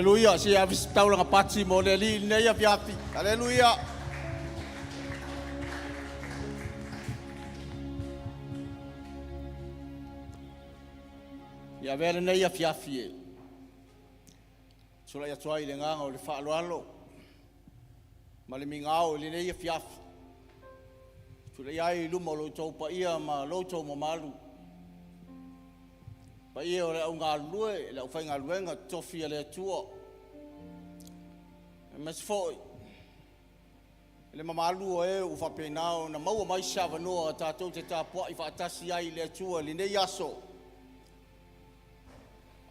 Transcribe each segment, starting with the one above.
Aleluia, se i ave se taulaga pati mo le Alii i lenei afiafi. Aleluia. Ia avea lenei afiafi e tulai atu ai i le agaga o le faaaloalo ma le migao i lenei afiafi, e tulai ai i luma o lo outou paia ma lo outou mamalu, paia o le au galulue, le aufaigaluega totofi a le Atua, aemaise foi le mamalu o e ua faapena ona maua mai se avanoa tatou te tapuai faatasi ai i le Atua i lenei aso.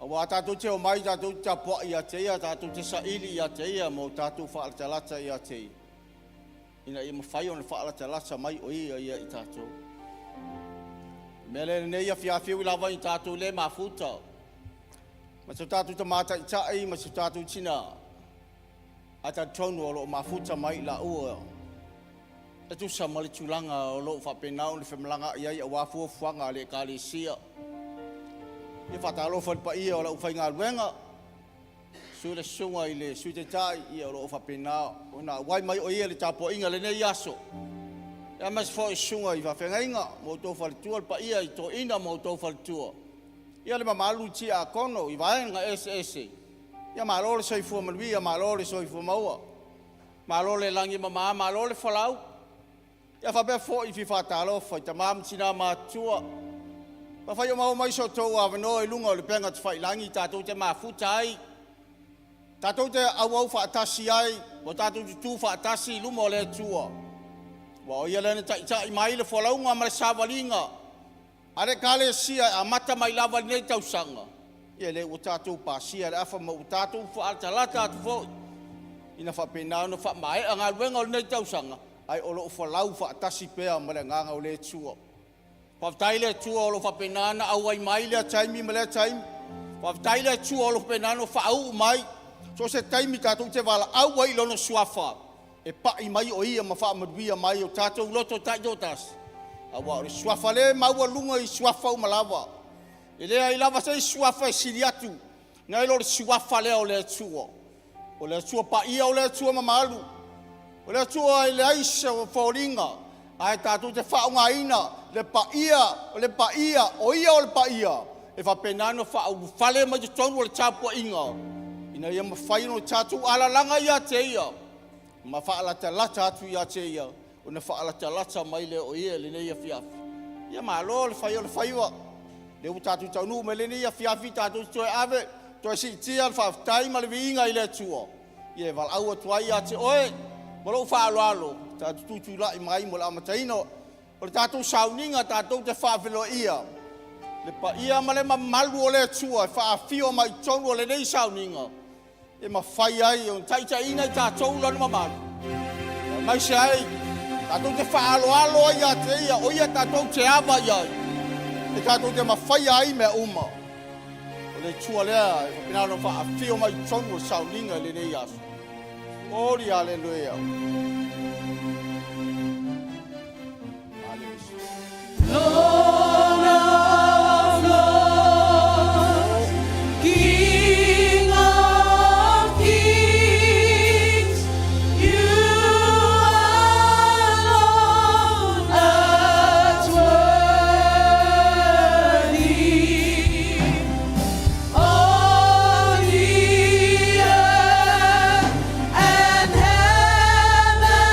Aua tatou te omai tatou te tapuai ia te Ia, tatou te saili ia te Ia ma o tatou faalatalata ia te Ia, ina ia mafai ona faalatalata mai o Ia ia i tatou. O le mea lea i lenei afiafi, e ui lava ina tatou le mafuta ma so tatou Tama Taitai ma so tatou Tina, ae talitonu o lo o mafuta mai i laua e tusa ma le tulaga o lo o faapena ona femalagaai ai aua fuafuaga a le Ekalesia. Ia faatalofa i le paia o le aufaigaluega, susu le susuga i le Sui Taitai, ia o lo o faapena ona auai mai o ia i le tapuaiga i lenei aso, aemaise foi susuga i faafeagaiga ma outou faletua, le paia i toeaiina ma outou faletua, ia le mamalu i tiakono i vaega eseese. Ia malo le soifua manuia, malo le soifua maua, malo le lagi e mama, malo le folau. Ia faapea foi fia faatalofa i tama ma tina matutua. Afai o maua mai so outou avanoa i luga o le upega tafailagi tatou te mafuta ai, tatou te auau faatasi ai, ma tatou tutu faatasi i luma o le Atua, aua o Ia lea na taitai mai le folauga ma le savaliga a le Ekalesia e amata mai lava i lenei tausaga. Ia lea ua tatou pasia le afa ma ua tatou faalatalata atu foi ina faapena ona faamaea galuega o lenei tausaga, ae o lo o folau faatasi pea ma le agaga o le Atua. Faafetai i le Atua o lo o faapena ona auai mai lea taimi ma lea taimi. Faafetai i le Atua o lo o faapena ona faauu mai so o se taimi tatou te valaau ai i Lona Suafa, e pai mai o Ia ma faamanuia mai i o tatou loto taitoatasi, aua o le Suafa le maualuga i suafa uma lava. E leai lava se isi suafa e sili atu nai lo le suafa lea o le Atua. O le Atua paia, o le Atua mamalu, o le Atua e leai se foliga, ae tatou te faaaogaina le paia, o le paia, o Ia o le paia, e faapena ona faaulufale mai totonu o le tapuaiga, ina ia mafai ona tatou alalaga ia te Ia ma faalatalata atu ia te Ia, ona faalatalata mai lea o Ia i lenei afiafi. Ia malo le fai o le faiva. Lea ua tatou taunuu mai lenei afiafi tatou te toe ave, toe siitia le faafetai ma le viiga i le Atua. Ia e valaau atu ai ia te oe ma lou faaaloalo, tatou tutulai mai mo le amataina o le tatou sauniga tatou te faafeiloaia le paia ma le mamalu o le Atua e faafio mai totonu o lenei sauniga e mafai ai ona taitaiina i tatou lona mamalu, aemaise ai tatou te faaaloalo ai ia te Ia, o Ia tatou te ava i ai, e tatou te mafaia ai mea uma. O le Atua lea e faapena ona faafio mai i totonu o le sauniga i lenei aso. Oli, aleluia. Lord of lords, King of kings, you alone art worthy. All the earth and heaven.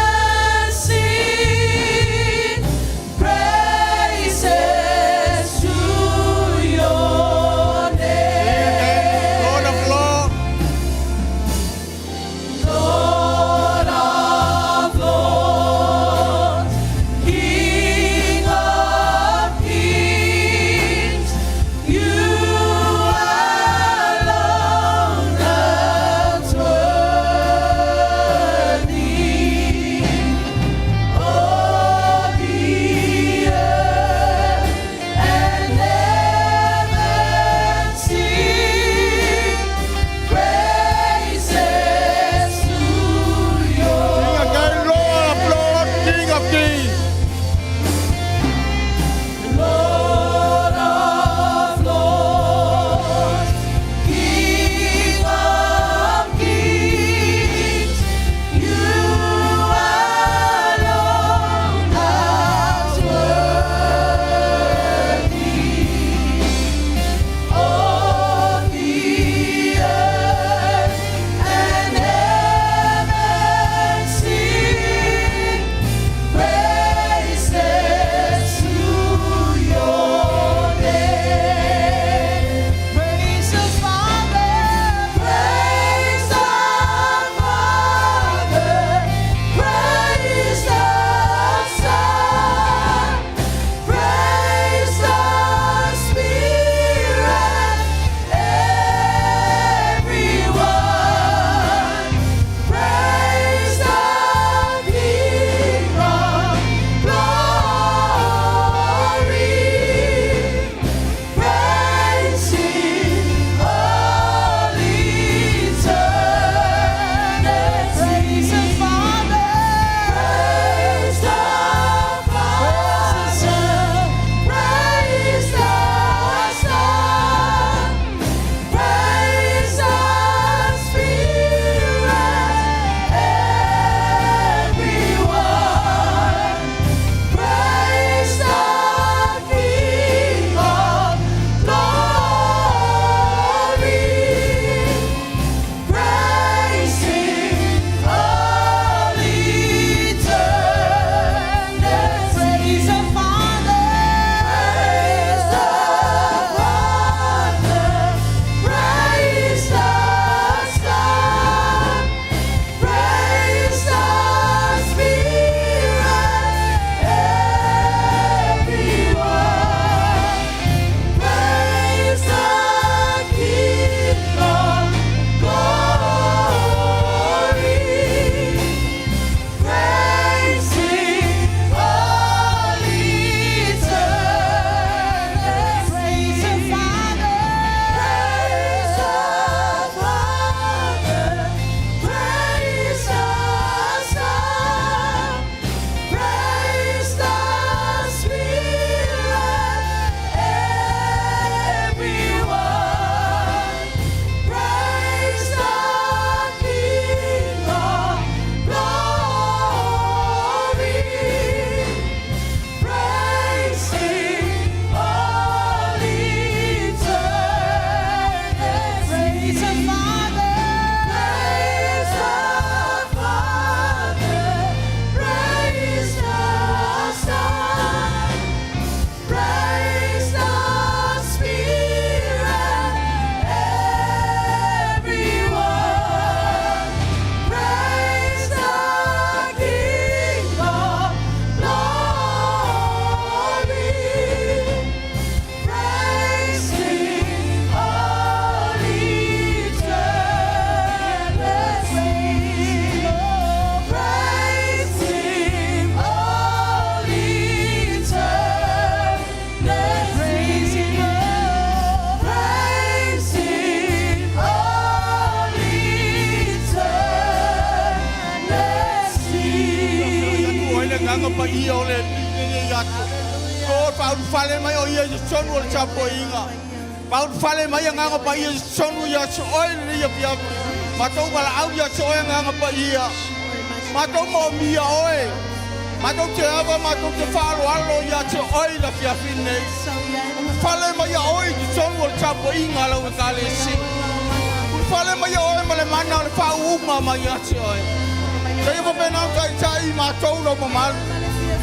Agaga Paia o le Alii lenei aso. Lord, faaulufale mai o Ia i totonu o le tapuaiga. Faaulufale mai Agaga Paia i totonu ia te Oe i lenei afiafi. Matou valaau ia te Oe Agaga Paia. Matou moomia Oe. Matou te ava, matou te faaaloalo ia te Oe i le afiafi lenei. Ulufale mai ia Oe i totonu o le tapuaiga a lau Ekalesia. Ulufale mai ia Oe ma le mana o le faauuga mai ia te Oe. Seia faapena ona taitai i matou lou mamalu.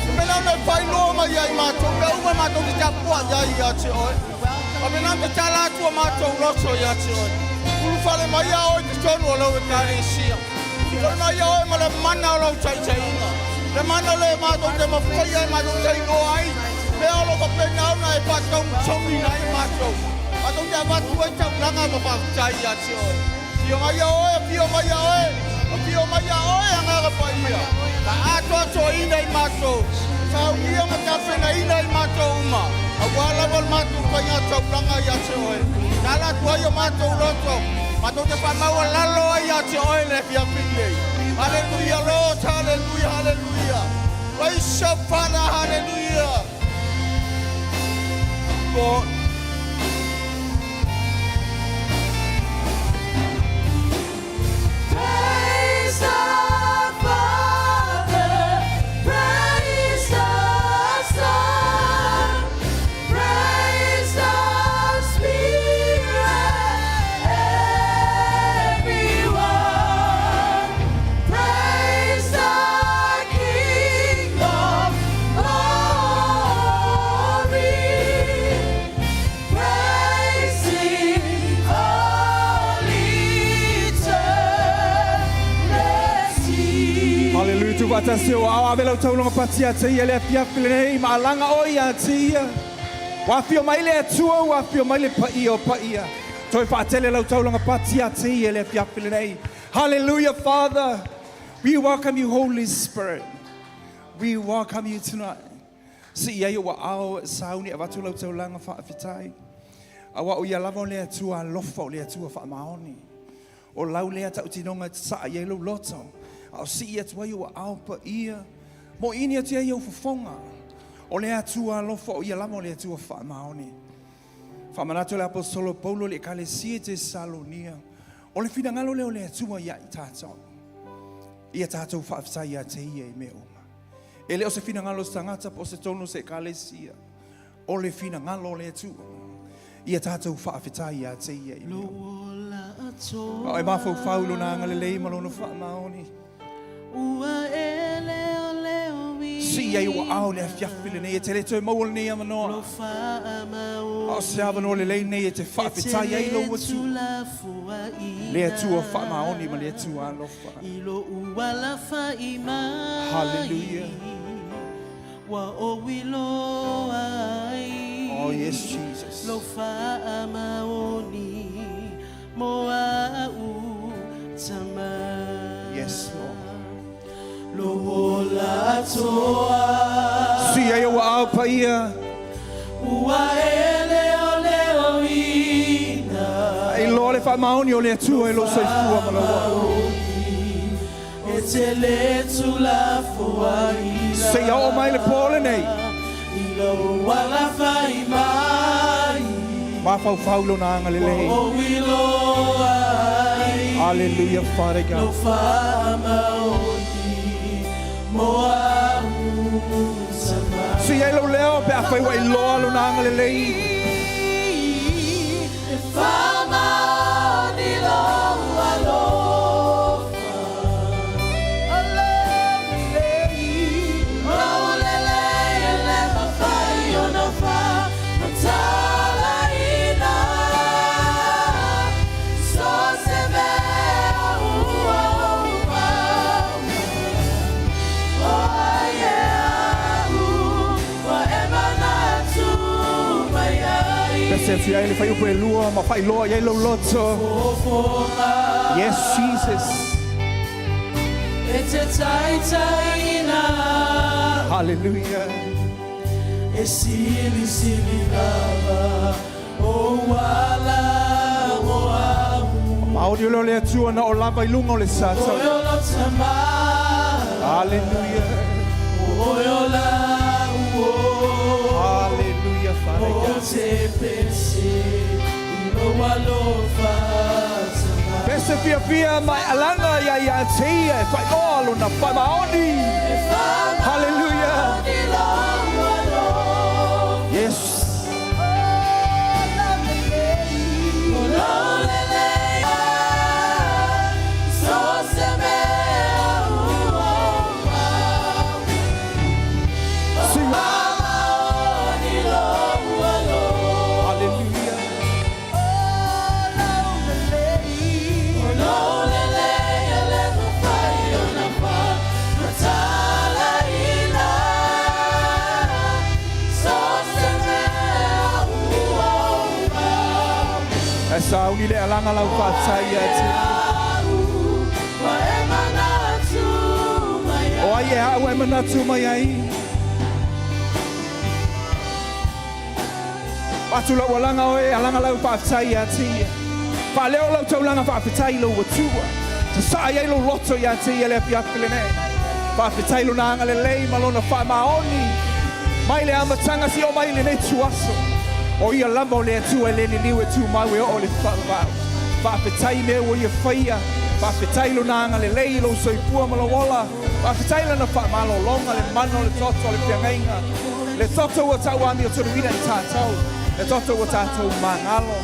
Faapena ona e faailoa mai ia i matou mea uma matou te tapuai ai ia te Oe. Faapena ona tatala atu o matou loto ia te Oe. Ulufale mai ia Oe i totonu o lau Ekalesia. Ulufale mai ia Oe ma le mana o lau taitaiga. Le mana lea matou te mafaia e matou te iloa ai mea o lo o faapena ona e faatogitogiina ai matou. Matou te avatu ai taulaga ma faafetai ia te Oe. Afio mai ia Oe, afio mai ia Oe, afio mai ia Oe, Agaga Paia. Faaatoatoaina i matou, saunia ma tapenaina i matou uma, aua lava le matou faiga taulaga ia te Oe. Tala atu ai o matou loto, matou te faamaualalo ai ia te Oe le afiafi nei. Hallelujah, Lord, hallelujah, hallelujah. Praise the Father, hallelujah. Lord. Praise the Father, praise the Son, praise the Spirit, everyone. Praise the King of glory. Praise Him all eternity. Haleluia tuufaatasi o ao ave lau taulaga pati ia te ia le afiafi lenei ma alaga oe ia te ia. Ua afio mai le Atua, ua afio mai le paia o paia. Toe faatele lau taulaga pati ia te ia le afiafi lenei. Hallelujah, Father. We welcome you, Holy Spirit. We welcome you tonight. Sii ai ou aao e sauni avatu lau taulaga faafetai. Auā o ia lava o le Atua alofa o le Atua faamaoni. O lau lea tautinoga e sasaa i ai lou loto. A o sii atu ai ou aao paia. Moini atu ai ou fofoga. O le Atua alofa o ia lava o le Atua faamaoni. Faamanatu le Aposetolo Paulo i le Ekalesia i Tesalonia. O le finagalo lea o le Atua ia i tatou. Ia tatou faafetai ia te ia i mea uma. E le o se finagalo o se tagata po o se tonu o se ekalesia. O le finagalo o le Atua. Ia tatou faafetai ia te ia i mea uma. A o e mafaufau i lona agalelei ma lona faamaoni. Sii ai ou aao i le afiafi lenei e te le toe maua lenei avanoa. A o se avanoa lelei lenei e te faafetai ai lou Atua, le Atua faamaoni ma le Atua alofa. Hallelujah. Oh yes, Jesus. Yes, Lord. Sii ai ou aao paia. E iloa le faamaoni o le Atua i lou soifua ma lou ola. Seia oo mai le po lenei. Mafaufau i lona agalelei. Hallelujah, Father God. Sii ai lou leo pe afai ua iloa lona agalelei. Pese atu ai le fuaiupu e lua ma faailoa i ai lou loto. Yes, Jesus. Hallelujah. E sili sili lava o ala mo au. Maoni o le Atua na o lava i luga o le sa. O lo tama. Hallelujah. oe o lau o. Hallelujah, Father O God. te pese i lou alofa tamai. Pese fiafia mai alanga ia ia te ia e whailoa lona whamaoni. E Hallelujah. whamaoni lou alofa. Yes. O lou lelei so se mea ua ou Sing. Whamaoni lou alofa. Hallelujah. O lou lelei e le mafai ona faamatalaina. So se mea ua ou E sauni le alanga lau whaatai ia te. Ua e manatu mai O ai e au e manatu mai ai. Patu lau alanga oe, alanga lau whaatai ia te ia. Whaaleo lau taulanga whaafetai lau atua. Sa saa iai lou loto ia te ia le afiafi lenei. Faafetai lona agalelei ma lona faamaoni. Mai le amataga seia oo mai lenei ituaso. O ia lava o le Atua e le liliu e tumau e oo i le faavavau. Faafetai mea ua ia faia. Faafetai lona agalelei i lou soifua ma lou ola. Faafetai lana faamalologa le mana o le toto o le feagaiga. Le toto ua tauamiotonuina i tatou. Le toto ua tatou magalo.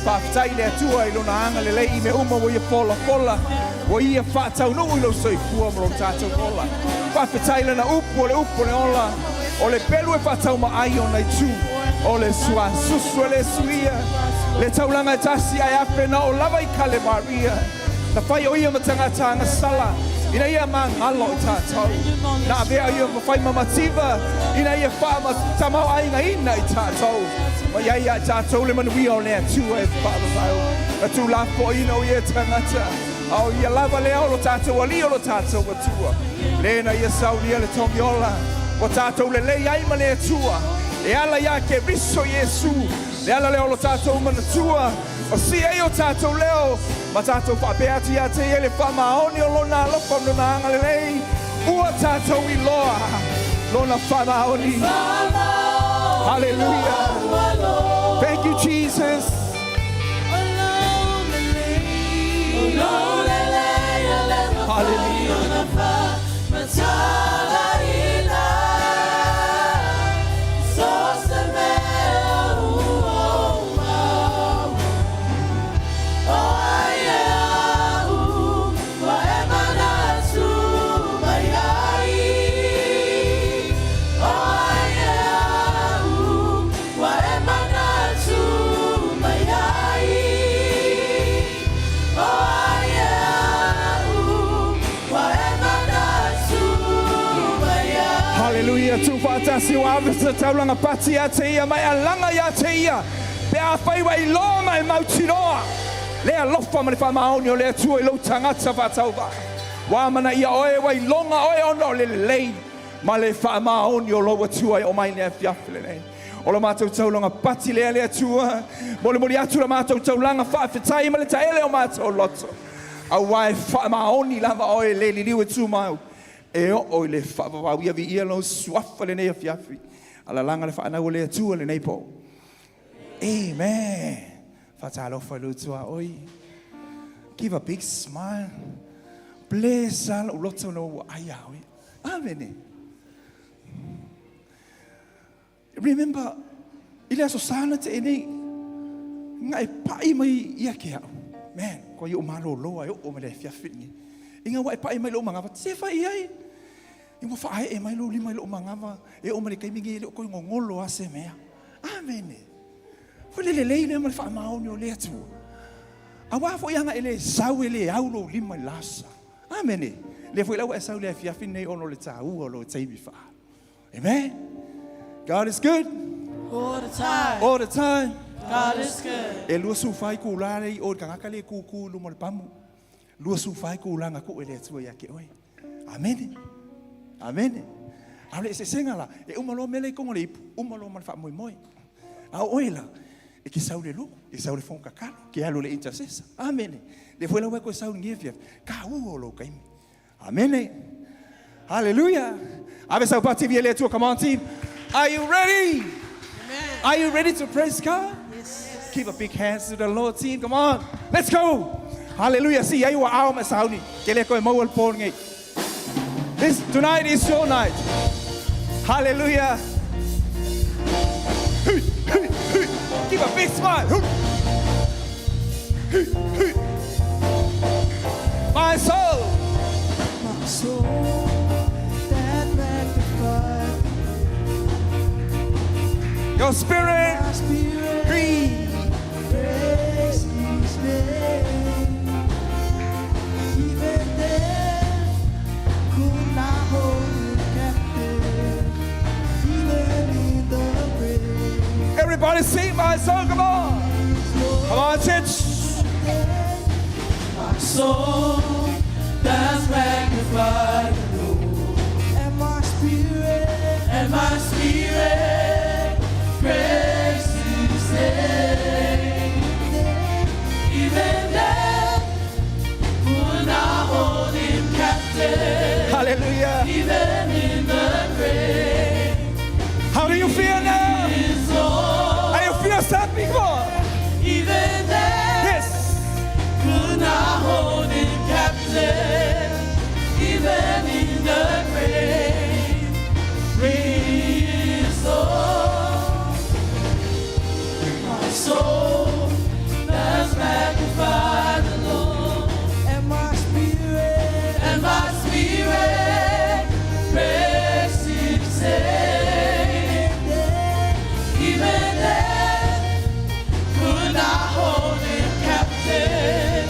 Faafetai i le Atua i lona agalelei i mea uma ua ia folafola. Ua ia faataunuu i lou soifua ma lo tatou ola. Faafetai lana upu o le upu o le ola. O le pelu e faataumaai ona itu. O le suasusu e le suia. Le taulaga e tasi ae afe na oo lava i Kalevaria. Na fai o ia ma tagata agasala. Ina ia magalo i tatou. Na avea ia ma fai ma mativa. Ina ia faamatamaoaigaina i tatou. Ma iai ia i tatou le manuia o le Atua e faavavau. Na tuulafoaiina o ia e tagata. A o ia lava lea o lo tatou Alii o lo tatou Atua. Le na ia saunia le togiola. Ua tatou lelei ai ma le Atua. E ala ia Keriso Iesu. Le ala lea o lo tatou manatua. O si ai o tatou leo. Ma tatou faapea atu ia te ia le faamaoni o lona alofa ma lona agalelei. Ua tatou iloa lona faamaoni. Hallelujah. Thank you, Jesus. O lou lelei e le mafai ona faamatalaina. So se mea ua ou O ai e au, ua e manatu mai ai. O ai e au, ua e manatu mai ai. O ai e au, ua e manatu mai ai. Hallelujah. Tu whaatasi o awesa taulanga pati a te ia mai alanga ia te ia. Pe afai ua iloa ma e mautinoa. Le alofa ma le faamaoni o le Atua i lou tagata faatauvaa. Ua amanaia oe ua iloga oe ona o le lelei ma le faamaoni o lou Atua e oo mai le afiafi lenei. O la matou taulaga pati lea le Atua. Molimoli atu la matou taulaga faafetai ma le taele o matou loto. Auā e faamaoni lava oe e le liliu e tumau. E oo i le faavavau ia viia lou suafa lenei afiafi. Alalaga le faanau o le Atua lenei po. Amen. Faatalofa i lou tuaoi. Give a big smile. Bless lou loto na ua ai ia oe. Amene. Remember, i le aso Sa na tea nei, na e pai mai ia ke au. Man, ko i o malolo ai o me le afiafi ni. Inga ua e pai mai lou magava, se fai ai. I ua faaee mai lou lima i lou magava, e oo mai le taimi nei e le o toe gogolo lava se mea. Amene. Foi le lelei lea ma le faamaoni o le Atua. Auā foi ana e le sau e le au lou lima i le la Sa. Amene. Lea foi la ua e sau i le afiafi lenei ona o le taua o lou taimi faaalu. Amen. God is good. All the time. All the time. God is good. E 24 itula le i o i le tagata lea e tutu i luma o le pamu. 24 itula na tuu e le Atua ia te oe. Amene. Amene. A o le eseesega la, e uma loa mea la i totonu o le ipu, uma loa ma le faamoemoe. A o oe la, e te sau i le lotu, e te sau i le fono tatalo, e te alu i le intercessor. Amene. Lea foi la ua e toe sau i lenei afiafi, taua o lou taimi. Amene. Hallelujah. Ave sau pati via le Atua. Come on, team. Are you ready? Amen. Are you ready to praise God? Yes. Give a big hands to the Lord, team. Come on. Let's go. Hallelujah. See, ai ua ao ma sauni. Ke le koe mau al pō nei. This tonight is your night. Hallelujah. Hey, hey, hey. Give a big smile. Hey, hey, hey. My soul. My soul that magnified Your spirit. my spirit Free. praise His name. Even death could not hold him captive. Even in the grave, Everybody sing my soul. Come on. Come on, church. My soul does magnify the Lord, and my spirit, and my spirit praise His name. Even death could not hold him captive. Hallelujah. Even in the grave, How do you feel now? His Lord. Are you feel something? Come on. Even death Yes. could not hold him captive, even in the grave. He is Lord. My soul does magnify the Lord, and my spirit, and my spirit praise His name. Even death could not hold him captive,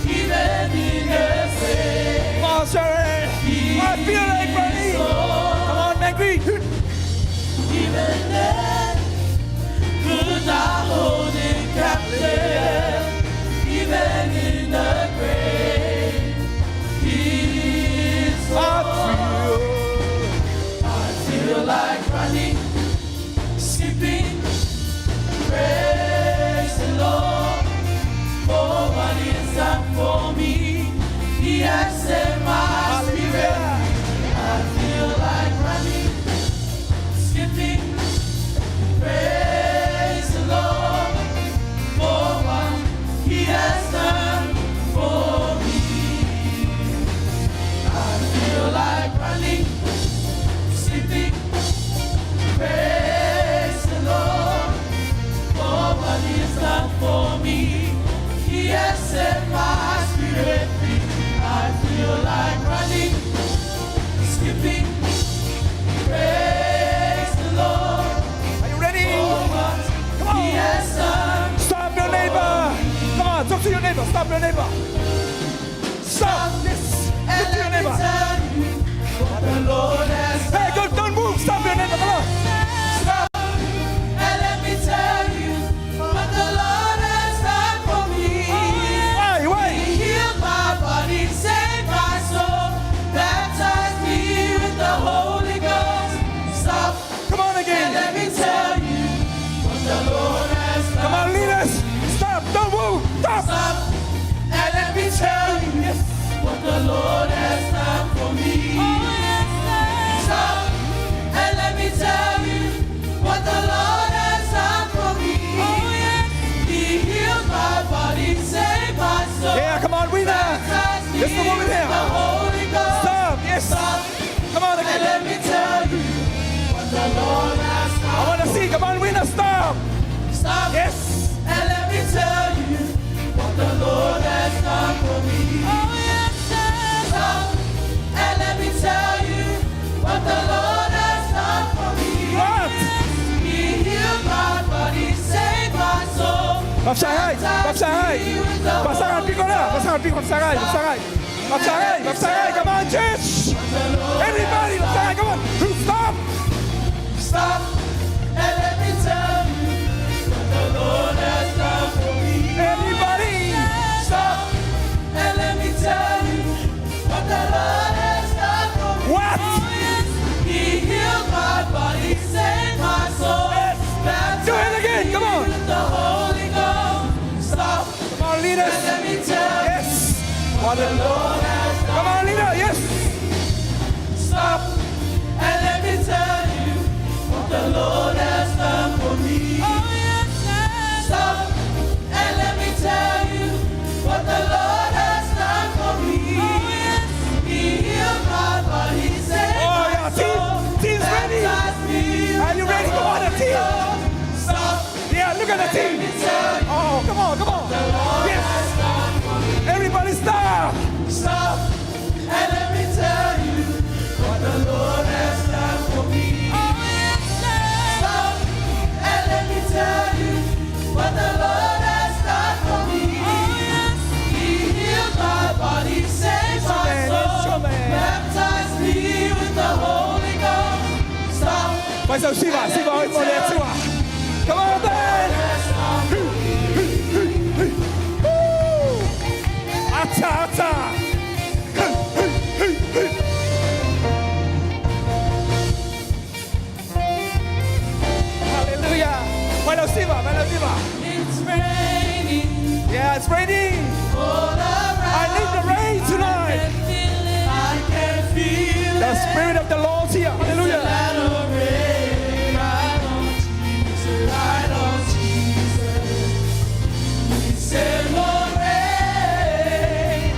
even in the grave. Come on, Sharon. I feel like running. Come on, Maggie. Even death could not hold him captive, even in the grave. He is I Lord. feel. I feel like running, skipping, praise the Lord. For what He has done for me, He has set my spirit. I feel like running, skipping, praise the Lord. For what He has done for me. I feel like running, skipping, praise the Lord. For what He has done for me, He has set my spirit free. I feel like running, skipping, praise the Lord. Are you ready? For what Come on. He has done. Stop your neighbor. Come on, talk to your neighbor. Stop your neighbor. Stop. Yes. And Look to your let me neighbor. tell you what the Lord has Hey, done. go, don't move. Stop your neighbor. Come on. Stop. And let me tell you what the Lord has done for me. Why? Why? He healed my body, saved my soul, baptized me with the Holy Ghost. Stop. Come on And again. let me tell you what the Lord has done. Come on, leaders. Stop. Don't move. Stop. Stop. And let me tell you what the Lord has done for me. Stop. And let me tell you what the Lord has done for me. He healed my body, saved my soul. Yeah, come on, winner. Baptized me Yes, the woman with here. the Holy Ghost. Stop. Yes. Stop. Come on And again. let me tell you what the Lord has I done. want to see. Come on, winner. Stop. Stop. Yes. And let me tell you what the Lord has done for me. Stop. And let me tell you what the Lord has done for me. What? He healed my body, saved my soul. Mapsangai, mapsangai. Pasangan piko na, pasangan piko, mapsangai, mapsangai. Mapsangai, mapsangai, come on, church. Everybody, mapsangai, come on. Stop. Stop. And let me tell you what the Lord has done for me. Everybody. Stop. And let me tell you what the Lord has done for me. What? He healed my body, saved my soul. Baptized Do it again, me come on. with the Holy Ghost. Stop. Come on, leaders. And let me tell you Yes. what the Lord has done. Come on, leader. Yes. Stop. Stop and let me tell you what the Lord has done for me. Oh, yes, Stop and let me tell you what the Lord has done for me. Oh, yes. He healed my body, saved Oh, my yeah, team- soul, team's ready. baptized me with Are you ready? the Come on, the Holy team. Ghost. Stop Yeah, look at the and let team. me tell you Oh, come on, come on. the Lord Yes. has done for me. Everybody stop. Stop and let me tell you what the Lord has done for me. Oh, yes, Stop and let me tell you what the Lord has done for me. Oh, yes. He healed my body, saved my man, soul, yes, man. baptized me with the Holy Ghost. Stop. Vai sau siva, siva oi mo le atua. Come on, then. Woo. Ata, ata. Hey, hey, hey, hey. Hallelujah. Vai lau siva, vai lau siva. It's raining Yeah, it's raining. all around. I need the rain tonight. I can feel The it. Spirit of the Lord's here. Hallelujah. Let it rain. Right on, Jesus. Right on, Jesus. We send more rain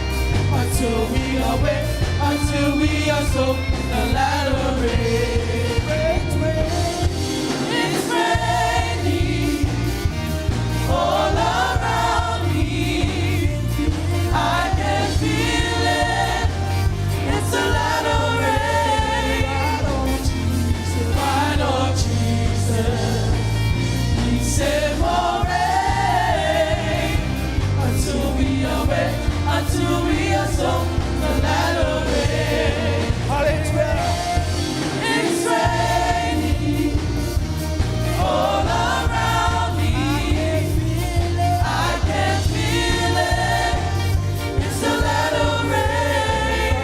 until we are wet, until we are soaked. The latter rain. It's raining all around me. I can feel it. It's a latter rain. Right on, Jesus. We send more rain until we are wet, until we are soaked. The latter rain. Hallelujah. It's raining all around me. I can feel it. It's a latter rain.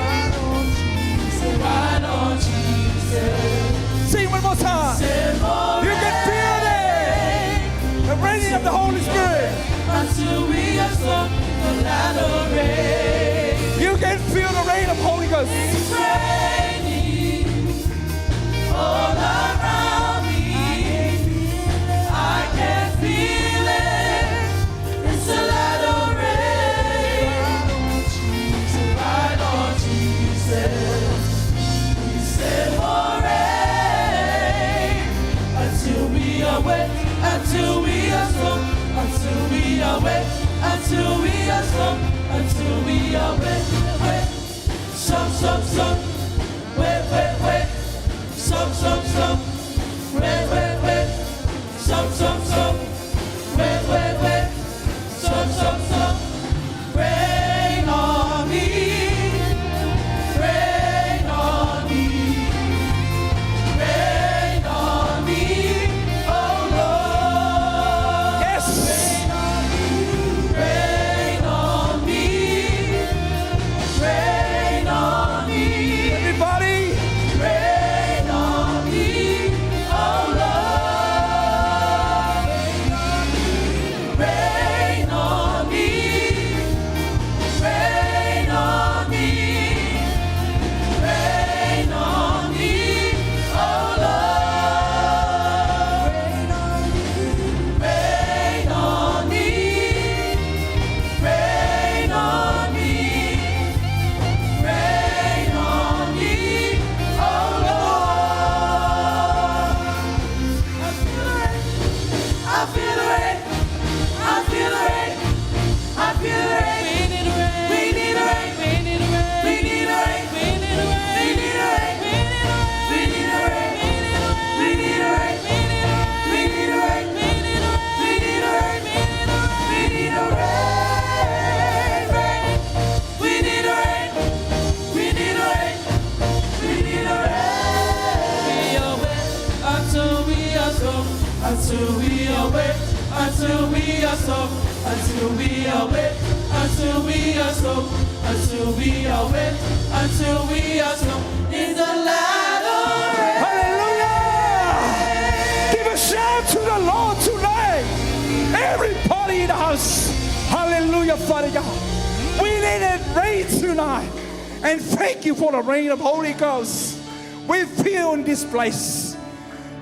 Right on, Jesus. Sing one more time. Send more You can feel it. The raining of the Holy Spirit. until we are soaked. The latter rain. You can feel the rain of Holy Ghost. It's raining all around me. I can feel it. It's a latter rain. Right on, Jesus. We send more rain until we are wet, until we are soaked, until we are wet, until we are soaked, until we are wet, wet. Soak, soak, soak, wet, wet, wet. Soak, soak, soak, wet, wet, wet. Soak, soak, soak, wet, wet, wet. Soak, soak, soak. Rain on me, rain on me, rain on me, oh Lord. Yes. Rain on me, rain on me, Everybody. rain on me, oh Lord. Rain on me, rain on me, rain on me, oh Lord. Rain on me, rain on me, rain on me, oh Lord. I feel the rain, I feel the rain, I feel the rain, I feel the rain. We need a rain. We need a rain, We need a rain. we need a rain, We need a rain. we need a rain, We need a rain. we need a rain, We need a rain. we need a rain, We need a rain. we need a rain, we need a rain, rain. We need a rain, we need a rain, we need a rain. We are wet until we are soaked, until we are wet, until we are soaked, until we are wet, until we are soaked, until we are wet, until we are soaked in the latter rain. Hallelujah. Give a shout to the Lord tonight. Everybody in the house. Hallelujah, Father God. We need it rain tonight. And thank you for the rain of Holy Ghost. We feel in this place.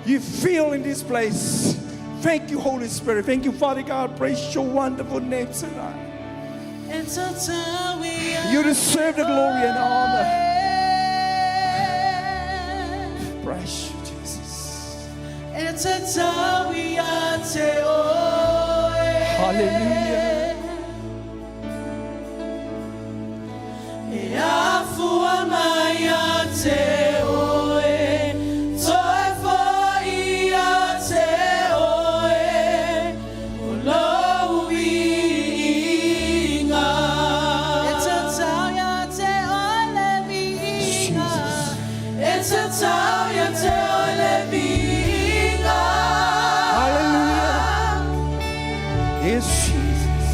You feel in this place. Thank you, Holy Spirit. Thank you, Father God. Praise your wonderful name tonight. You deserve the glory and honor. Praise you, Jesus. Hallelujah. E afua mai ia te oe, toe foi ia te oe, o lou viiga. E tatau ia te oe le viiga. E tatau ia te oe le viiga. Hallelujah. Yes, Jesus.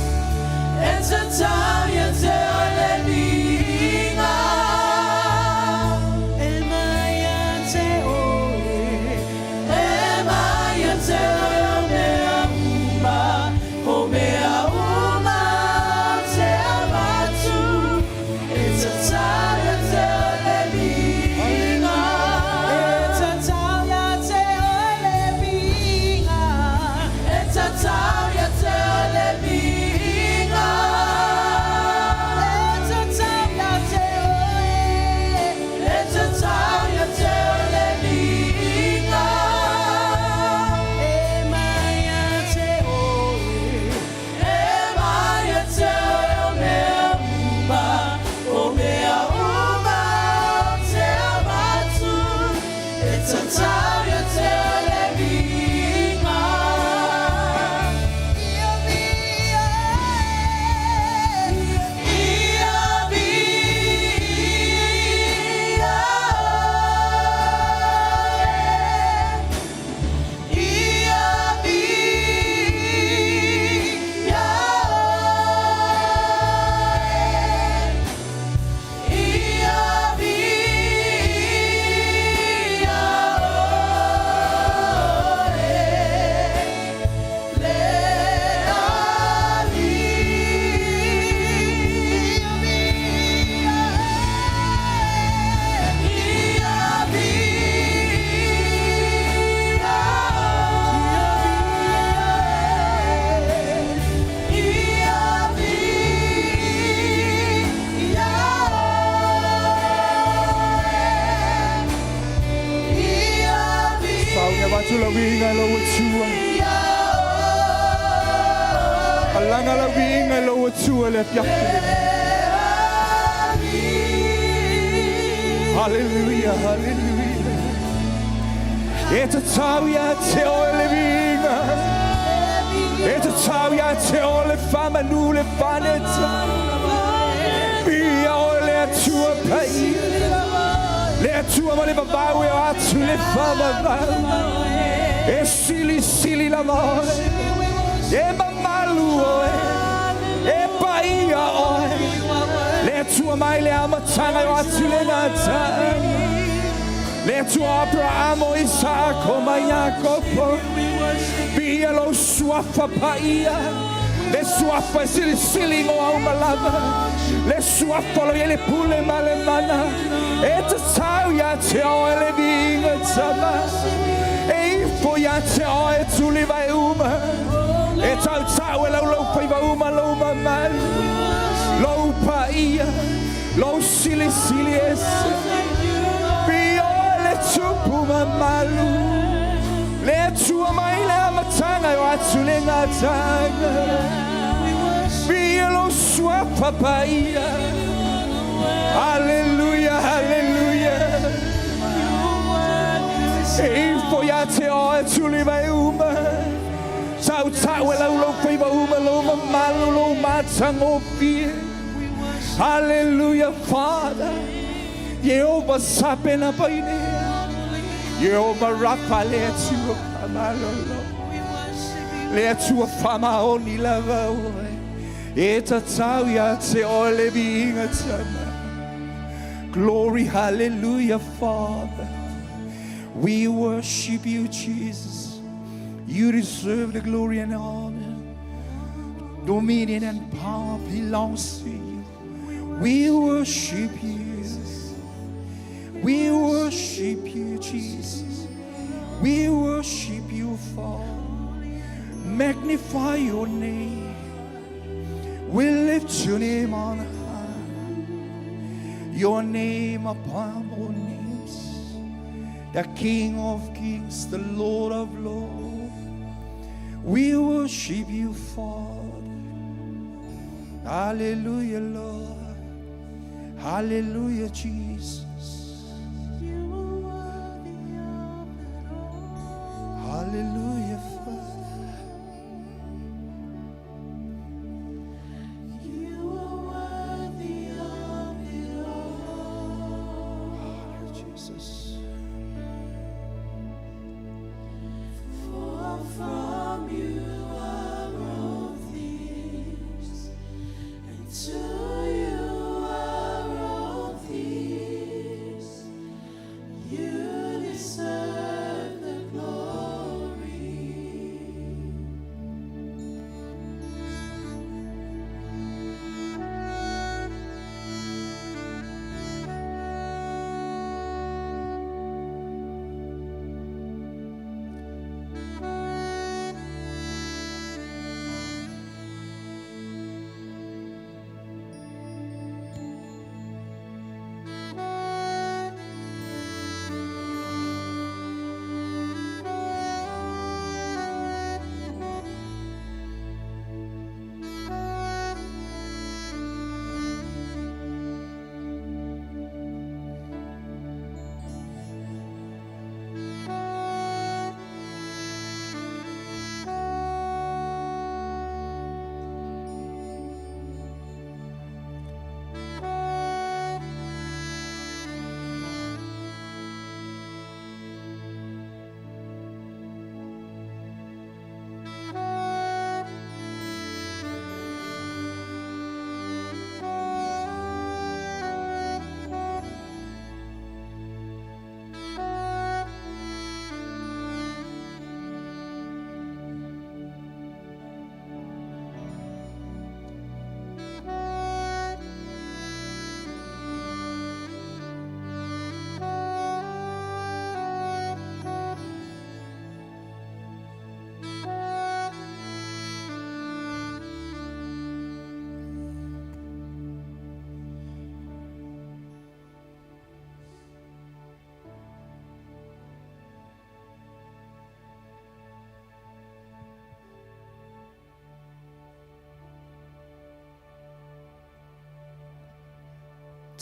E tatau ia te oe le viiga. E mai ia te oe, e mai ia te oe o mea uma, o mea uma te avatu. E tatau ia te oe le viiga. E tatau ia te oe le viiga. E tatau ia te oe le viiga. E tatau ia te oe. E tatau ia te oe le viiga. E mai ia te oe. E mai ia te oe o mea uma, o mea uma te avatu. E tatau ia te oe le viiga. Ia viiga e, ia viiga e, ia viiga e, ia viiga oe, le Alii. Ia viiga e, ia viiga oe, ia viiga oe, ia Saunia avatu lau viiga i lou Atua. viiga Alaga lau viiga i lou Atua le afiafi. Hallelujah, hallelujah. E tatau ia te oe le viiga. E tatau ia te oe le faamanu le faaneta. Viia oe le Atua paia. Le Atua mai le vavau e oo atu i le faavavau. E silisili lava oe. E mamalu oe. E paia oe. Le Atua mai le amataga e oo atu i le gataga. Le Atua Aperahama o Isaako ma Iakopo. Viia lou suafa paia. Le suafa e silisili i igoa uma lava. Le suafa o lo o i ai le pule ma le mana. E tatau ia te oe le viiga tama. E ifo ia te oe tulivae uma. E tautau e laulou faiva uma lou mamalu. Lou paia. Lou silisili ese. Viia oe le Tupu mamalu. Le Atua mai le amataga e oo atu i le gataga. Viia lou suafa paia. Hallelujah, hallelujah. E ifo ia te oe tulivae uma. Tautau e laulou faiva uma lou mamalu lou matagofie. Hallelujah, Father. Jehovah sapena painea. Jehovah Rapha le Atua faamalolo. Le Atua faamaoni lava oe. E tatau ia te oe le viiga tama. Glory, hallelujah, Father. We worship you, Jesus. You deserve the glory and honor. Dominion and power belongs to you. We worship you. We worship you, Jesus. We worship you, Father. Magnify your name. We lift your name on high. Your name above all names. The King of kings, the Lord of lords. We worship you, Father. Hallelujah, Lord. Hallelujah, Jesus. You are worthy of it all. Hallelujah, Father. You are worthy of it all. Hallelujah, Jesus. For from you are all things, and to you are all things. You deserve the glory.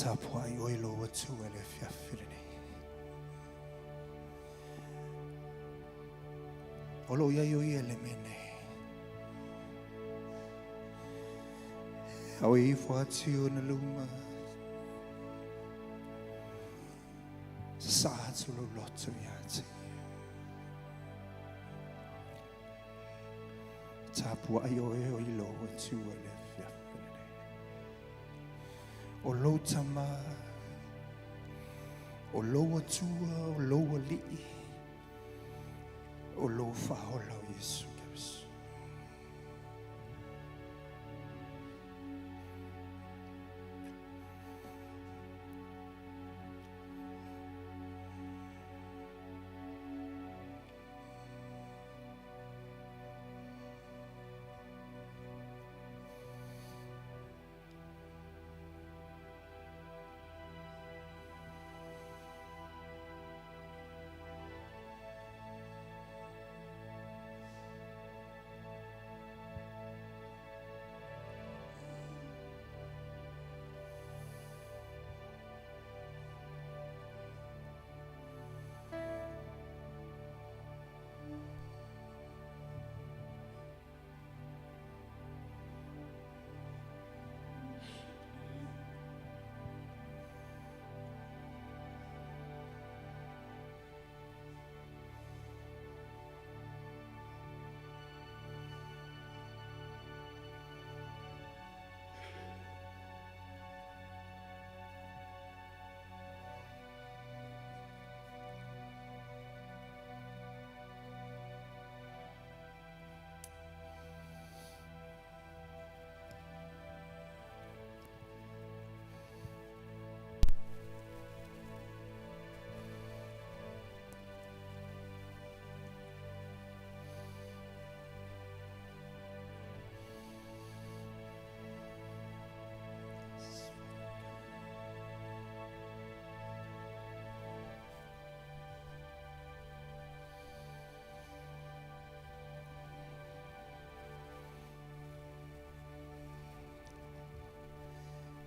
Tapuai oi lo atua le afiafi lenei. O lo iai o ia le mene. Au e ifo atu o na luma. Sa atu lo loto ia te. Tapuai oi oi lo atua le afiafi lenei. O lo tama, o lo atua, o lo alii, o lo whaola o Yesu Kristo.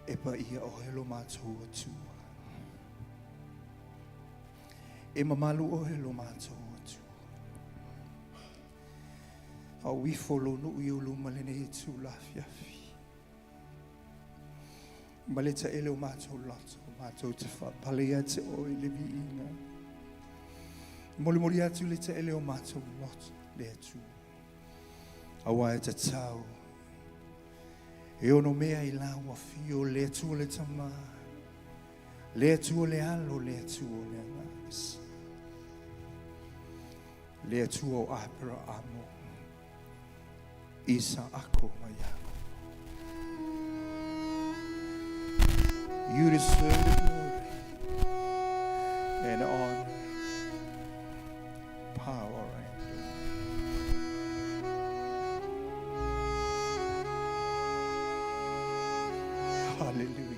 E paia oe lo matou Atua. E mamalu oe lo matou Atua. Au ifo lo nuu i uluma lenei itula afiafi. Ma le taele o matou loto, matou te faapale ia te oe le viiga. Molimoli atu le taele o matou loto, le Atua. Aua e tatau. E ono mea i lau afio, le Atua le Tama, le Atua le Alo, le Atua le Agaga. Le Atua o Aperahamo, Isaako ma Iakopo. You deserve the glory and honor, power and dominion. Hallelujah.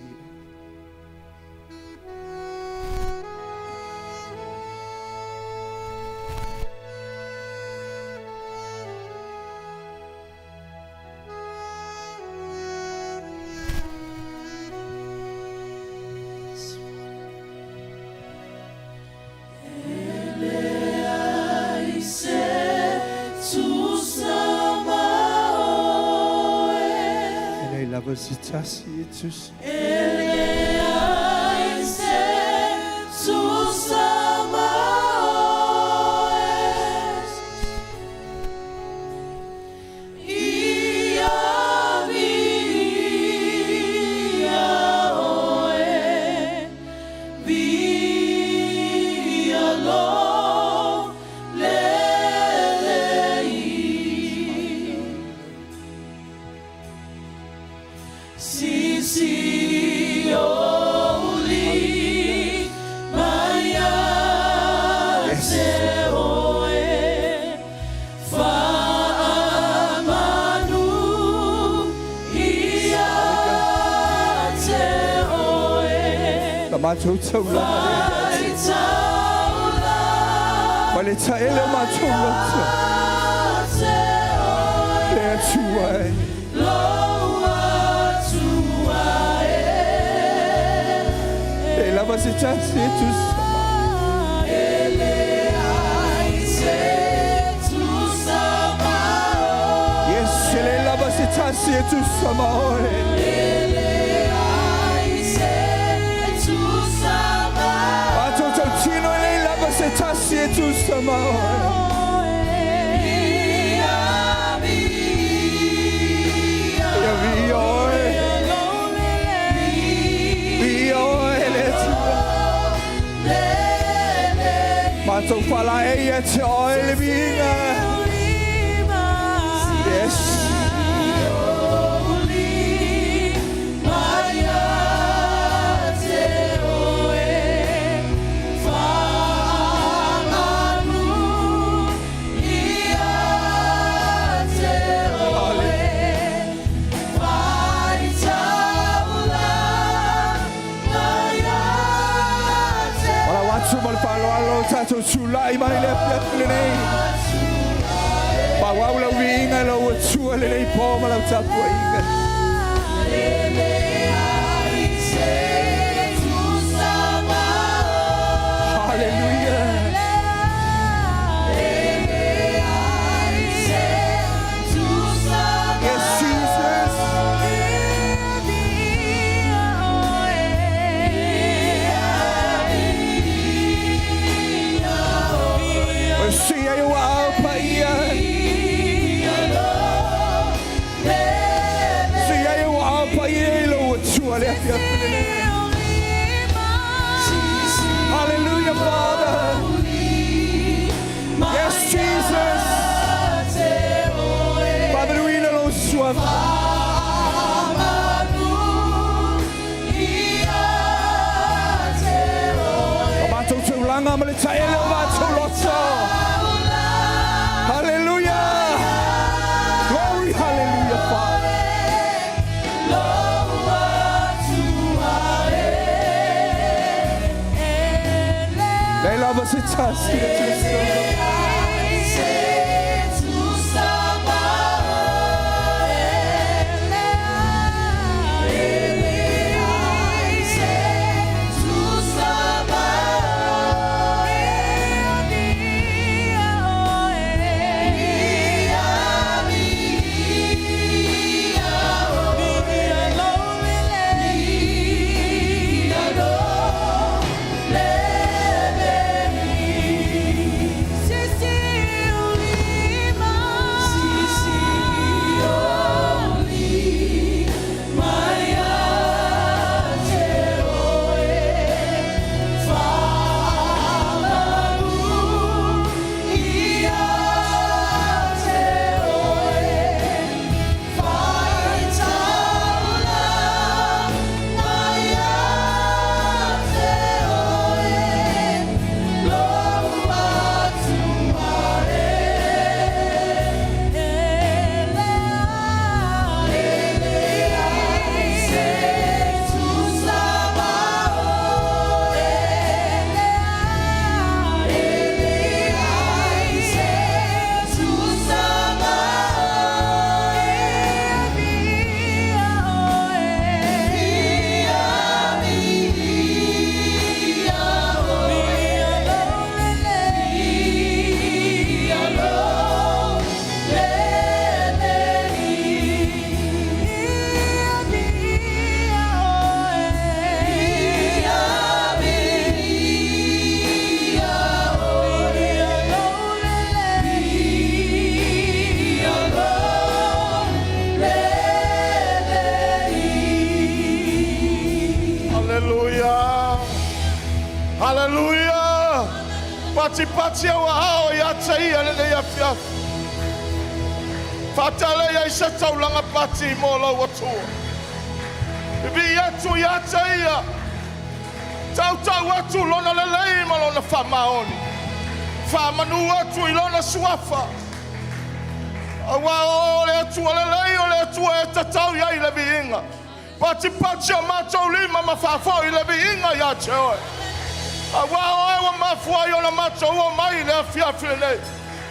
E lei lava se tasi e tusa. E se tusa ma oe. Ia viia oe, viia lou lelei. Sisi o lima ia te oe, faamanu ia te oe. La matou taulaga. Faitaula Ma le taele o matou loto. te oe. Le Atua e. Lou Atua e. E lava se tasi e tusa. E leai se tusa ma oe. Yes, e le lava se tasi e tusa ma oe. E leai se tusa ma Matou tautino e le lava se tasi e tusa ma oe. Ia viia Ia viia oe. Viia oe le Atua. Matou faalaei ia te oe le viiga. Yes. Lima ia te oe, faamanu ia te oe, faitaula ia te Wala watu ma le faaaloalo tatou tulai mai le afiafi lenei. Faaauau lau viiga lau Atua lenei po ma lau tapuaiga. E leai se tusa ma Hallelujah. E leai se tusa Yes, Jesus. Viia oe. O sia i ua au paia. Sia i ua au paia i lau Atua le afiafi lenei. Hallelujah, Father. Yes, Jesus. Faamanuina lou suafa. Faamanu ia te oe. O matou taulaga ma le taele o matou loto. Hallelujah. Glory, hallelujah, Father. Lou Atua e. Le lava se tasi e tusa. Se tusa ma oe. E Haleluia! Patipati au aao ia te ia lenei afiafi. Faatele ai se taulaga pati mo lou Atua. Vivii atu ia te ia. Tautau atu lona lelei ma lona faamaoni. Faamanu atu i lona suafa. Auā o le Atua lelei, o le Atua e tatau i ai le viiga. Patipati o matou lima ma faafoi le viiga ia te oe. Auā o oe ua mafua ai ona matou omai i le afiafi lenei.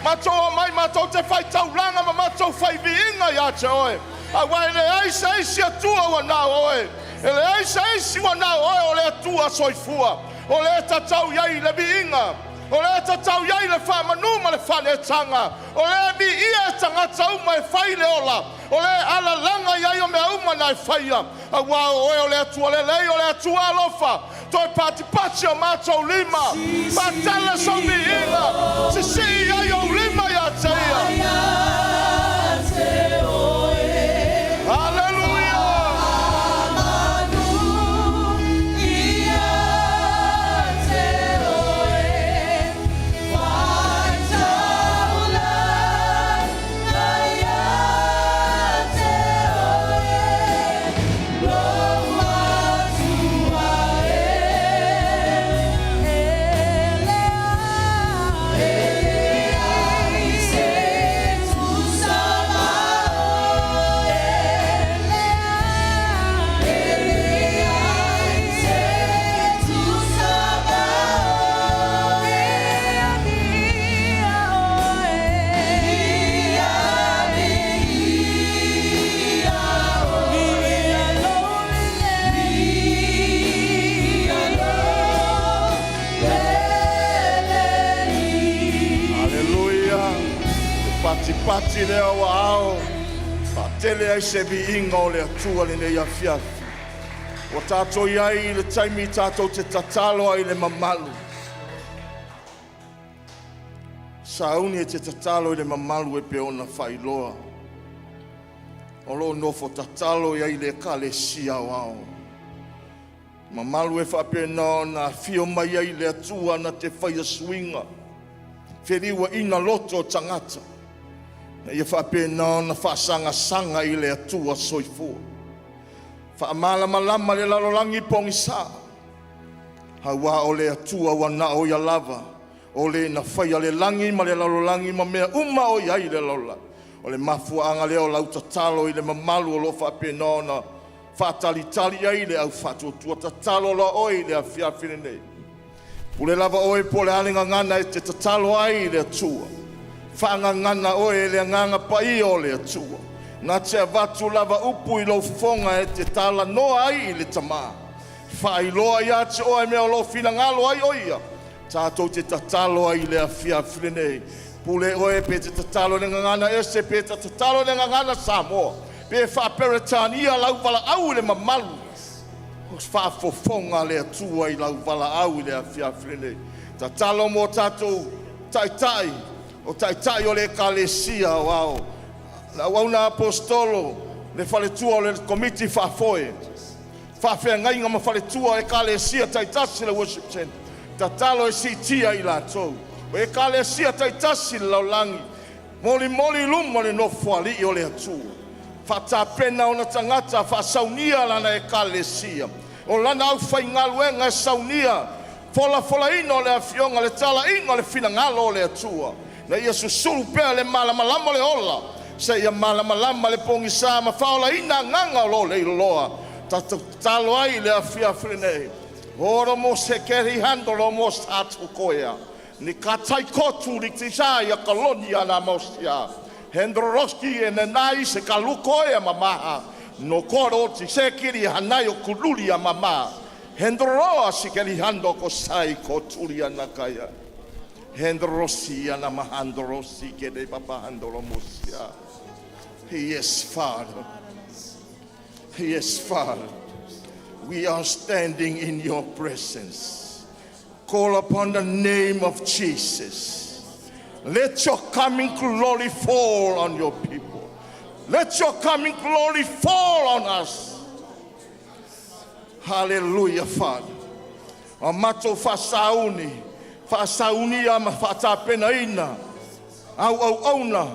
Matou omai matou te faitaulaga ma matou fai viiga ia te oe. Auā e leai se isi Atua ua na o oe. E leai se isi ua na o oe o le Atua soifua. O le tatau i ai le viiga. O le tatau i ai le faamanu ma le faaneetaga. O le viia e tagata uma e fai le ola. O le alalaga i ai o mea uma na e faia. Auā o oe o le Atua lelei, o le Atua alofa. Toe patipati o matou lima. Faatele sou viiga. Sisii ai ou lima ia te ia. Haleluia! Haleluia! E patipati lea o aao. Faatele ai se viiga o le Atua lenei afiafi. Ua tatou iai i le taimi tatou te tatalo ai i le mamalu. Sauni e te tatalo i le mamalu e pe ona faailoa. O loo nofo tatalo i ai le Ekalesia Aoao. Mamalu e faapena ona afio mai ai le Atua na te faia suiga. Feliuaina loto o tagata. Na ia faapena ona faasagasaga i le Atua soifua. Faamalamalama le lalolagi pogisa. Auā o le Atua ua na o ia lava o le na faia le lagi ma le lalolagi ma mea uma o i ai i le lalolagi. O le mafuaaga lea o lau tatalo i le mamalu o lo o faapena ona faatalitali ai le au faatuatua. Tatalo loa oe i le afiafi lenei. Pule lava oe po o le a le gagana e te tatalo ai i le Atua. Faagagana oe e le Agaga Paia o le Atua. Na te avatu lava upu i lou fofoga e te talanoa ai i le Tamā. Faailoa ia te oe mea o lo o finagalo ai o ia. Tatou te tatalo ai i le afiafi lenei. Pule oe pe te tatalo i le gagana ese, pe te tatalo i le gagana Samoa, pe faa-Peretania lau valaau i le mamalu. O faafofoga le Atua i lau valaau i le afiafi lenei. Tatalo mo tatou taitai, o taitai o le Ekalesia Aoao, le auauna apostolo, le faletua o le komiti faafoe, faafeagaiga ma faletua o Ekalesia taitasi le Worship Center. Tatalo e siitia i latou. O Ekalesia taitasi i le lalolagi, molimoli i luma le nofoalii o le Atua. Faatapena ona tagata, faasaunia lana Ekalesia. O lana aufaigaluega e saunia, folafolaina o le afioga, le talaiga o le finagalo o le Atua. Na ia susulu pea le malamalama o le ola, seia malamalama le pogisa ma faaolaina agaga o lo o leiloa. Tatou tatalo ai i le afiafi lenei. Oro mo se keri handolo mo sa tukoia. Ni katai kotu li tisa ia kalonia na mosia. Hendroroski e nanai se kaluko e mamaha. No koro ti se kiri hanai o kululi a mama. Hendroroa si keri hando ko sai ko tuli anakaya. Hendrosi ana mahandrosi ke de papa handolo mosia. Yes, Father. Yes, Father. We are standing in your presence. Call upon the name of Jesus. Let your coming glory fall on your people. Let your coming glory fall on us. Hallelujah, Father. A matou faasauni, faasaunia ma faatapenaina auauauna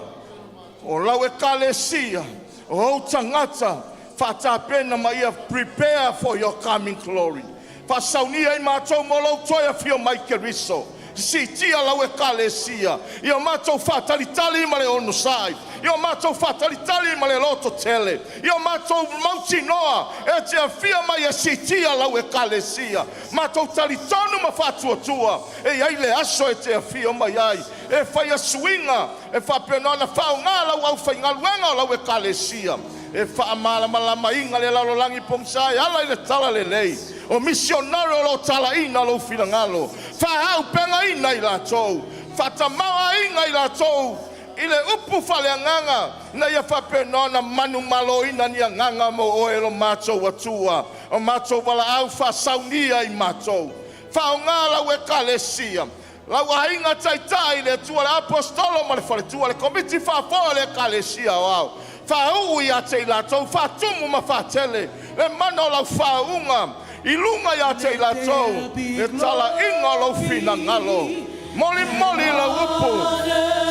o lau ekalesia, o ou tagata, faatapena ma ia prepare for your coming glory. Faasaunia i matou mo lou toe afio mai Keriso. Siitia lau ekalesia, ia matou faatalitali ma le onosai, ia matou faatalitali ma le lototele, ia matou mautinoa e te afio mai e siitia lau ekalesia. Matou talitonu ma faatuatua e i ai le aso e te afio mai ai e faia suiga e faapena ona faaaoga lau aufaigaluega o lau ekalesia e faamalamalamaina le lalolagi pogisa e ala i le talalelei. O misionare o lo o talaina lou finagalo, faaauupegaina i latou, faatamaoaiga i latou i le upu faaleagaga, ina ia faapena ona manumaloina ni agaga mo oe lo matou Atua. O matou valaau, faasaunia i matou, faaaoga lau ekalesia, lau aiga taitai, le Atua le Aposetolo ma le faletua, le komiti faafoe o le Ekalesia Aoao, faauu ia te i latou, faatumu ma faatele le mana o lau faauuga i luga ia te i latou, le talaiga o lou finagalo. Molimoli lau upu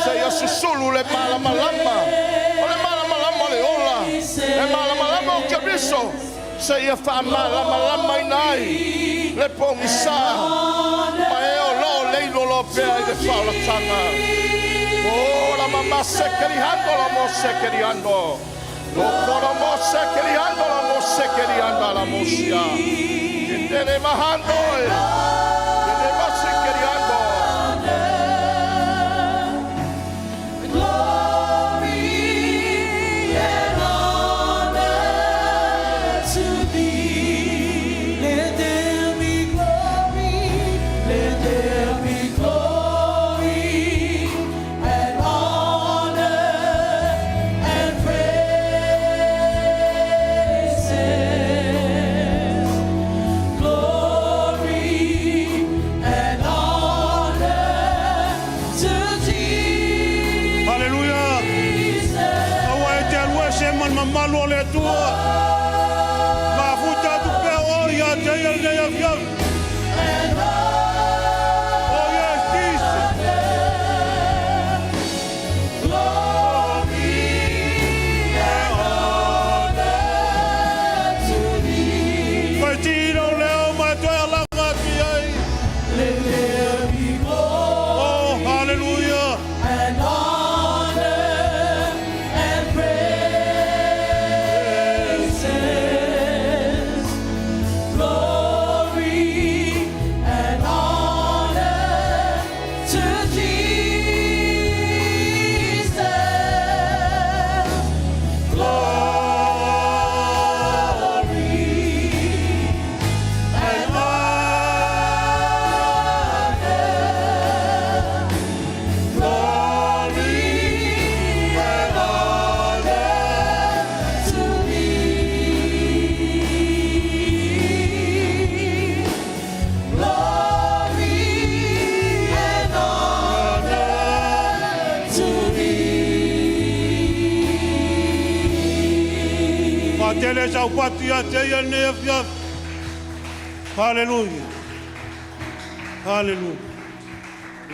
seia susulu le malamalama, o le malamalama o le ola, le malamalama o Keriso, seia faamalamalamaina ai le pogisa ma e o lo o leiloloa pea i le faaolataga. O la mama sekeriando la mo sekeriando. O koro mo sekeriando la mo sekeriando la mo sia. Kendele mahando e. Kende ma sekeriando. Glory and honor to thee. Let there be glory, let there be glory and honor and praises. Glory and honor to Jesus. Haleluia. Aua e te alu ese ma le mamalu o le Atua. Mafuta atu pea oe ia te ia lenei afiafi. Oh yes, Jesus. Glory and honor to thee. Faitino leo ma toe alaga atu i ai. Let there be glory Oh, hallelujah. and honor and praises. Glory and honor to Jesus. Glory and honor. Glory and honor to thee. Glory and honor to thee. Faatele saupatu ia te ia lenei afiafi. Haleluia. Haleluia.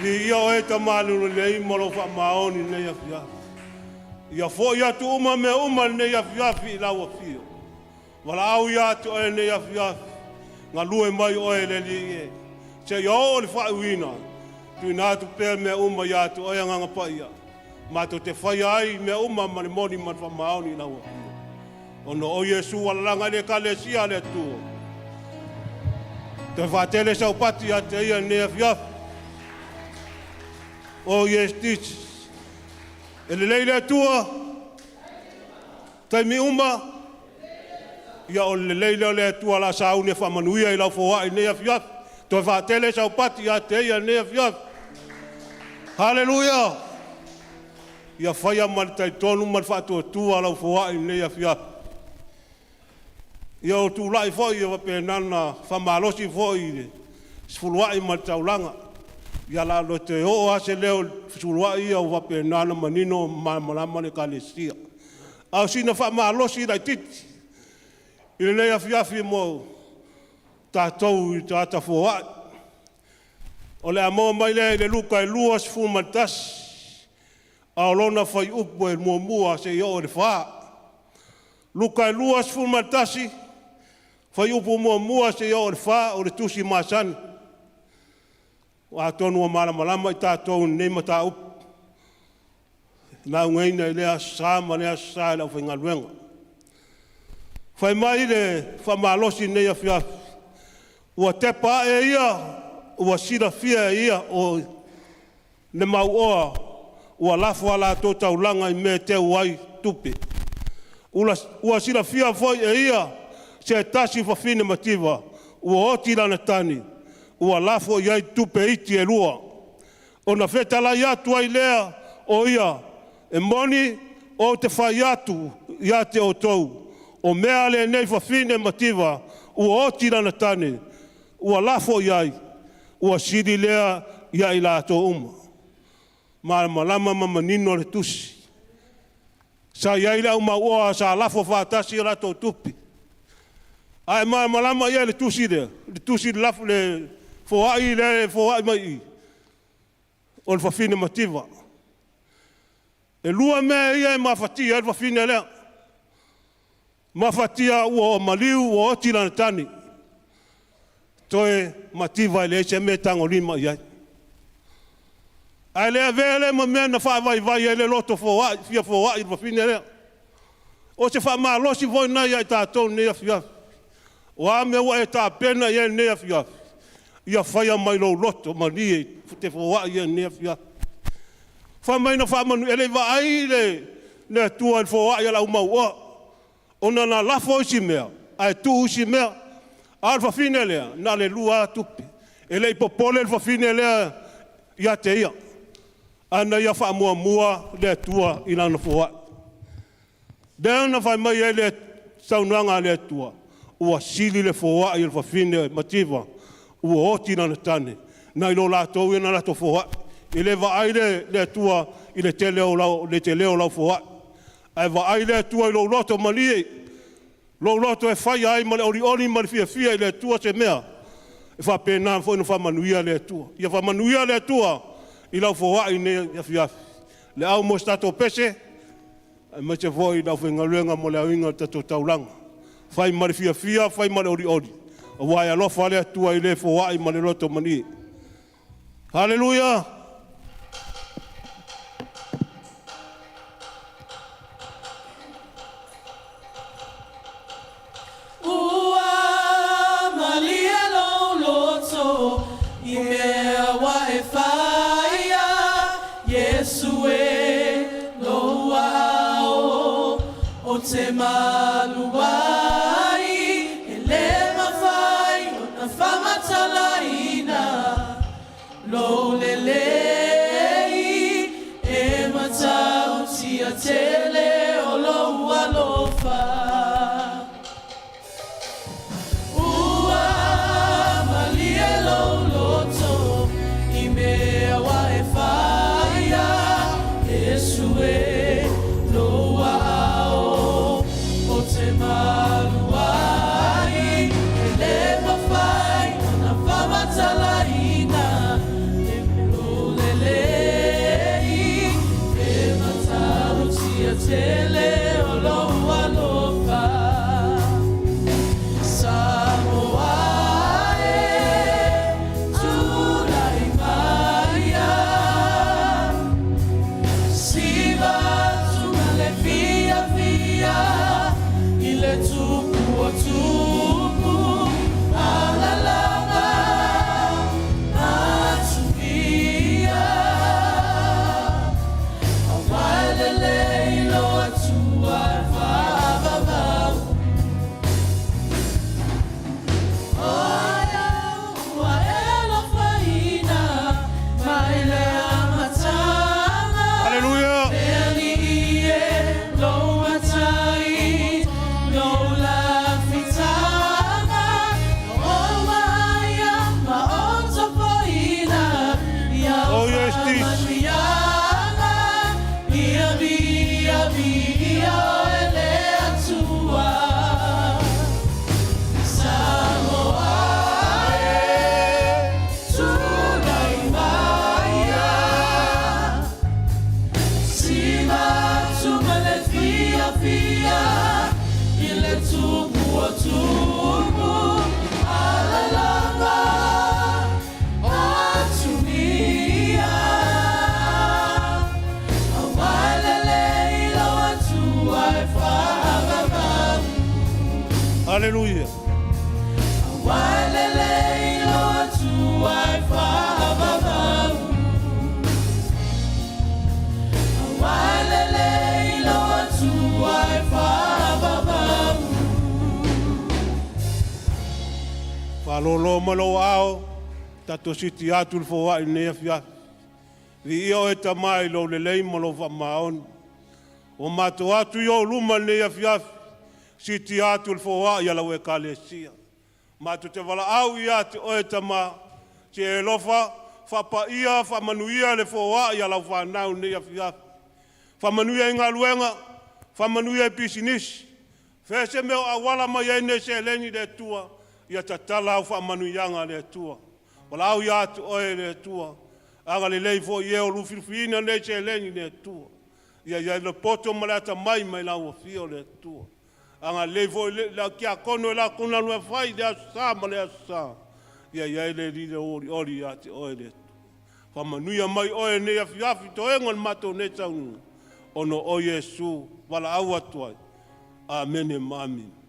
Viia oe tamalulu lelei ma lou faamaoni i lenei afiafi. Ia fo'i atu uma mea uma lenei afiafi i lau afio. Valaau ia te oe lenei afiafi. Galue mai oe le Alii e. Seia oo le faaiuina. Tuuina atu pea mea uma ia te oe Agaga Paia. Matou te faia ai mea uma ma le moni ma le faamaoni i lau afio. Ona o Iesu ua lalaga i le Ekalesia a le Atua. Toe faatele saupatu ia te ia lenei afiafi. Oh yes, Jesus. E lelei le Atua, taimi uma, ia o le lelei lea o le Atua o le a sauni e faamanuia i lau foai i lenei afiafi. Toe faatele saupatu ia te ia lenei afiafi. Haleluia! Ia faia ma le talitonu ma le faatuatua lau foai i lenei afiafi. Ia o tulai foi ia faapena na faamalosi foi i le sefuluai ma le taulaga. Ia la le toe oo lava se leo i le fesuluai ia ua faapena ona manino ma malamalama le Ekalesia. A o sina faamalosi laitiiti i lenei afiafi mo tatou i tagata foai. O le a maua mai lea i le Luka e 21, a o lona fuaiupu e 1 seia oo i le 4. Luka e 21, fuaiupu 1 seia oo i le 4, o le tusi masani. Atonu ua malamalama i tatou i lenei mataupu, laugaina i lea Aso Sa ma lea Aso Sa e le aufaigaluega. Fai mai le faamalosi i lenei afiafi, ua tepa ae ia ua silafia e ia o le mauoa ua lafo a latou taulaga i mea e teu ai tupe. Ua silafia foi e ia se tasi fafine mativa ua oti lana tane ua lafo i ai tupe iti e lua. Ona fetalai atu ai lea o ia, “E moni ou te fai atu ia te outou, o mea a lenei fafine mativa ua oti lana tane ua lafo i ai, ua sili lea ia i latou uma.” Malamalama ma manino le Tusi. Sa i ai le au mauoa sa lafo faatasi a latou tupe. A e malamalama i ai i le tusi lea, le tusi le foai lea e foai mai i i, o le fafine mativa. E 2 mea ia e mafatia ai le fafine lea, mafatia ua maliu ua oti lana tane, toe mativa e leai se mea e tagolima i ai. Ae le avea lea ma mea na faavaivai ai le loto foai, fia foai o le fafine lea. O se faamalosi foi lena ia i tatou i lenei afiafi. O a mea ua e tapena i ai i lenei afiafi, ia faia mai lou loto malie e te foai ai i lenei afiafi. Fai mai na faamanuia, e le i vaai le Atua i le foai a le au mauoa, ona na lafo isi mea ae tuu isi mea. A o le fafine lea, na o le 2 lava tupe. E le i popole le fafine lea ia te ia, ae na ia faamuamua le Atua i lana foai. Lea na fai mai ai le saunoaga a le Atua, ua sili le foai a le fafine mativa ua oti lana tane nai lo latou ia na latou foai. E le vaai le Atua i le tele o lau foai, ae vaai le Atua i lou loto malie, lou loto e fai ai ma le olioli ma le fiafia i le Atua se mea, e faapena foi ona faamanuia le Atua. Ia faamanuia le Atua i lau foai i lenei afiafi. Lea mo se tatou pese, aemaise foi le aufaigaluega mo le aoina o le tatou taulaga. Fai ma le fiafia, fai ma le olioli, aua e alofa le Atua i le foai ma le loto malie. Haleluia! Ua malie lou loto i mea ua e faia, Iesu e, lou aao ou te malu ai, e le mafai ona faamatalaina lou lelei, e matautia tele o lou alofa. Ua malie lou loto i mea ua e faia, Iesu e, lou aao ou te malu ai, e le mafai ona faamatalaina lou lelei, e matautia tele o lou alofa. Samoa e, tulai maia, siva atu ma le fiafia i le tupu o tupu, alalaga matuvia, aua e lelei lou Atua e faavavau. O ua e alofaina mai le amataga. Haleluia! Le Alii e, lou matai, lou lafitaga, o maia ma o tofoina, ia Oh, yes, this. faamanuiaga, ia via via. Haleluia. Faalōlō mai lou aao, tatou siti atu i le foai i lenei afiafi. Viia oe Tama i lou lelei ma lou faamaoni. Ua matou atu i ou luma i lenei afiafi, sitia atu le foai a lau Ekalesia. Matou te valaau ia te oe Tama, se e alofa, faapaia, faamanuia le foai a lau fanau i lenei afiafi. Faamanuia i galuega, faamanuia i pisinisi, fea se mea o auala mai ai nei seleni le Atua, ia tatala au faamanuiaga le Atua. Valaau ia te oe le Atua, agalelei foi i e o lufilufiina nei seleni le Atua. Ia i ai le poto ma le atamai mai lau afio le Atua. Agalelei foi i le tiakono i la outou galuega fai i le Aso Sa ma le Aso Sa, ia i ai le olioli ia te oe le Atua. Faamanuia mai oe i lenei afiafi toega o le matou nei saunoaga, ona o Iesu valaau atu ai. Amene ma amene.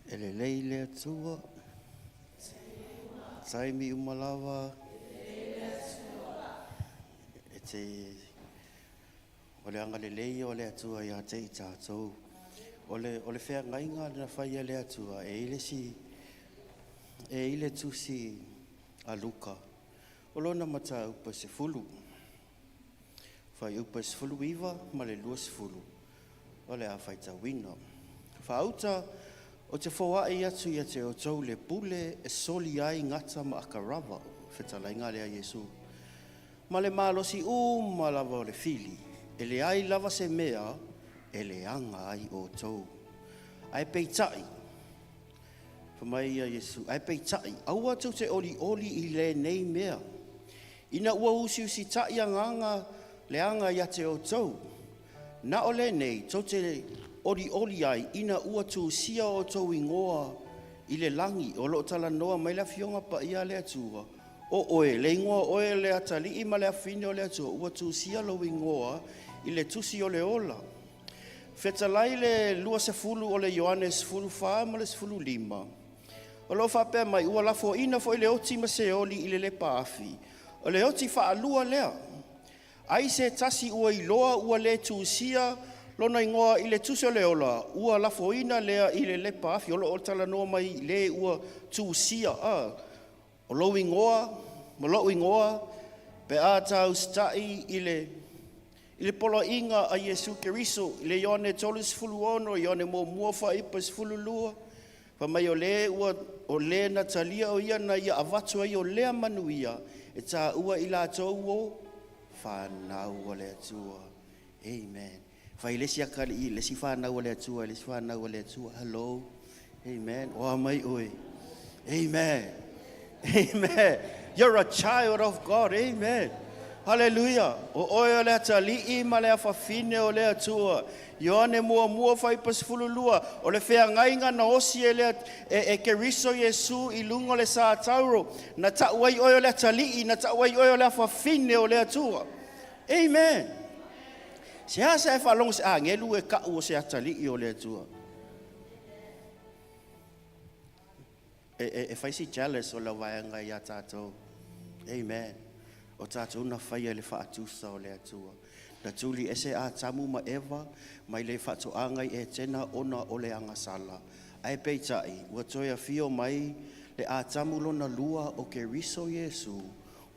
E lelei le Atua, taimi uma lava, e te, o le agalelei o le Atua ia te i tatou. O le, o le feagaiga na fai e le Atua, e i le si, e i le tusi a Luka, o lona mataupu e 10, fuaiupu e 19 ma le 20, o le a faitauina. Faauta o te foai atu ia te outou le pule e soli ai gata ma akarava, fetalaiga lea Iesu. Ma le malosi uma lava o le fili, e leai lava se mea e leaga ai outou. Ae peitai, fai mai ia Iesu, ae peitai, aua tou te olioli i lenei mea, ina ua usiusitai agaga leaga ia te outou. Na o lenei tou te olioli ai ina ua tusia outou igoa i le lagi, o lo o talanoa mai le Afioga Paia a le Atua, o oe, le igoa o oe le atalii ma le afafine o le Atua, ua tusia lou igoa i le tusi o le ola. Fetalai le 20 o le Ioane 14 ma le 15, o lo o faapea mai, ua lafoina foi le oti ma Seoli i le lepa afi. O le oti faalua lea. Ai se tasi ua iloa ua le tusia lona igoa i le tusi o le ola, ua lafoina lea i le lepa afi. O lo o talanoa mai le ua tusia. O lou igoa ma lou igoa pe a tausitai i le i le poloaiga a Iesu Keriso i le Ioane 36, Ioane muamua fuaiupu e 12, fai mai o le ua o le na talia o ia na ia avatu ai o lea manuia e taua i latou o fanau a le Atua. Amen. Fai le isi atalii, le isi fanau a le Atua, le isi fanau a le Atua. Hello. Amen. O a mai oe. Amen. Amen. You're a child of God. Amen. Hallelujah. O oe o le atalii ma le afafine o le Atua. Ioane muamua fuaiupu 12, o le feagaiga na osi e, le, e, e Keriso Iesu i luga o le sa tauro, na tau ai oe o le atalii, na tau ai oe o le afafine o le Atua. Amen. Se asa e faalogo se agelu e kau o se atalii o le Atua. E, e, e fai si jealous o lau vaega ia tatou. Amen. O tatou na faia i le faatusa o le Atua. Na tuli ese Atamu ma Eva mai le faatoaga i Etena ona o le agasala. Ae peitai, ua toe afio mai le Atamu lona lua o Keriso Iesu,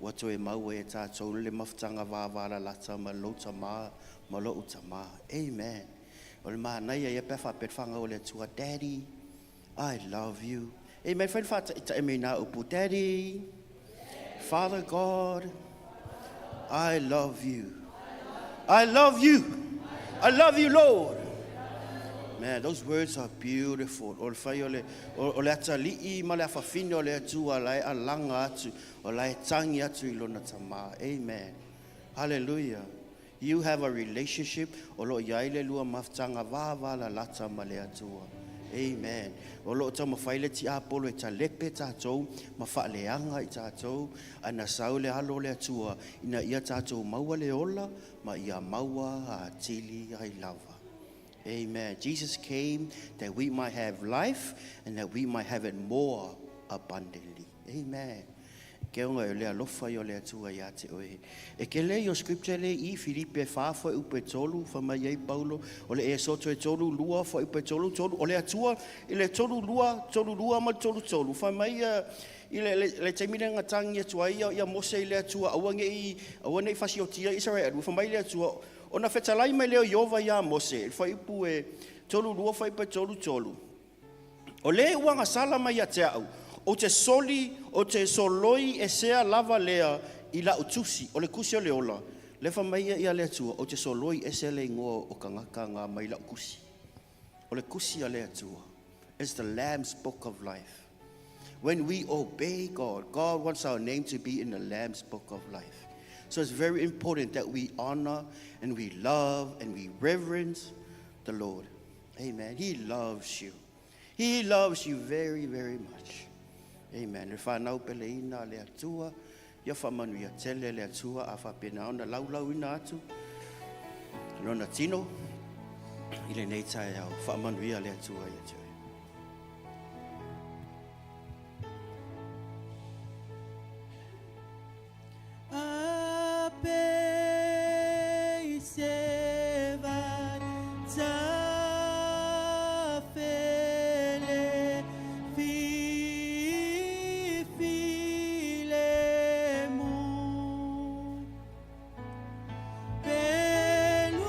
ua toe maua e tatou le mafutaga vavalalata ma lou tama ma lou tama. Amen. O le manaia ia pe a faapea le fanau o le Atua, Daddy, I love you. Amen. Fai le faataitai mai nā upu, Daddy, Father God, I love you. I love you. I love you, Lord. Man, those words are beautiful. O le fai o le, o, o le atalii ma le afafine o le Atua la e alaga atu, o la e tangi atu i lona tama. Amen. Hallelujah. You have a relationship o loo i ai le lua mafutaga vavalalata ma le Atua. Amen. O loo taumafai le tiapolo e talepe tatou ma faaleaga i tatou, ae na sau le Alo o le Atua ina ia tatou maua le ola ma ia maua atili ai lava. Amen. Jesus came that we might have life and that we might have it more abundantly. Amen. Ke onga e le alofa i o le Atua ia te oe. E ke le o scripture le i Filipe 4 fo upe tolu, fa mai ai Paulo, o le e soto e tolu lua fo upe tolu tolu, o le Atua i le tolu lua, tolu lua ma tolu tolu, fa mai i le taimi le ngatangi atua ia Mose i le Atua, aua nei fasiotia Israel, fa mai le Atua, ona fetalai mai leo Iova ia Mose, fa ipu e tolu lua fa ipe tolu tolu. O le uanga sala mai ia te au, o te soli, o te soloi e sea lava lea i la utusi, o le kusi o le ola, le fa mai ia le Atua, o te soloi e sea le ingoa o kangaka ngā mai la kusi. O le kusi a le Atua is the Lamb's book of life. When we obey God, God wants our name to be in the Lamb's book of life. So it's very important that we honor and we love and we reverence the Lord. Amen. He loves you. He loves you very, very much. Amen. Le whanau pele ina le Atua, ia whamanu ia tele le Atua a whapena ona laulau ina atu. Lona tino, i le nei tae au, whamanu ia le Atua ia te oe. A se vai tafele fi filemu pelutiane.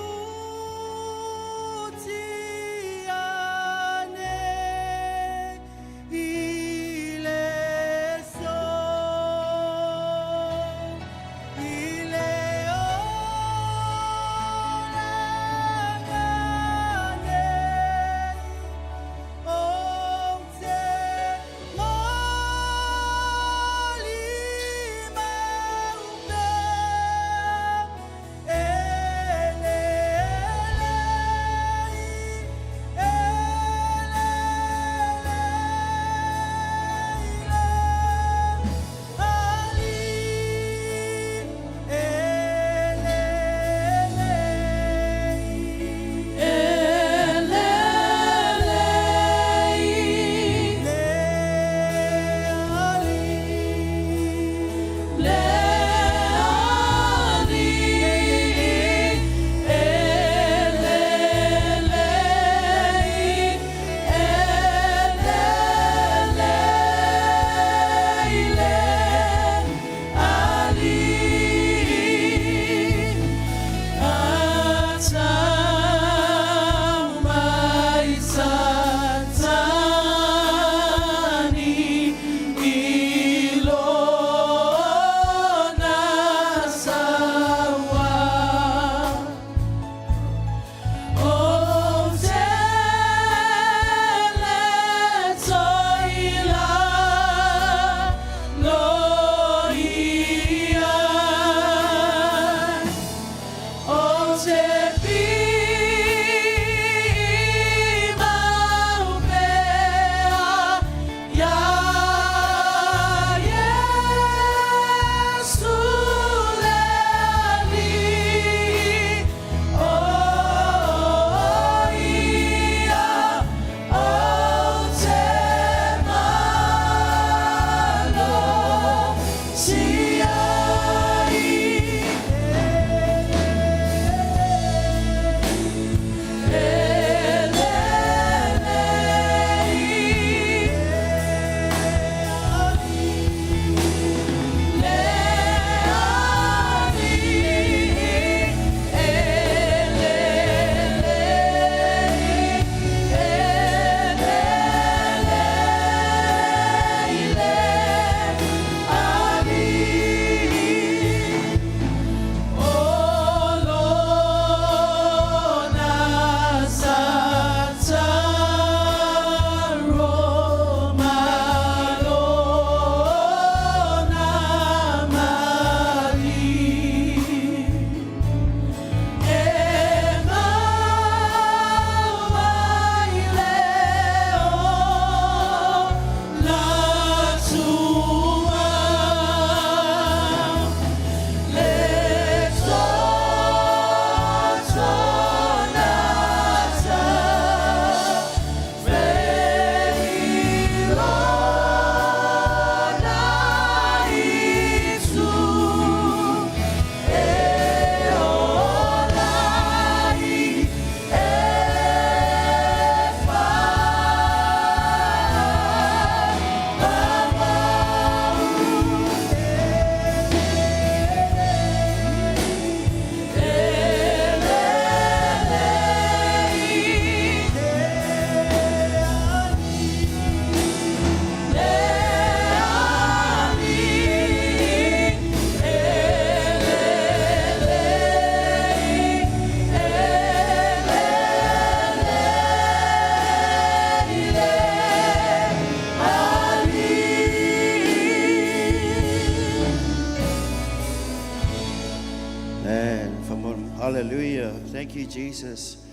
Thank you, Jesus.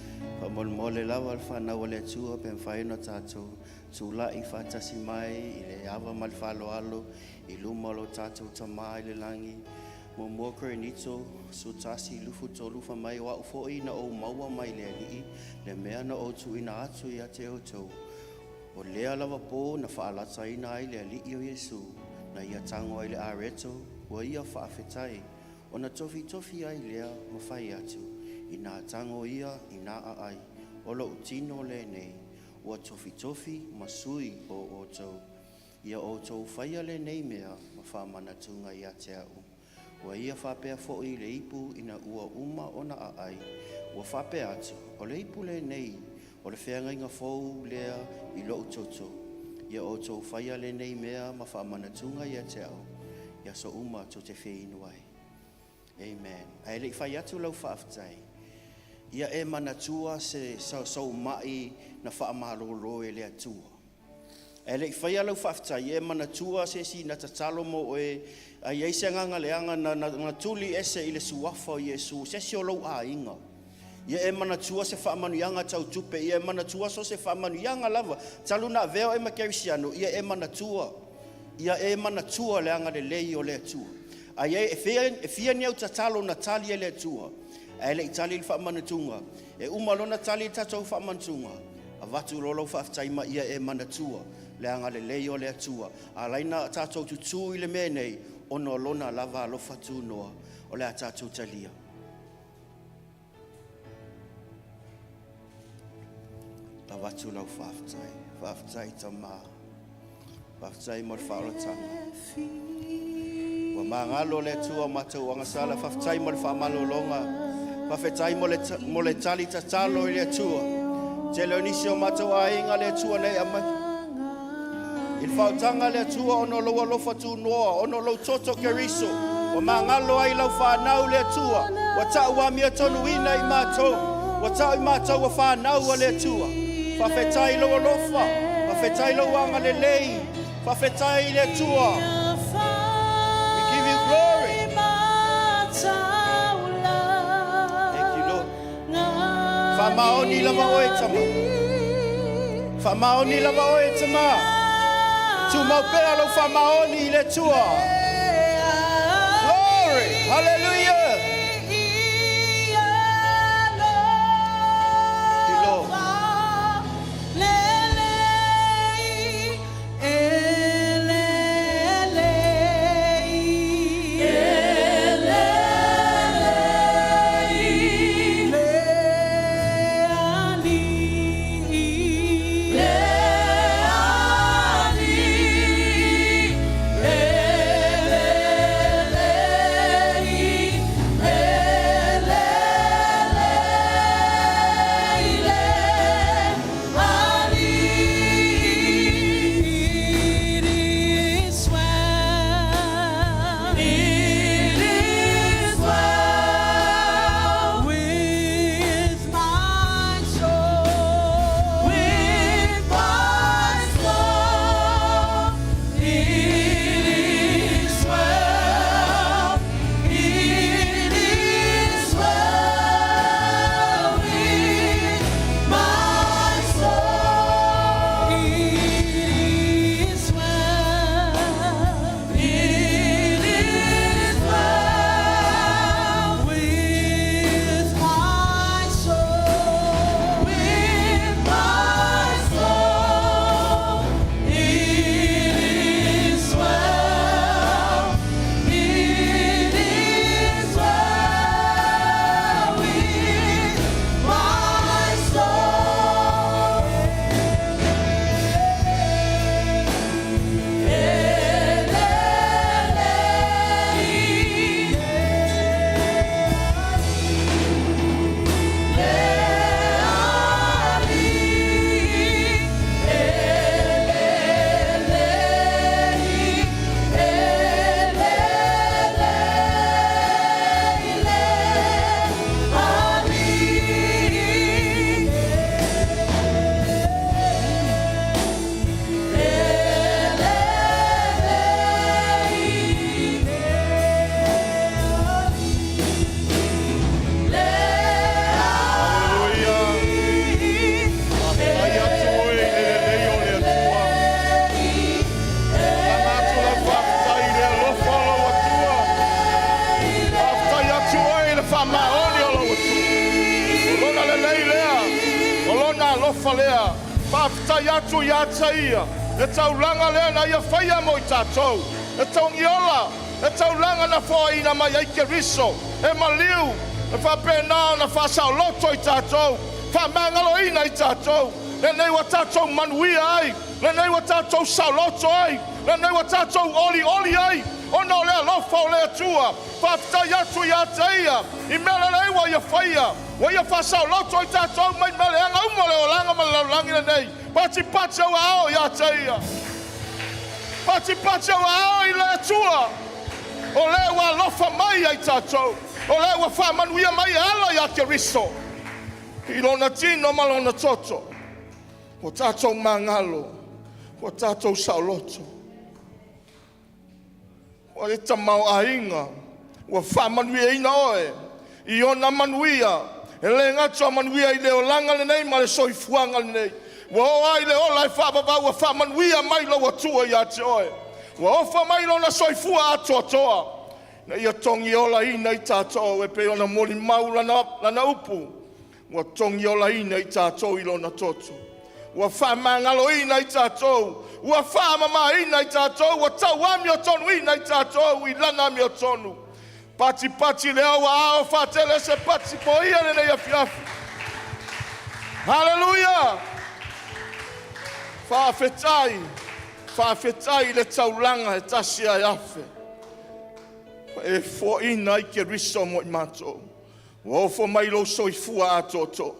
Faamolemole lava le fanau a le Atua pe mafai ona tatou tulai faatasi mai i le ava ma le faaaloalo i luma o lo tatou Tamā i le lagi. Muamua Korinito 11 23 fai mai o a'u fo'i na ou maua mai le Alii le mea na ou tuuina atu ia te outou. O lea lava pō na faalatsaina ai le Alii o Iesu na ia tago ai le areto ua ia faafetai ona tofitofi ai lea ma fai atu i nā tago ia i nā aai o lo'u tino lenei ua tofitofi ma sui o outou. Ia outou faia lenei mea ma faamanatuga ia te a'u. Ua ia faapea fo'i le ipu ina ua uma ona aai ua faapea atu o le ipu lenei o le feagaiga fou lea i lo'u toto. Ia outou faia lenei mea ma faamanatuga ia te a'u ia so uma tou te feinu ai. Amen. Ae le i fai atu lau faafetai, ia e manatua se sauma'i na faamalōlō e le Atua. Ae le i faia lau faafetai, e manatua se isi na tatalo mo oe, ai ai se agaga leaga na tuli ese i le suafa o Iesu, se isi o lou aiga. Ia e manatua se faamanuiaga tau tupe, ia e manatua so se faamanuiaga lava. Talu na avea e ma kerisiano, ia e manatua. Ia e manatua le agalelei o le Atua. Ai e fia ni au tatalo na tali e le Atua. Ae le i tali le faamanatuga. E uma lona tali tatou faamanatuga. Avatu lo lau faafetai ma ia e manatua le agalelei o le Atua. A laina tatou tutū i le mea nei, ona o lona lava alofa tunoa o le a tatou talia. Avatu lau faafetai. Faafetai Tamā. Faafetai mo le faaolataga. Ua magalo le Atua matou agasala. Faafetai mo le faamalologa. Faafetai mo le tali tatalo i le Atua. Tele o nisi o matou aiga le Atua nei amai. I le fautaga le Atua ona o lou alofa tunoa, ona o lou toto Keriso. Ua magalo ai lau whanau le Atua. Ua tau amia tonuina i mātou. Ua tau i mātou ua whanau a le Atua. Faafetai lou alofa. Faafetai lou agalelei. Faafetai le Atua. We give you glory. Thank you, Lord. Faamaoni lava oe tama. Faamaoni lava oe tama. Tumau pea lau faamaoni i le Atua. Glory. Hallelujah. Thank you, Lord. alofa lea. Faafetai atu ia te ia, le taulaga lea na ia faia mo i tatou. E togiola, le taulaga na foaina mai ai Keriso, e maliu, e faapena ona faasaoloto i tatou, faamagaloina i tatou, lenei ua tatou manuia ai, lenei ua tatou saoloto ai, lenei ua tatou olioli ai, ona o le alofa o le Atua. Faafetai atu ia te ia, i mea lelei ua ia faia, ua ia faasaoloto i tatou mai mea leaga uma o le olaga ma le lalolagi lenei. Patipati au ao ia te ia. Patipati au ao i le Atua. O lea ua alofa mai ai tatou. O lea ua faamanuia mai e ala ia Keriso. I lona tino ma lona toto. Ua tatou magalo, ua tatou saoloto. Ua le tamaoaiga, ua faamanuiaina oe i ona manuia, e le gata o manuia i le olaga lenei ma le soifuaga lenei. Ua oo lava i le ola e faavavau, ua faamanuia mai lou Atua ia te oe. Ua ofa mai lona soifua atoatoa na ia togiolaina i tatou e pei ona molimau lana upu, ua togiolaina i tatou i lona toto. Ua faamagaloina i tatou, ua faamamaina i tatou, ua tauamiotonuina i tatou i lana amiotonu. Patipati le au ao faatele se pati po ia lenei afiafi. Haleluia! Faafetai, faafetai i le taulaga e tasi ae afe, ua e foaina ai Keriso mo i matou. Ua ofo mai lou soifua atoatoa,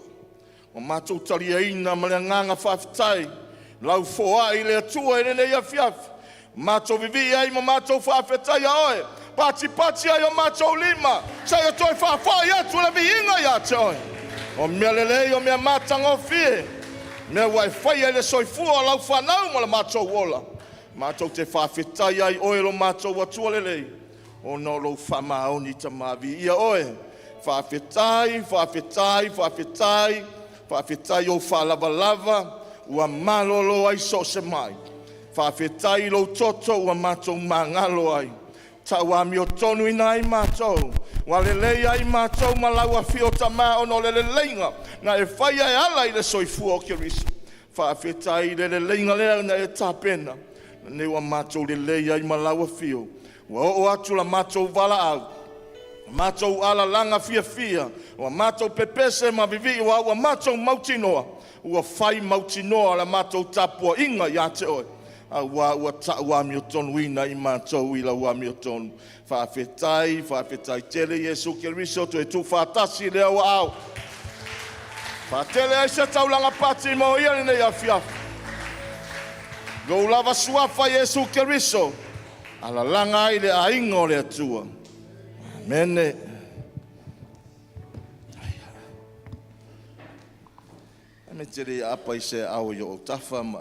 ua matou taliaina ma le agaga faafetai lau foai i le Atua i lenei afiafi. Matou vivii ai ma matou faafetaia oe, patipati ai o matou lima, seia toe faafoi atu le viiga ia te oe. O mea lelei, o mea matagofie, mea ua e faia i le soifua o lau fanau ma le matou ola. Matou te faafetai ai oe lo matou Atua lelei, ona o lou faamaoni Tama. Viia oe, faafetai, faafetai, faafetai, faafetai i ou faalavalava ua malolo ai so o se mai. Faafetai i lou toto ua matou magalo ai, tauamiotonuina ai matou, ua lelei ai matou ma lau afio Tama ona o le leleiga na e faia e ala i le soifua o Keriso. Faafetai i le leleiga lea na e tapena, lenei ua matou lelei ai ma lau afio. Ua oo atu la matou valaau, matou alalaga fiafia, ua matou pepese ma vivii aua ua matou mautinoa ua fai mautinoa la matou tapuaiga ia te oe, aua ua tau amiotonuina i matou i lau amiotonu. Faafetai, faafetai tele Iesu Keriso, toe tuufaatasi lea ua ao. Faatele ai se taulaga pati mo ia lenei afiafi. Lou lava suafa Iesu Keriso, alalaga ai le aiga o le Atua. Amene. Me te le apa i se ao i o tafa ma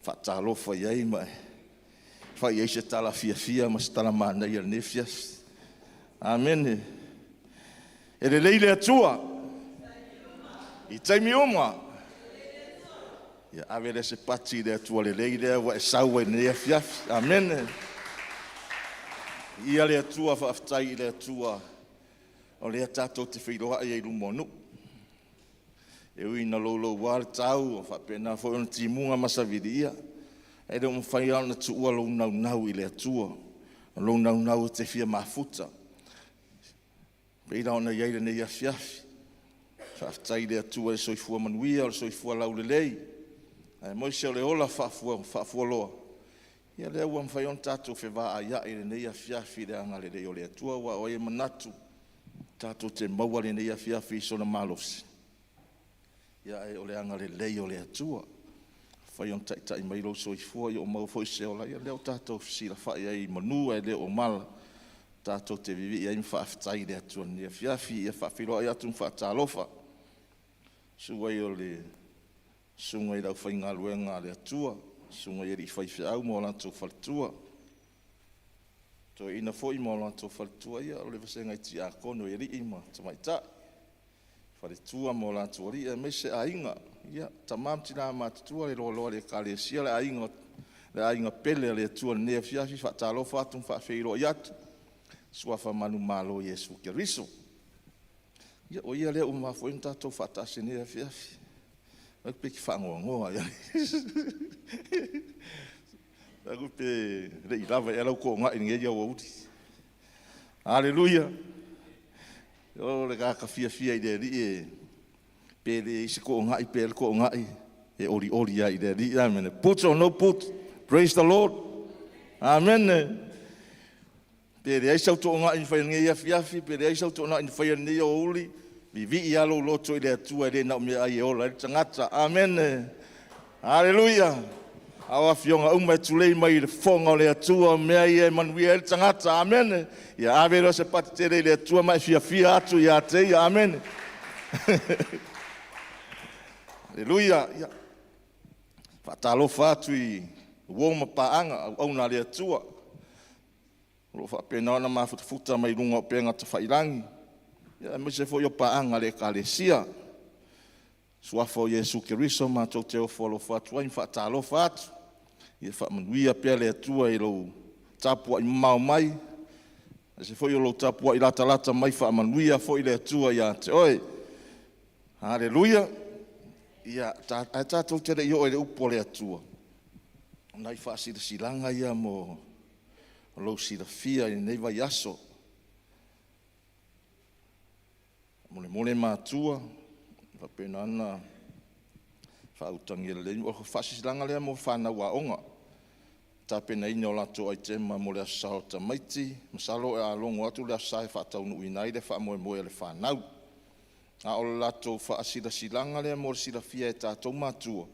faatalofa i ai ma fai ai se tala fiafia ma se tala manaia i lenei afiafi. Amene. E lelei le Atua i taimi uma. Ia ave lea se pati i le Atua lelei lea ua e sau ai i lenei afiafi. Amene. Ia le Atua, faafetai i le Atua o lea tatou te feiloai ai i luma o nuu. E ui ina louloua le tau ua faapena foi ona timuga ma savili, ia, e le o mafai lava ona tuua lou naunau i le Atua, o lou naunau e te fia mafuta, pei la ona i ai lenei afiafi. Faafetai i le Atua i le soifua manuia, o le soifua laulelei, aemaise o le ola faafualoa, ia lea ua mafai ona tatou fevaaiai i lenei afiafi i le agalelei o le Atua. Aua o ai e manatu tatou te maua lenei afiafi i sona malosi? Ae o le agalelei o le Atua ua mafai ona taitai mai lou soifua, ua maua foi se ola. Ia o lea ua tatou fesilafai ai i manu ae le o mala, tatou te vivii ai ma faafetai i le Atua i lenei afiafi. E faafeiloai atu ma faatalofa i le susu ai o le susuga i le aufaigaluega a le Atua, susuga i alii faifeau ma o latou faletua, toeaiina foi ma o latou faletua, ia o le vasega i tiakono i alii ma tamaitai, faletua ma o latou alii aemaise aiga, tama ma tina matutua, le loaloa o le Ekalesia, le aiga pele a le Atua i lenei afiafi. E faatalofa atu ma faafeiloai atu i le Suafa manumalo o Iesu Keriso. Ia, o ia lea ua mafua ai ona tatou faatasi i lenei afiafi. Vaai atu pe e te faanoanoa i ai. Vaai atu pe le i lava ea lau toonai i lenei aoauli. Aleluia! O le tagata fiafia i le Alii e pe leai se toonai pe i ai le toonai, e olioli lava i le Alii. Amene. Put or no put, praise the Lord. Amene. Pe leai sau toonai na faia i lenei afiafi, pe leai sau toonai na faia i lenei aoauli, vivii lava lou loto i le Atua e le na o meaai e ola ai le tagata. Amene. Aleluia. A o afioga uma e tulei mai i le fofoga o le Atua, o mea ia e manuia ai le tagata. Amene. Ia ave lea o se pati tele i le Atua ma e fiafia atu ia te Ia. Amene. Aleluia. Ia, faatalofa atu i uo ma paaga, auauna a le Atua o lo o faapena ona mafutafuta mai luga o upega tafailagi, aemaise foi o paaga a le Ekalesia. Suafa o Iesu Keriso matou te ofo alofa atu ai ma faatalofa atu. Ia faamanuia pea le Atua i lou tapuai mamao mai, aemaise foi o lou tapuai latalata mai, faamanuia foi le Atua ia te oe. Aleluia. Ia, ae tatou te le i oo i le upu a le Atua, o nai faasilasilaga ia mo lou silafia i lenei vaiaso. Faamolemole matua, faapena ona faautagia lelei. O le faasilasilaga lea mo fanau aoga, tapenaina o latou aitema mo le Aso Sa o tamaiti. Masalo o le a logo atu le Aso Sa e faataunuuina ai le faamoemoe o le fanau. A o le latou faasilasilaga lea mo le silafia e tatou matua,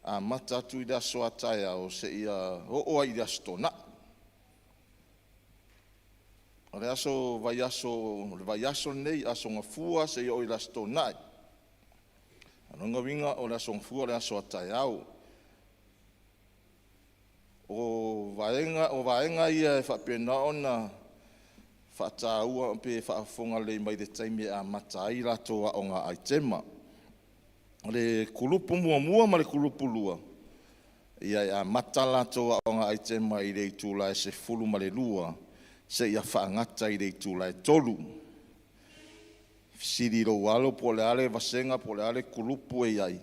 amata atu i le aso a taeao seia oo lava i le Aso Toonai. O le aso vaiaso o le vaiaso lenei, Aso Gafua seia oo i le Aso Toonai. O lona uiga o le Aso Gafua o le aso a taeao. O vaega ia e faapena ona faataua pe faafofoga lelei mai i le taimi e amata ai latou aoga aitema. O le Kulupu 1 ma le Kulupu 2, e amata a latou aoga aitema i le itula e 12:00 seia faagata i le itula e 3:00. Fesili i lou alo po o le a le vasega po o le a le Kulupu e i ai,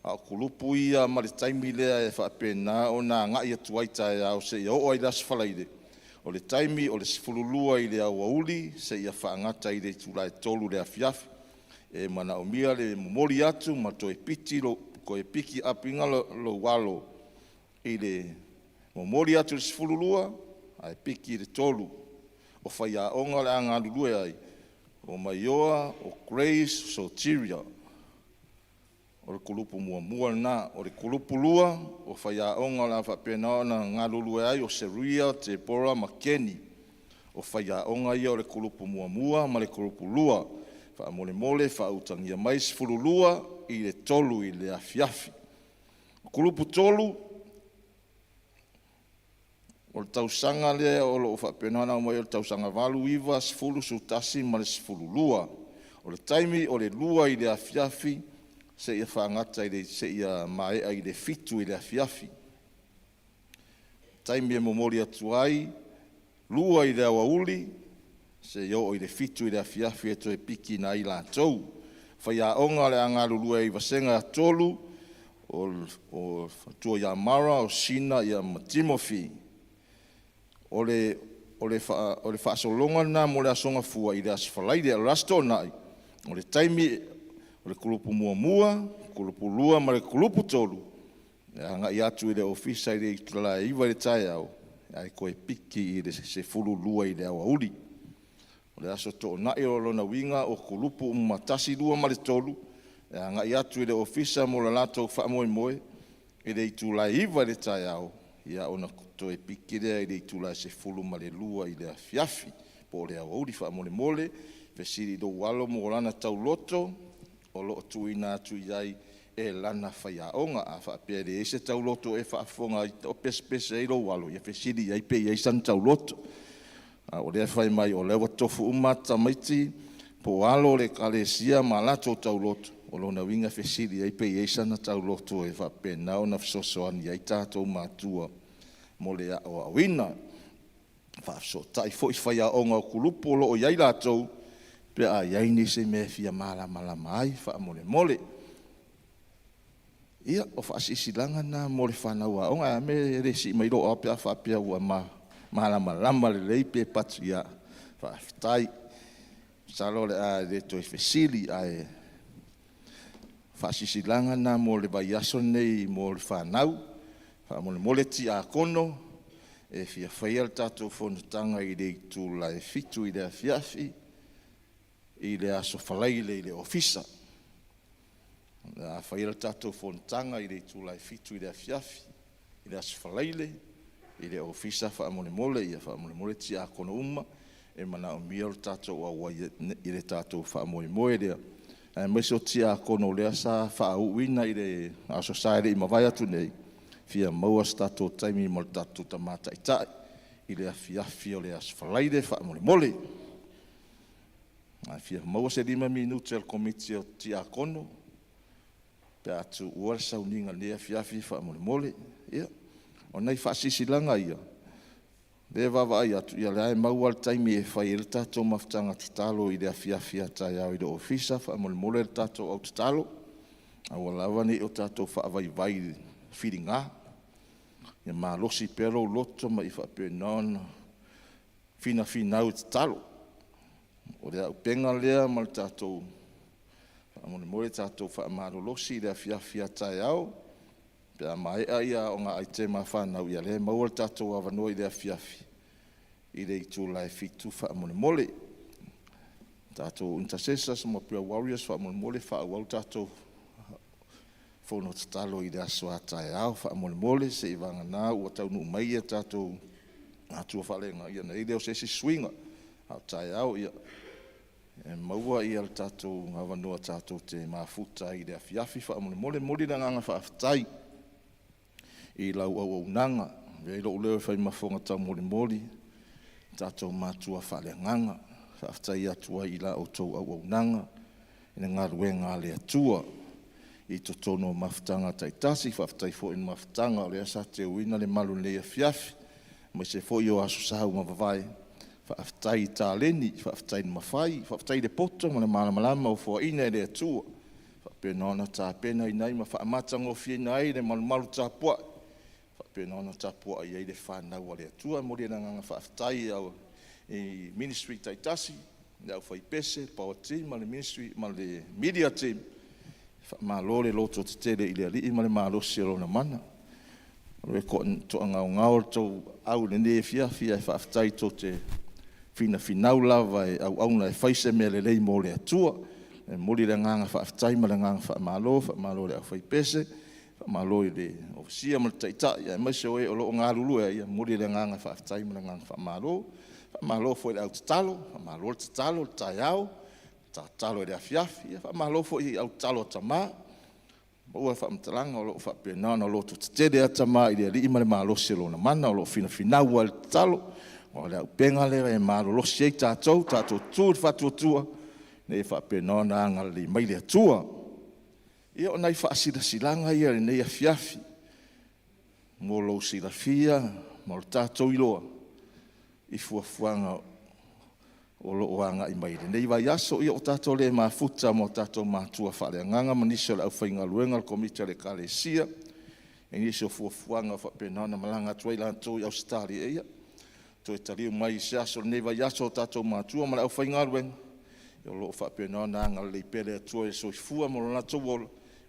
a o Kulupu ia ma le taimi lea e faapena ona agai atu ai taeao seia oo lava i le Aso Faraile, o le taimi o le 12:00 i le aoauli seia faagata i le itula e 3:00 i le afiafi. E manaomia le momoli atu ma toe piki up ina lou alo i le momoli atu i le 12:00 ae piki i le 3:00. O faiaoga o le a galulue ai, o Maioa, o Grace, Soteria. O le Kulupu 1 lena. O le Kulupu 2, o faiaoga o le a faapena ona galulue ai o Seria, Tepora ma Keni. O faiaoga ia o le Kulupu 1 ma le Kulupu 2. Faamolemole faautagia mai le 12:00 i le 3:00 i le afiafi. Kulupu 3, o le tausaga lea o lo o faapena ona aumai o le tausaga 8, 9, 10, 11 ma le 12. O le taimi o le 2:00 i le afiafi seia faagata seia maea i le 7:00 i le afiafi. Taimi e momoli atu ai, 2:00 i le aoauli seia oo i le 7:00 i le afiafi e toe pikiina ai latou. Faiaoga o le a galulue ai i Vasega 3, o le Matua ia Mara, o Sina ma Timoci. O le faasologa lena mo le Aso Gafua i le Aso Faraile. A o le Aso Toonai, o le taimi o le Kulupu 1, Kulupu 2 ma le Kulupu 3, e agai atu i le Ofisa i le itula e 9:00 i le taeao ae toe piki i le 12:00 i le aoauli. O le Aso Toonai o lona uiga o Kulupu uma 1, 2 ma le 3, e agai atu i le Ofisa mo le latou faamoemoe i le itula e 9:00 i le taeao ona toe piki lea i le itula e 12:00 i le afiafi po o le aoauli. Faamolemole fesili i lou alo mo lana tauloto o lo o tuuina atu i ai e lana faiaoga. A faapea e leai se tauloto o e faafofoga ai o pesepese ai lou alo, ia fesili i ai pe i ai sana tauloto. A o lea e fai mai o lea ua tofu uma tamaiti po o alo o le Ekalesia ma latou tauloto, o lona uiga e fesili i ai pe i ai sana tauloto e faapena ona fesoasoani ai tatou matua mo le aoaoina. Faafesootai foi faiaoga o Kulupu o lo o i ai latou Pe a i ai nisi mea e fia malamalama ai faamolemole. Ia, o faasilasilaga na mo le fanau aoga. A mea e le sii mai lou ao pe a faapea ua malamalama lelei pe pati, ia faafetai. Masalo o le a le toe fesili, ae o faasilasilaga na mo le vaiaso lenei mo le fanau. Faamolemole tiakono, e fia faia le tatou fonotaga i le itula e 7:00 i le afiafi i le aso Faraile i le Ofisa. O le a faia le tatou fonotaga i le itula e 7:00 i le afiafi i le aso Faraile i le Ofisa faamolemole. Ia faamolemole tiakono uma e manaomia lo tatou auai i le tatou faamoemoe lea, aemaise o tiakono lea sa faauuina i le Aso Sa e le i mavae atu nei, e fia maua se tatou taimi ma le tatou Tama Taitai i le afiafi o le aso Faraile faamolemole. A fia maua se 5 minute o le Komiti o Tiakono pe a tuua le sauniga i lenei afiafi faamolemole. Ia, o nai faasilasilaga ia o lea e vaavaai atu, o lea lava e mau le taimi e fai ai le tatou mafutaga tatalo i le afiafi a taeao i le Ofisa faamolemole le tatou au tatalo, aua lava ne i o tatou faavaivai i le filiga. Ia malosi pea lou loto ma ia faapena ona finafinau e tatalo. O le auupega lea ma le tatou… Faamolemole tatou faamalolosi i le afiafi a taeao pe a maea aoga aitema a fanau, ia o lea e maua le tatou avanoa i le afiafi i le itula e 7:00 faamolemole. Tatou intercessors ma prayer warriors faamolemole faaauau le tatou fono tatalo i le aso a taeao faamolemole, seiavagana ua taunuu mai tatou matua faaleagaga ona i ai lea o se isi suiga. A o taeao e maua le tatou avanoa tatou te mafuta ai i le afiafi faamolemole. E momoli le agaga faafetai i lau auaunaga e avea ai lou leo e fai ma fofoga taumolimoli i tatou matua faaleagaga. E faafetai atu ai i la outou auaunaga i le galuega a le Atua i totonu o mafutaga taitasi. Faafetai foi i le mafutaga o lea sa teuina le malu i lenei afiafi, aemaise foi o Aso Sa ua mavae. Faafetai taleni, faafetai le mafai, faafetai le poto ma le malamalama ua foaina e le Atua ua faapena ona tapenaina ai ma faamatagofieina ai le malumalu tapuai ua faapena ona tapuai ai le fanau a le Atua. E momoli le agaga faafetai i Ministry taitasi, le aufaipese, le Power Team ma le Media Team, faamalo le lototetele i le Alii ma le malosi o Lona Mana. O le toagaogao le tou au i lenei afiafi ae faafetai tou te finafinau lava e auauna e fai se mea lelei mo le Atua. E momoli le agaga faafetai ma le agaga faamalo, faamalo i le aufaipese, faamalo i le overseer ma le taitai aemaise o e o lo o galulue ai. E momoli le agaga faafetai ma le agaga faamalo. Faamalo foi i le au tatalo, faamalo le tatalo i le taeao, tatalo i le afiafi, faamalo foi i le au tatalo a tama. Ua maua le faamatalaga o lo o faapena ona lototetele lava tama i le Alii ma le malosi o Lona Mana, o lo o finafinau lava i le tatalo. Aua o le auupega lea e malolosi ai tatou, tatou tutu i le faatuatua ina ia faapena ona agalelei mai le Atua. Ia o nai faasilasilaga ia i lenei afiafi mo lou silafia ma lo tatou iloa i fuafuaga o lo o agai mai i lenei vaiaso. Ia ua tatou le mafuta ma o tatou matua faaleagaga ma nisi o le aufaigaluega a le Komiti a le Ekalesia i nisi o fuafuaga o faapena ona malaga atu ai latou i Ausetalia, ia toe taliu mai i se aso o lenei vaiaso o tatou matua ma le aufaigaluega, o lo o faapena ona agalelei pea le Atua i le soifua ma lo latou ola,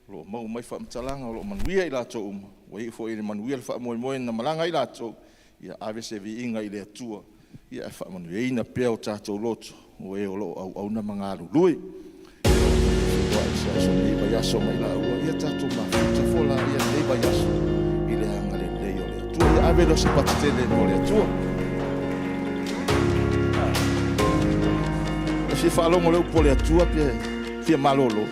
o lo o maua mai faamatalaga o lo o manuia i latou uma, ua iu foi ina manuia le faamoemoe na malaga ai latou, ia ave se viiga i le Atua ae faamanuiaina pea o tatou loto o e o lo o auauna ma galulue. Toe feiloai i se aso o lenei vaiaso ma i laua, ia tatou mafuta foi laia i lenei vaiaso i le agalelei o le Atua. Ia ave lea o se pati tele mo le Atua. E fia faalogo i le upu a le Atua pe fia malolo?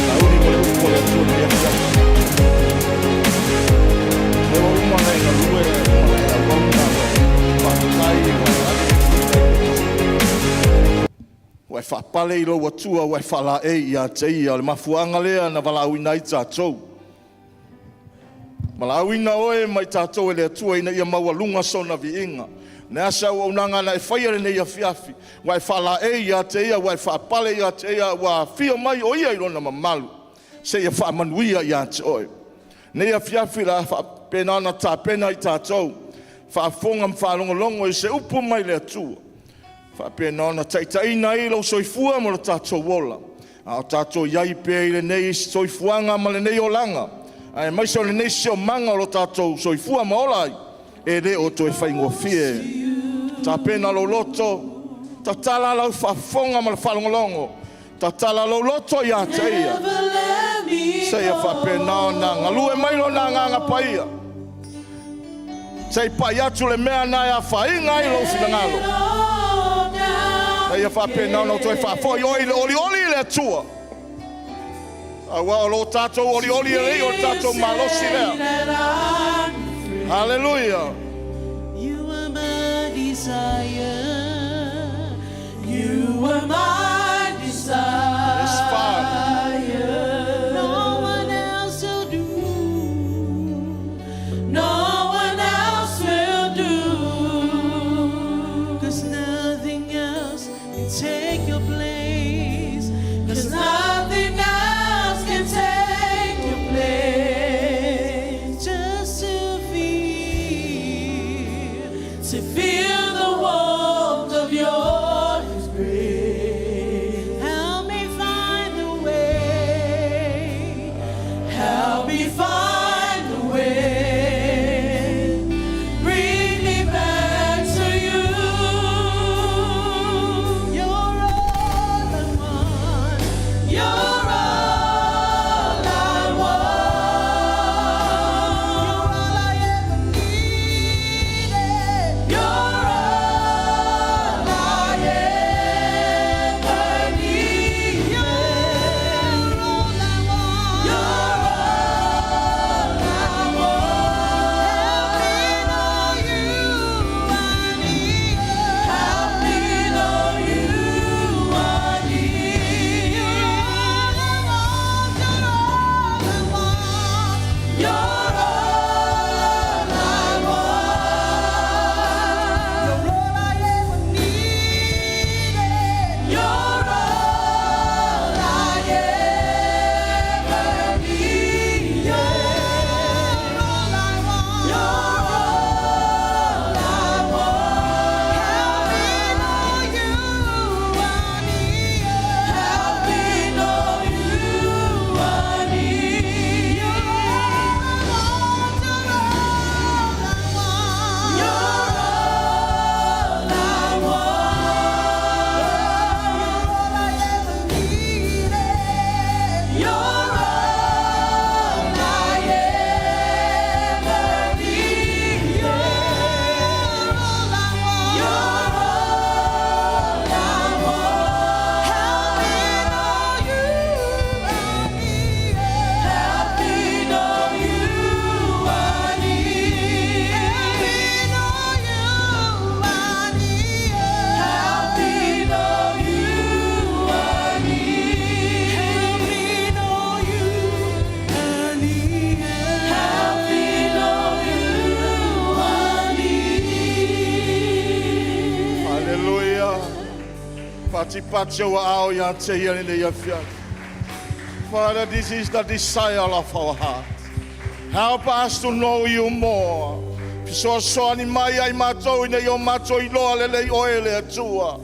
Sauni mo le upu a le e faapale i lou Atua ua e faalaei ia te Ia. O le mafuaaga lea na valaauina ai tatou. Valaauina oe ma i tatou e le Atua ina ia maualuga sona viiga. Le a se auaunaga na e faia lenei afiafi, ua e faalaei ia te Ia, ua e faapale ia te Ia, ua afio mai o Ia i lona mamalu, seia faamanuia ia te oe. Nei afiafi la faapena ona tapena i tatou, faafofoga ma faalogologo i se upu mai le Atua, faapena ona taitaiina ai lou soifua ma lo tatou ola, a o tatou i ai pea i lenei soifuaga ma lenei olaga, aemaise o lenei siosiomaga o lo tatou soifua ma ola ai, e le o toe faigofie. Tapena lou loto, tatala lau faafofoga ma le faalogologo, tatala lou loto ia te Ia, Never let me seia faapena ona galue mai lona agaga paia, se i pai atu le mea na e afaina ai lou finagalo. Lay it all down Na ia faapena ona toe faafoi oe i le olioli i le Atua. Aua o lo tatou olioli e lei o le tatou malosi lea. That I'm free. Haleluia. You are my desire. You are my desire. Yes, Father. No one else will do. No one else will do. 'Cause nothing else can take your place. 'Cause nothing else can take your place. Just to feel the warmth of your embrace. Help me find the way. Help me find the way. Bring me back to you. You're all I want. You're all I want. You're all I ever needed. You're all I ever needed. You're all I want. You're all I want. Help me know you I need. Help me know you I need. You're all I want. You're all I want. You're all I want. You're all I ever needed. You're all I ever needed. You're all I want. You're all I want. Help me know you I need. Help me know you I need. You're all I want. You're all I want. You're all I want. You're all I ever needed. You're all I ever needed. You're all I want. You're all I want. Help me know you I need. Help me know you I need. Help me know you I need. Help me know you I need. Help me know you I need. Help me know you I need. Haleluia. Patipati au ao ia te ia lenei afiafi. Father, this is the desire of our heart. Help us to know you more. Fesoasoani mai ai matou ina ia o matou iloa lelei oe le Atua.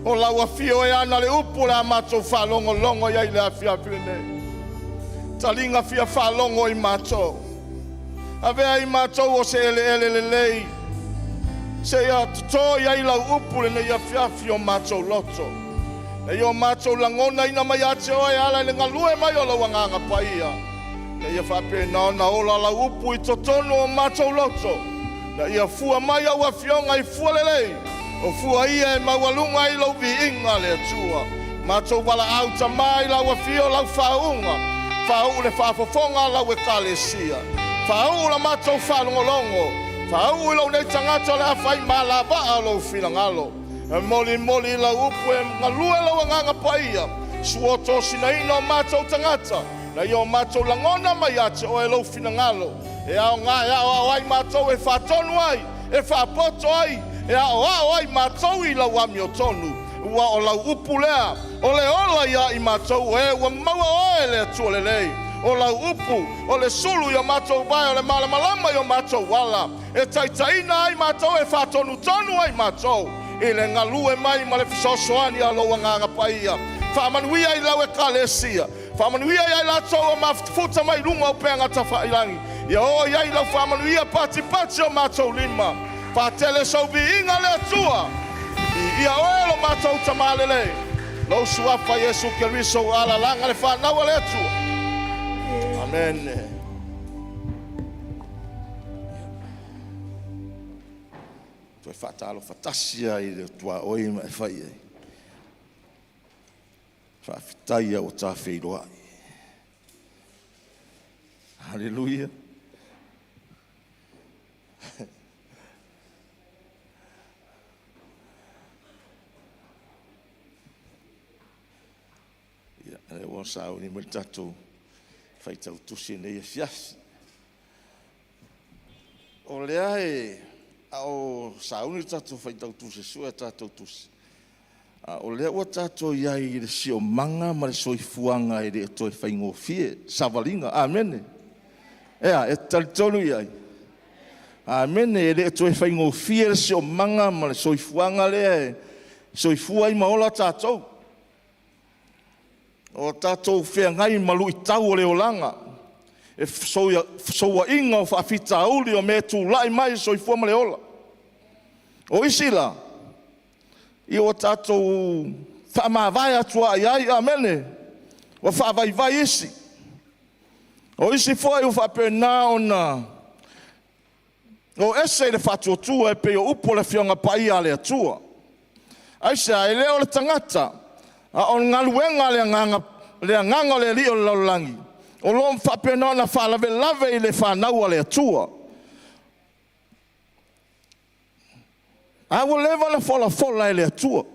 O lau afio e ana le upu le a matou faalogologo i ai le afiafi lenei. Taliga fia faalogo i matou. Avea i matou o se eleele lelei. Seia toto i ai lau upu lenei afiafi o matou loto. Na ia o matou lagonaina mai ia te oe ala i le galue mai o lau agaga paia. Na ia faapena ona ola lau upu i totonu o matou loto. Na ia fua mai au afioga i fua lelei. O fua ia e maualuga ai lou viiga le Atua. Matou valaau tamā i lau afio lau faauuga. Faauu le faafofoga a lau ekalesia. Faauu la matou faalogologo. Faauu i lou nei tagata o le a fai malavaa o lou finagalo. E molimoli lau upu e galue lau agaga paia, sua tosinaina o matou tagata, na ia o matou lagona mai ia te oe lou finagalo, e aoga e aoao ai matou e faatonu ai, e faapoto ai, e aoao ai matou i lau amiotonu. Ua o lau upu lea, o le ola ia i matou o e ua maua oe le Atua lelei. O lau upu, o le sulu i o matou vae, o le malamalama i o matou ala, e taitaiina ai matou, e faatonutonu ai matou, i le galue mai ma le fesoasoani a lou agaga paia. Faamanuia i lau ekalesia, faamanuia ia i latou o mafutafuta mai luga o upega tafailangi, ia oo i ai lau faamanuia patipati o matou lima. Faatele sou viiga le Atua, viiia oe lo matou Tamā lelei, lou suafa Iesu Keriso ua alalaga le fanau a le Atua. Amene. Toe faatalofa tasi lava i le tuaoi ma e fai ai. Faafetai ia ua ta feiloai. Haleluia. Ia, lea ua sauni mai le tatou faitau tusi i lenei afiafi. O lea e, a o sauni le tatou faitau tusi e sue a tatou tusi, a o lea ua tatou i ai i le siomaga ma le soifuaga e le o toe faigofie, savaliga, amene. Ea, e talitonu i ai. Amene, e le o toe faigofie le siomaga ma le soifuaga lea e soifua ai ma ola tatou. O tatou feagai ma luitau o le olaga, e fesouaiga o faafitauli o mea e tulai mai i le soifua ma le ola. O isi la, ia ua tatou faamavae atu lava i ai, amene, ua faavaivai isi. O isi foi ua faapena ona o ese i le faatuatua e pei o upu o le Afioga Paia a le Atua. Aisea? E le o le tagata, a o le galuega a le Agaga, le Agaga o le Alii o le lalolagi, o lo o faapena ona faalavelave i le fanau a le Atua. A ua leva ona folafola e le Atua.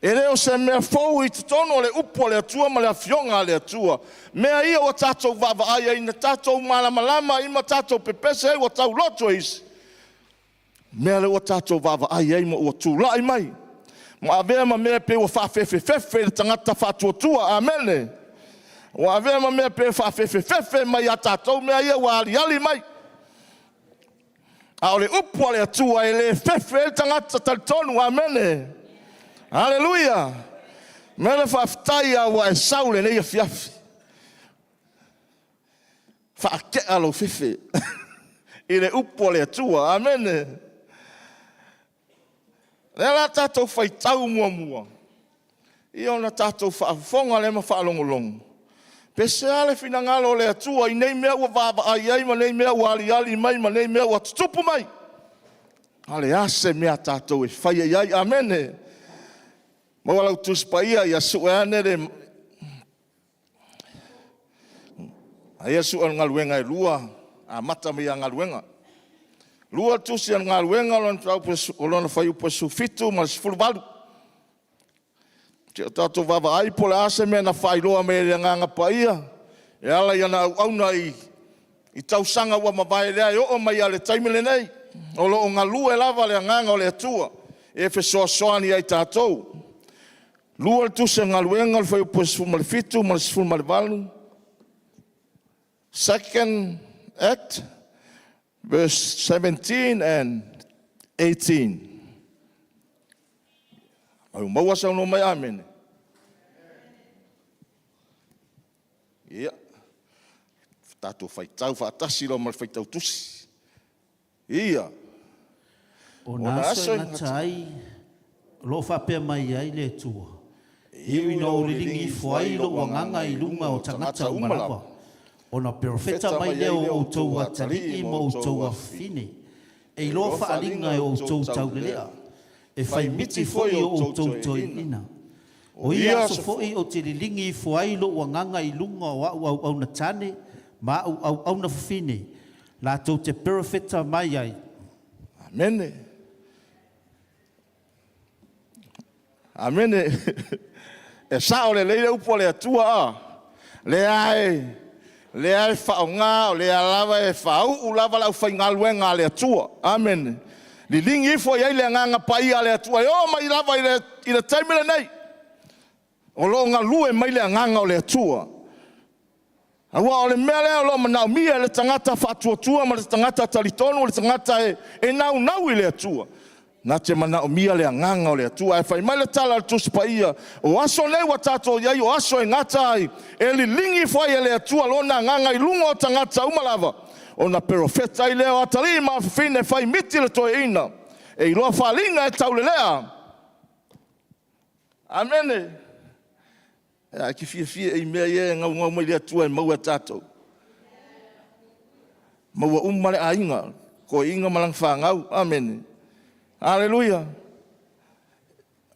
E le o se mea fou i totonu o le upu a le Atua ma le Afioga a le Atua. Mea ia ua tatou vaavaai ai, na tatou malamalama ai ma tatou pepese ai ua tauloto isi. Mea lea ua tatou vaavaai ai ma ua tulai mai ma avea ma mea pei ua faafefefefe i le tagata faatuatua. Amene. Ua avea ma mea pei faafefefefe mai ia tatou mea ia ua aliali mai. A o le upu a le Atua e le fefe ai le tagata talitonu. Amene. Aleluia. Mea le faafetai a ua e sau lenei afiafi. Faatea lou fefe i le upu a le Atua. Amene. Lea la tatou faitau muamua, ia ona tatou faafofoga lea ma faalogologo, pe sea le finagalo o le Atua i nei mea ua vaavaai ai ma nei mea ua aliali mai ma nei mea ua tutupu mai. A o le a se mea a tatou e faia i ai? Amene. Maua lau Tusi Paia ia sue ane le aia sue o le galuega e lua, amata mai ia galuega. Lua tusi o le galuega o lona fuaiupu e 17 ma le 18. Se o tatou vaavaai po o le a se mea na faailoa mai e le Agaga Paia e ala i ana auauna i tausaga ua mavae lea e oo mai lava i le taimi lenei. O lo o galue lava le Agaga o le Atua e fesoasoani ia i tatou. Lua le tusi o galuega o le fuaiupu e 17 ma le 18. Second Act, verse 17 and 18. Ai maua saunoa mai amene. Ia, tatou faitau faatasi loa ma le faitau tusi. Ia. O nā aso e gata ai, o lo o faapea mai ai le Atua, E ui ina ou liligi ifo ai lou agaga i luga o tagata uma lava, ona perofeta mai lea o outou atalii ma outou afafine, e iloa faaaliga e outou taulelea, e fai miti foi o outou toeaiina. O ia aso foi ou te liligi ifo ai lou agaga i luga o a'u auauna tane ma a'u auauna fafine, latou te perofeta mai ai. Amene. Amene. E sa'o lelei le upu a le Atua a lea e lea e faaaoga o lea lava e faauu lava le aufaigaluega a le Atua. Amene. Liligi ifo i ai le agaga paia a le Atua e oo mai lava i le taimi lenei o lo o galue mai le agaga o le Atua. Aua o le mea lea o lo o manaomia e le tagata faatuatua ma le tagata talitonu, o le tagata e naunau i le Atua, na te manaomia le agaga o le Atua. Ae fai mai le tala a le Tusi Paia, o aso nei ua tatou i ai, o aso e gata ai, e liligi ifo ai e le Atua lona agaga i luga o tagata uma lava, ona perofeta ai lea o atalii ma afafine e fai miti le toeaina, e iloa faaaliga e taulelea. Amene. E te fiafia i mea ia e naunau mai le Atua e maua e tatou. Maua uma le aiga, toeaiina ma lana fanau. Amene. Aleluia.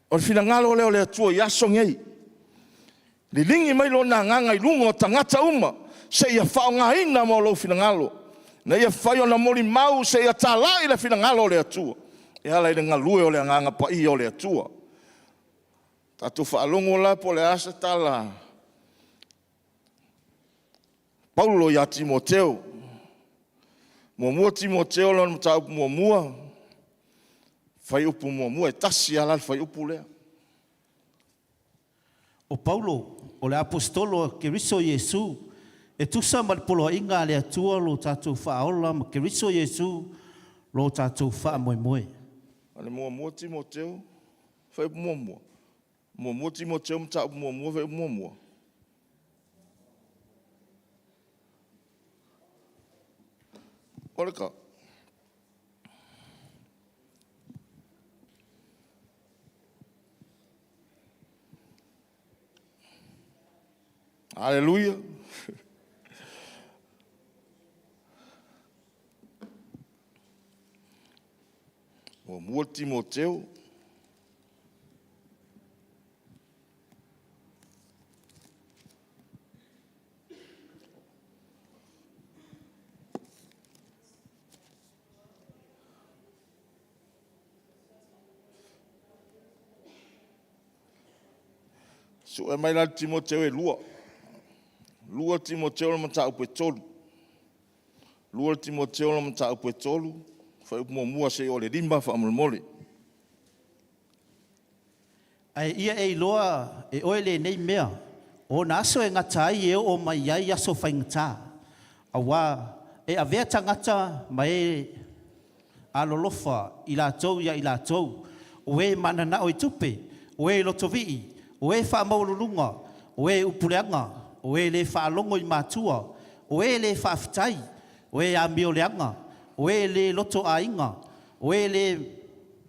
O le finagalo lea o le Atua i aso nei, liligi mai lona agaga i luga o tagata uma seia faaaogaina mo lou finagalo, na ia fai ona molimau seia talai le finagalo o le Atua e ala i le galue o le agaga paia o le Atua. Tatou faalogo la po o le a se tala a Paulo ia Timoteo. 1 Timoteo lona mataupu muamua, fuaiupu 1, e tasi lava la le fuaiupu lea. O Paulo, o le aposetolo a Keriso Iesu, e tusa ma le poloaiga a le Atua lo tatou Faaola ma Keriso Iesu lo tatou faamoemoe. O le 1 Timoteo, fuaiupu muamua. 1 Timoteo mataupu muamua, fuaiupu muamua. O le ta. Aleluia. 1 Timoteo. Sue mai la le Timoteo e lua. 2 Timoteo le mataupu e 3. 2 Timoteo le mataupu e 3, fuaiupu muamua seia oo i le 5 faamolemole. Ae ia e iloa e oe lenei mea, o ona aso e gata ai e oo mai ai aso faigata. Auā e avea tagata ma e alolofa i latou ia i latou, o e mananao i tupe, o e lotovii, o e faamaualuluga, o e upuleaga, o e le faalogo i matua, o e le faafetai, o e amioleaga, o e le lotoaiga, o e le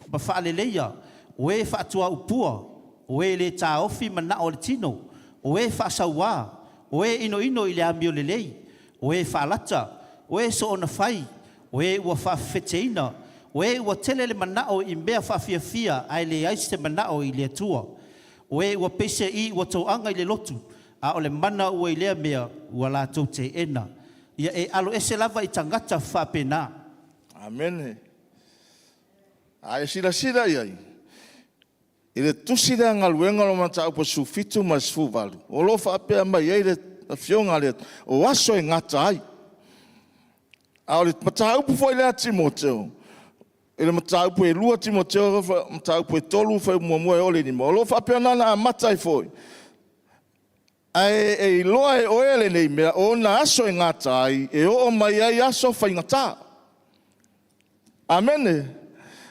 mafaaleleia, o e faatuaupua, o e le taofi manao o le tino, o e faasauā, o e inoino i le amiolelei, o e faalata, o e soonafai, o e ua faafefeteina, o e ua tele le manao i mea faafiafia ae leai se manao i le Atua, o e ua peiseai ua toaga i le lotu, a o le mana ua i lea mea ua latou teena. Ia e aloese lava i tagata faapena. Amene. A e silasila i ai i le tusi lea galuega o le mataupu 17 ma le 18, o lo o faapea mai ai le afioga a le o aso e gata ai. A o le mataupu foi lea a Timoteo, i le mataupu e 2 Timoteo, mataupu e 3, fuaiupu muamua e oo i le 5, o lo o faapena ona amata ai foi, ae e iloa e oe lenei mea, o ona aso e gata ai, e oo mai ai aso faigata. Amene.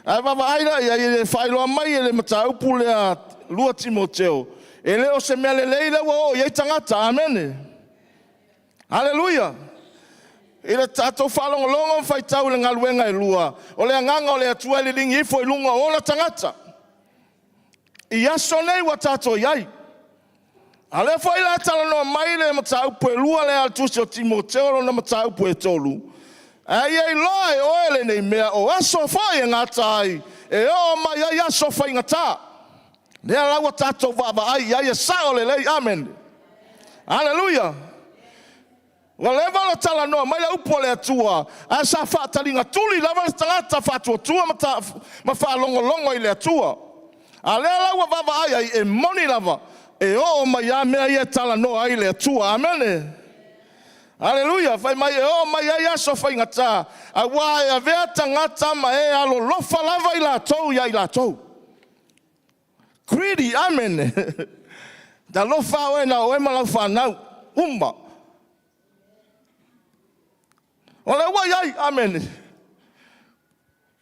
Ae vaavaai la i ai i le faailoa mai e le mataupu lea 2 Timoteo, e le o se mea lelei lea ua oo i ai tagata. Amene. Aleluia. I le tatou faalogologo ma faitau i le galuega e lua, o le agaga o le Atua e liligi ifo i luga o ona tagata i aso nei ua tatou i ai. A o lea foi la e talanoa mai le mataupu e lua lea a le tusi o Timoteo lona mataupu e 3, ae ia iloa e oe lenei mea, o aso foi e gata ai, e oo mai ai aso faigata. Lea la ua tatou vaavaai i ai e sao lelei. Amene. Aleluia. Ua leva ona talanoa mai le upu a le Atua, ae sa faataligatuli lava le tagata faatuatua ma faalogologo i le Atua. A lea la ua vaavaai ai, e moni lava, e oo mai lava mea ia e talanoa ai le Atua. Amene. Aleluia. Fai mai e oo mai ai aso faigata, auā e avea tagata ma e alolofa lava i latou iā i latou. Greedy. Amene. Talofa oe na o oe ma lau fanau uma. O lea ua i ai. Amene.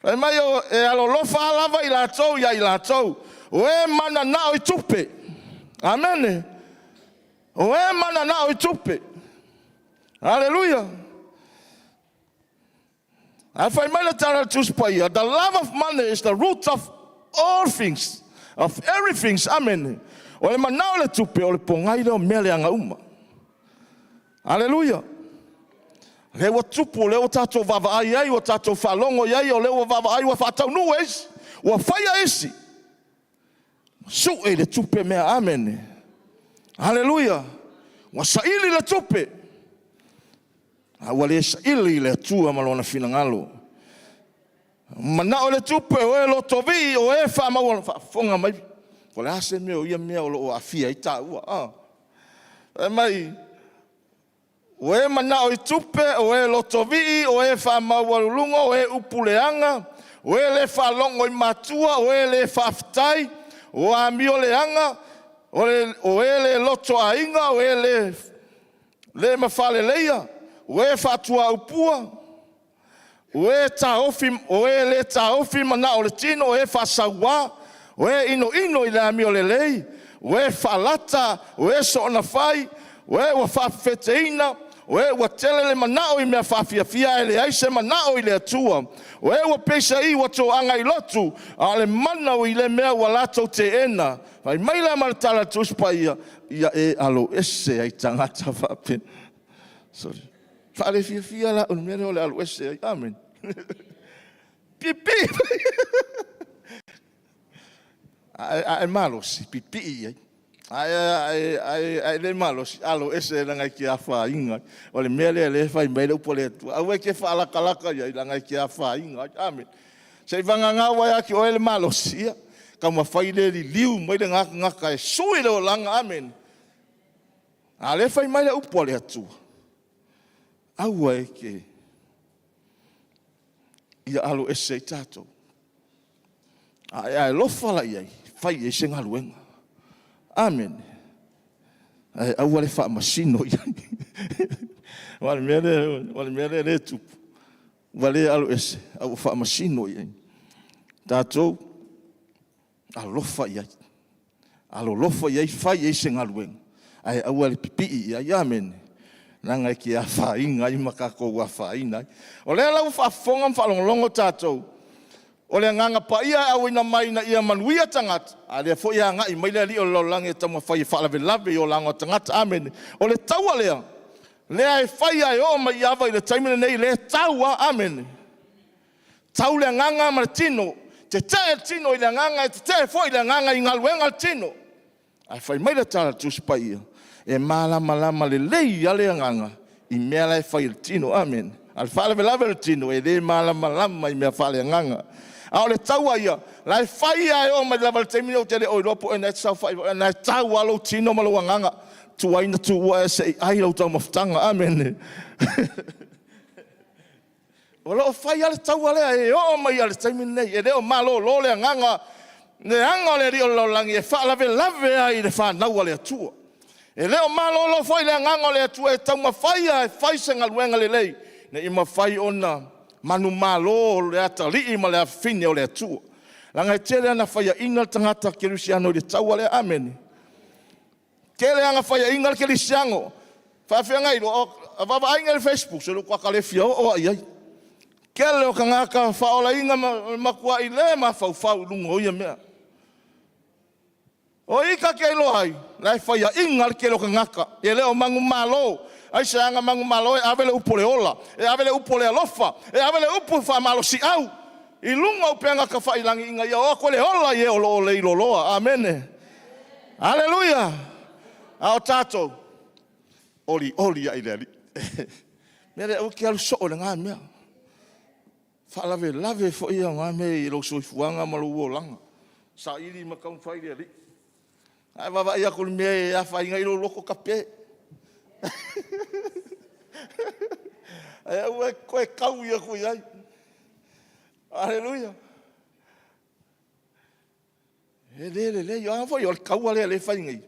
Fai mai e alolofa lava i latou iā i latou, o e mananao i tupe. Amene. O e mananao i tupe. Aleluia. Ae fai mai le tala a le Tusi Paia, the love of money is the root of all things, of everything. Amene. O le manao i le tupe, o le pogai lea o mea leaga uma. Aleluia. O lea ua tupu, o lea ua tatou vaavaai ai, ua tatou faalogo i ai, o lea ua vaavaai ua faataunuu e isi, ua faia e isi. Sue i le tupe mea. Amene. Aleluia. Ua saili le tupe, a ua le saili i le Atua ma lona finagalo. Manao le tupe, o e lotovii, o e faamaua, faafofoga mai, o le a se mea o ia mea o lo o aafia ai taua. Fai mai, o e manao i tupe, o e lotovii, o e faamaualuluga, o e upu leaga, o e le faalogo i matua, o e le faafetai, o amio leaga, o e le lotoaiga, o e le mafaleleia, o e faatuaupua, o e taofi, o e le taofi manao o le tino, o e faasauā, o e inoino i le amio lelei, o e faalata, o e soonafai, o e ua faafefeteina, o e ua tele le manao i mea faafiafia ae leai se manao i le Atua, o e ua peiseai ua toaga i lotu, a o le mana ua i le mea ua latou teena. Fai mai la ma le tala a le Tusi Paia, ia e alo ese ai tagata faapea. Sorry. Faalefiafia la o le mea lea o le alu ese ai. Amen. Pipi. Ae malosi, pipii i ai. Ae le malosi, alo ese leaga e te afaina. O le mea lea e fai mai le upu a le Atua. Aua e te faalatalata i ai, leaga e te afaina ai. Amen. Se i vagana ua ia te oe le malosi, ia, taumafai le liliu mai le gata e sui le olaga. Amen. A lea fai mai le upu a le Atua, aua e te ia alo ese ai tatou. Ae alofa la i ai, fai ai se galuega. Amen. Ae aua le faamasino i ai. O le mea lea, o le mea lea le tupu. Ua le alo ese, a ua faamasino i ai. Tatou alofa i ai. Alolofa i ai, fai ai se galuega. Ae aua le pipii i ai. Amen. Leaga e te afaina ai ma tatou afaina ai. O lea la ua faafofoga ma faalogologo tatou, o le agaga paia e auina mai ina ia manuia tagata, a lea foi e agai mai le alii o le lalolagi e taumafai e faalavelave i olaga o tagata. Amene. O le taua lea, lea e fai e oo mai i ava i le taimi lenei, le tau a. Amene. Tau le agaga ma le tino, tetee le tino i le agaga, e tetee foi le agaga i galuega le tino. Ae fai mai le tala a le Tusi Paia, e malamalama lelei a le agaga i mea la e fai e le tino. Amen. A le faalavelave o le tino, e le malamalama i mea faaleagaga. A o le taua ia, la e fai a e oo mai lava le taimi ou te le o iloa po o ena e te saofai, na e tau a lou tino ma lou agaga. Tuai na tuua e se i ai lau taumafataga. Amen. O lo o fai lava le taua lea e oo mai lava i le taimi lenei. E le o malolo le agaga, le aga o le alii o le lalolagi e faalavelave ai i le fanau a le Atua. E le o malolo foi le agaga o le Atua e taumafai e fai se galuega lelei, ne i mafai ona manumalo le atalii ma le afafine o le Atua. Leaga e tele ana faiaina le tagata kerisiano i le taua lea. Amene. Tele ana faiaina le kerisiano. Faafeagai o vaavaaiga i le Facebook, se lu ka le fia oo ai ai. Kele o tagata faaolaina ma matuai le mafaufau i luga o ia mea. O ita te iloa ai, la e faiaina le tele o tagata, e le o manumalo. Ai se aga manumalo e ave le upu o le ola, e ave le upu o le alofa, e ave le upu faamalosiau. I luga o upega tafailagi ina ia o atu le ola i e o lo o le iloloa. Amene. Aleluia. A o tatou, oli oli ai le alii. Mea lea, aua te alu soo i le ngā mea. Faalavelave foi ia ngā mea i lou soifuaga ma lou olaga. Saili ma taumafai le Alii. Ae vaavaai atu i le mea e afaina ai lou loto, tape. Ae aua e te toe taui atu i ai. Aleluia. E le lelei. A foi o le taua lea o lea e fai nei.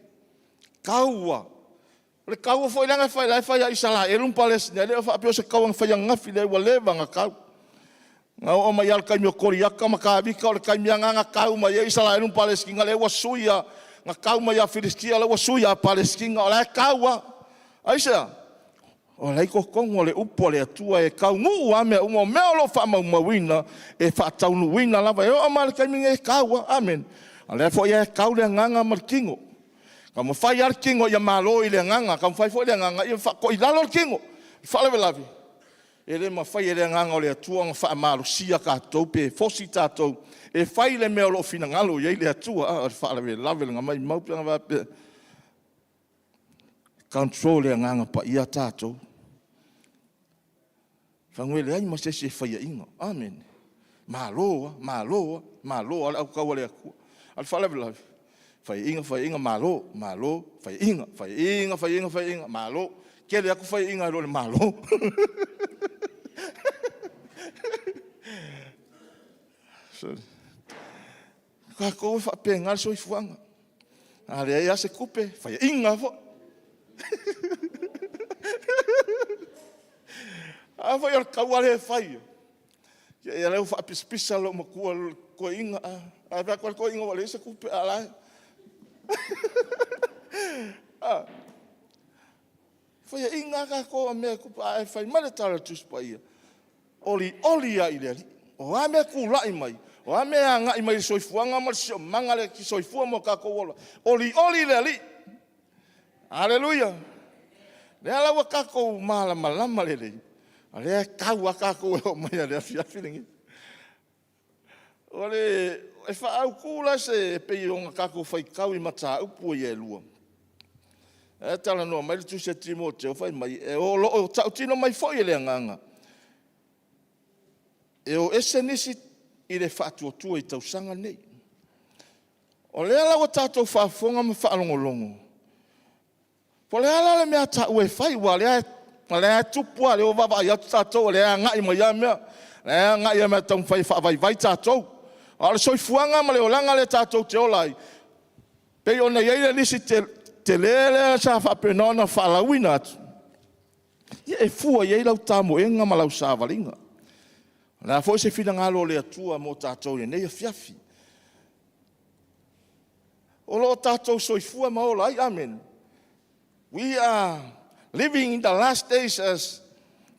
Taua. O le taua foi lea e fai ia Isaraelu ma Palesitina, e le o faapea o se taua na fai ananafi, leai ua leva ona tau. Na oo mai lava i le taimi o Koliata ma Tavita, o le taimi lava lena na tau mai ai Isaraelu ma Palesitina, lea ua sui lava, na tau mai ia Filisitia, lea ua sui ia Palesitina, o la e tau lava. Aisea? O la e i totonu o le upu a le Atua e taunuu lava mea uma, o mea o lo o faamaumauina, e faataunuuina lava. E oo mai lava i le taimi lenei e tau lava. Amene. A o lea foi e tau le agaga ma le tino. Taumafai lava le tino ia malo i le agaga, taumafai foi le agaga ia faatoilalo le tino. O le faalavelave, e le mafai e le Agaga o le Atua ona faamalosia tatou pe fosi tatou e fai le mea o lo o finagalo i ai le Atua. A o le faalavelave na maumau pe ana faapea e control e Agaga Paia tatou. Semeamanu e leai ma se isi e faiaina. Amene. Malo lava, malo lava, malo lava le autau a le Atua. A o le faalavelave, faiaina, faiaina, malo, malo, faiaina, faiaina, faiaina, faiaina, malo. Tele atu faiaina nai lo le malo. O tatou e faapena le soifuaga. A leai lava se tupe, faiaina lava foi. A foi o le taua lea e fai, ia o lea ua faapisapisa lou matua i le toeaina, ae vaai atu lava le toeaina ua leai se tupe, a o la e… A, faiaina lava tatou i mea e tupu, ae fai mai le tala a le Tusi Paia, olioli lava i le Alii. O a mea e tulai mai, o a mea e agai mai i le soifuaga ma le siosiomaga le soifua ma o tatou ola, olioli i le Alii. Aleluia. O lea la ua tatou malamalama lelei, o lea e tau lava tatou e oo mai lava i le afiafi lenei. E faaautu la se pei ona tatou faitau i mataupu ia e lua, lea e talanoa mai le tusi a Timoteo fai mai, o lo o tautino mai foi e le Agaga, e o ese nisi i le faatuatua i tausaga nei. O lea la ua tatou faafofoga ma faalogologo, po o le a la le mea a taua e fai, aua o lea e tupu lava, o lea ua vaavaai atu tatou o lea e agai mai lava mea, o lea e agai mai e taumafai e faavaivai tatou. A o le soifuaga ma le olaga lea tatou te ola ai, pei ona i ai le lisi tele lea sa faapena ona faalauina atu, ia e fua i ai lau tamoega ma lau savaliga. O le a foi se finagalo o le Atua mo tatou i lenei afiafi? O lo o tatou soifua ma ola ai, amene. We are living in the last days as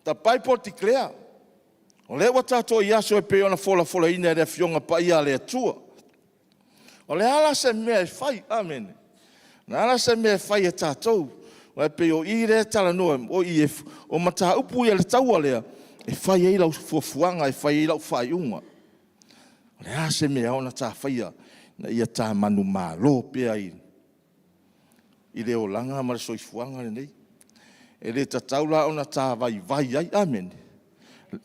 the Bible declare. O lea ua tatou i aso e pei ona folafolaina e le Afioga Paia a le Atua. O le a la se mea e fai? Amene. O le a la se mea e fai e tatou? Aua e pei o i lea e talanoa, o i o mataupu ia le taua lea, e fai ai lau fuafuaga, e fai ai lau faaiuga. O le a se mea e ao ona ta faia ina ia ta manumalo pea i le olaga ma le soifuaga lenei? E le tatau la ona ta vaivai ai, amene.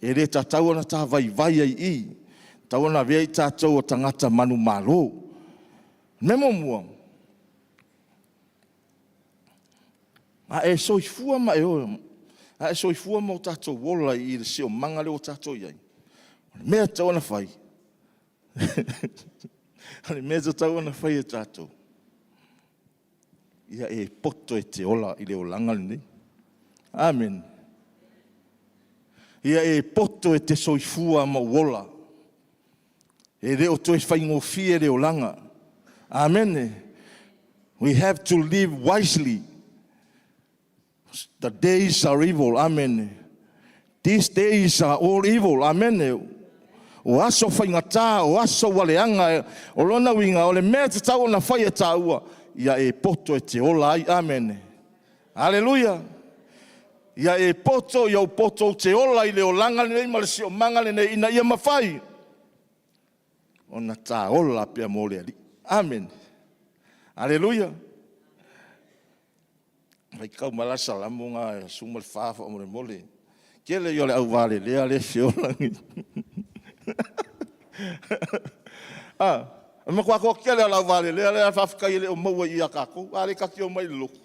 E le tatau ona ta vaivai ai i i, e tatau ona avea i tatou o tagata manumalo. O le mea muamua, a e soifua ma e o tatou ola i le siosiomaga lea ua tatou i ai, o le mea e tatau ona fai, o le mea e tatau ona fai e tatou, ia e poto e te ola i le olaga lenei. Amene. Ia e poto e te soifua ma ou ola. E le o toe faigofie le olaga. Amene. We have to live wisely. The days are evil. Amen. These days are all evil. Amen. O aso faigata, o aso ua leaga, o lona uiga, o le mea e tatau ona fai e tāua, ia e poto e te ola ai. Amene. Aleluia. Ia e poto, ia ou poto ou te ola i le olaga lenei ma le siosiomaga lenei, ina ia mafai ona ta ola pea mo le Alii. Amene. Aleluia. Faitau mai la le Salamo lena e 14 faamolemole. Tele ia o le auvalelea lea e feola. Ah. O le matua toatele lava o le auvalelea lea faafetai e le o maua i i ia tatou, a lea ta te omai i le lotu.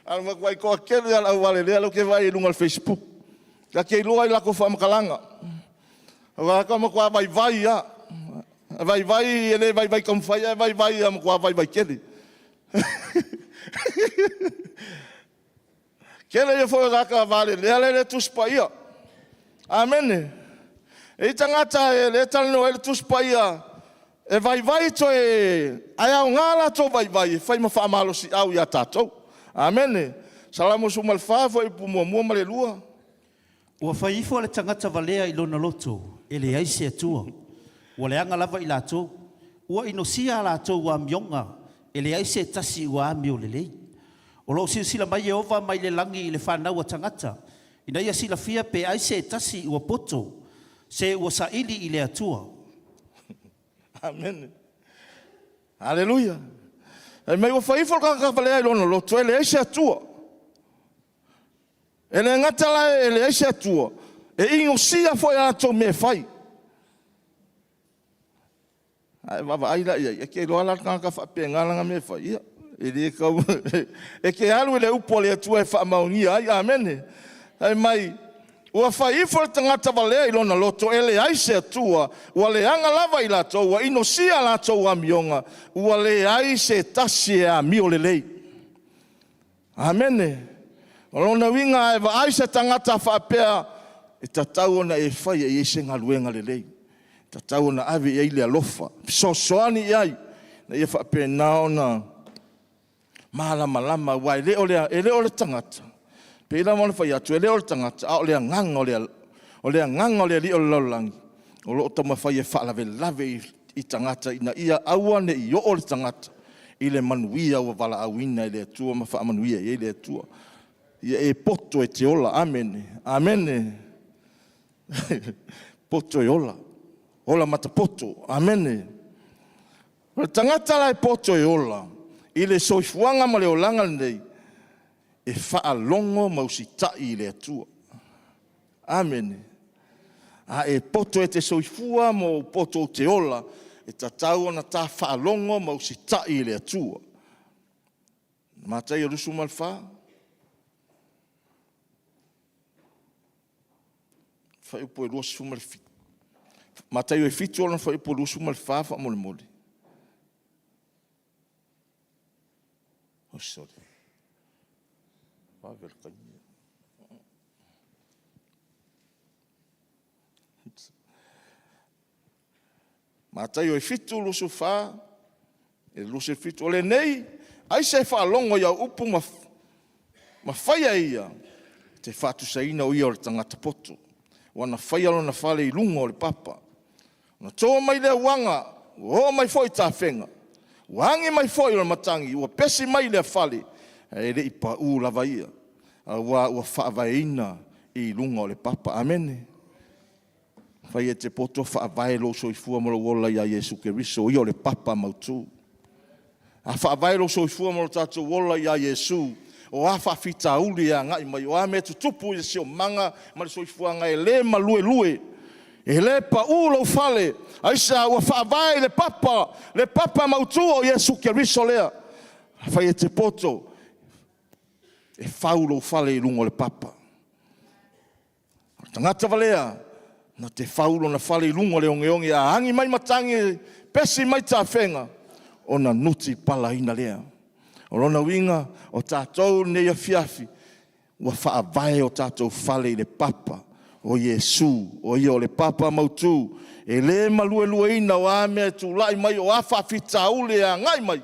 Ae o le matuai toatele lava o le auvalelea lea ou te vaai i luga o le Facebook, ta te iloa i latou faamatalaga, aua e matua vaivai lava. E vaivai e le vaivai taumafai ae vaivai lava e matua vaivai tele. Tele ia foi o tagata valelea lea e le Tusi Paia. Amene. E i ai tagata lea e talanoa ai le Tusi Paia, e vaivai toe, ae aoga latou vaivai e fai ma faamalosiau ia tatou. Amene. Salamo 14 fuaiupu 1 ma le 2. Ua fai ifo le tagata valea i lona loto, e leai se Atua. Ua leaga lava i latou. Ua inosia a latou amioga, e leai se tasi ua amio lelei. O lo o silasila mai Ieova mai le lagi i le fanau a tagata, ina ia silafia pe ai se tasi ua poto, se ua saili i le Atua. Amene. Aleluia. Fai mai ua fai ifo le tagata valea i lona loto, e leai se Atua. E le gata la e leai se Atua, e inosia foi a latou mea e fai. A e vaavaai la i ai, e te iloa la le tagata faapena lana mea e fai, ia, e le tau... e te alu i le upu a le Atua e faamaonia ai, amene. Fai mai, ua fai ifo le tagata valea i lona loto, e leai se Atua, ua leaga lava i latou, ua inosia a latou amioga, ua leai se tasi e amio lelei. Amene. O lona uiga a e vaai se tagata faapea, e tatau ona e faia i ai se galuega lelei, e tatau ona ave i ai le alofa, fesoasoani i ai, ina ia faapena ona malamalama, aua e le o le, e le o le tagata, pei lava ona fai atu, e le o le tagata, a o le agaga o le, o le agaga o le alii o le lalolagi, o lo o taumafai e faalavelave i tagata ina ia aua ne i oo le tagata i le manuia ua valaauina e le Atua ma faamanuia i ai le Atua. Ia e poto e te ola. Amene. Amene. Poto e ola. Ola matapoto. Amene. O le tagata la e poto e ola i le soifuaga ma le olaga lenei, e faalogo ma usitai i le Atua. Amene. A e poto e te soifua ma ou poto ou te ola, e tatau ona ta faalogo ma usitai i le Atua. Mataio 24, fuaiupu e 27. Mataio e 7 ona fuaiupu 24 faamolemole. Oh, sorry. Vave le taimi. Mataio e 7, 24, e 27. O lenei, aisa e faalogo i au upu ma, ma faia ia, te faatusaina o ia o le tagata poto. Ua na faia lona fale i luga o le papa. Na to mai le auaga, ua oo mai foi tafega, ua agi mai foi o le matagi, ua pesi mai lea fale, ae le i pau lava ia, aua ua faavaeina i luga o le papa. Amene. Fai e te poto faavae lou soifua ma lou ola ia Iesu Keriso, o ia o le papa mautu. A faavae lou soifua ma lo tatou ola ia Iesu, o a faafitauli e agai mai, o a mea e tutupu i le siosiomaga ma le soifuaga, e le maluelue, e le pau lou fale. Aisea? Ua faavae i le papa, le papa mautu o Iesu Keriso lea. Afai e te poto, e fau lou fale i luga o le papa. O le tagata valea, na te fau lona fale i luga o le ogeoge, a agi mai matagi, pesi mai tafega, ona nuti palaina lea. O lona uiga, o tatou lenei afiafi, ua faavae o tatou fale i le papa o Iesu, o ia o le papa mautu, e le maluelueina o a mea e tulai mai, o a faafitauli e agai mai,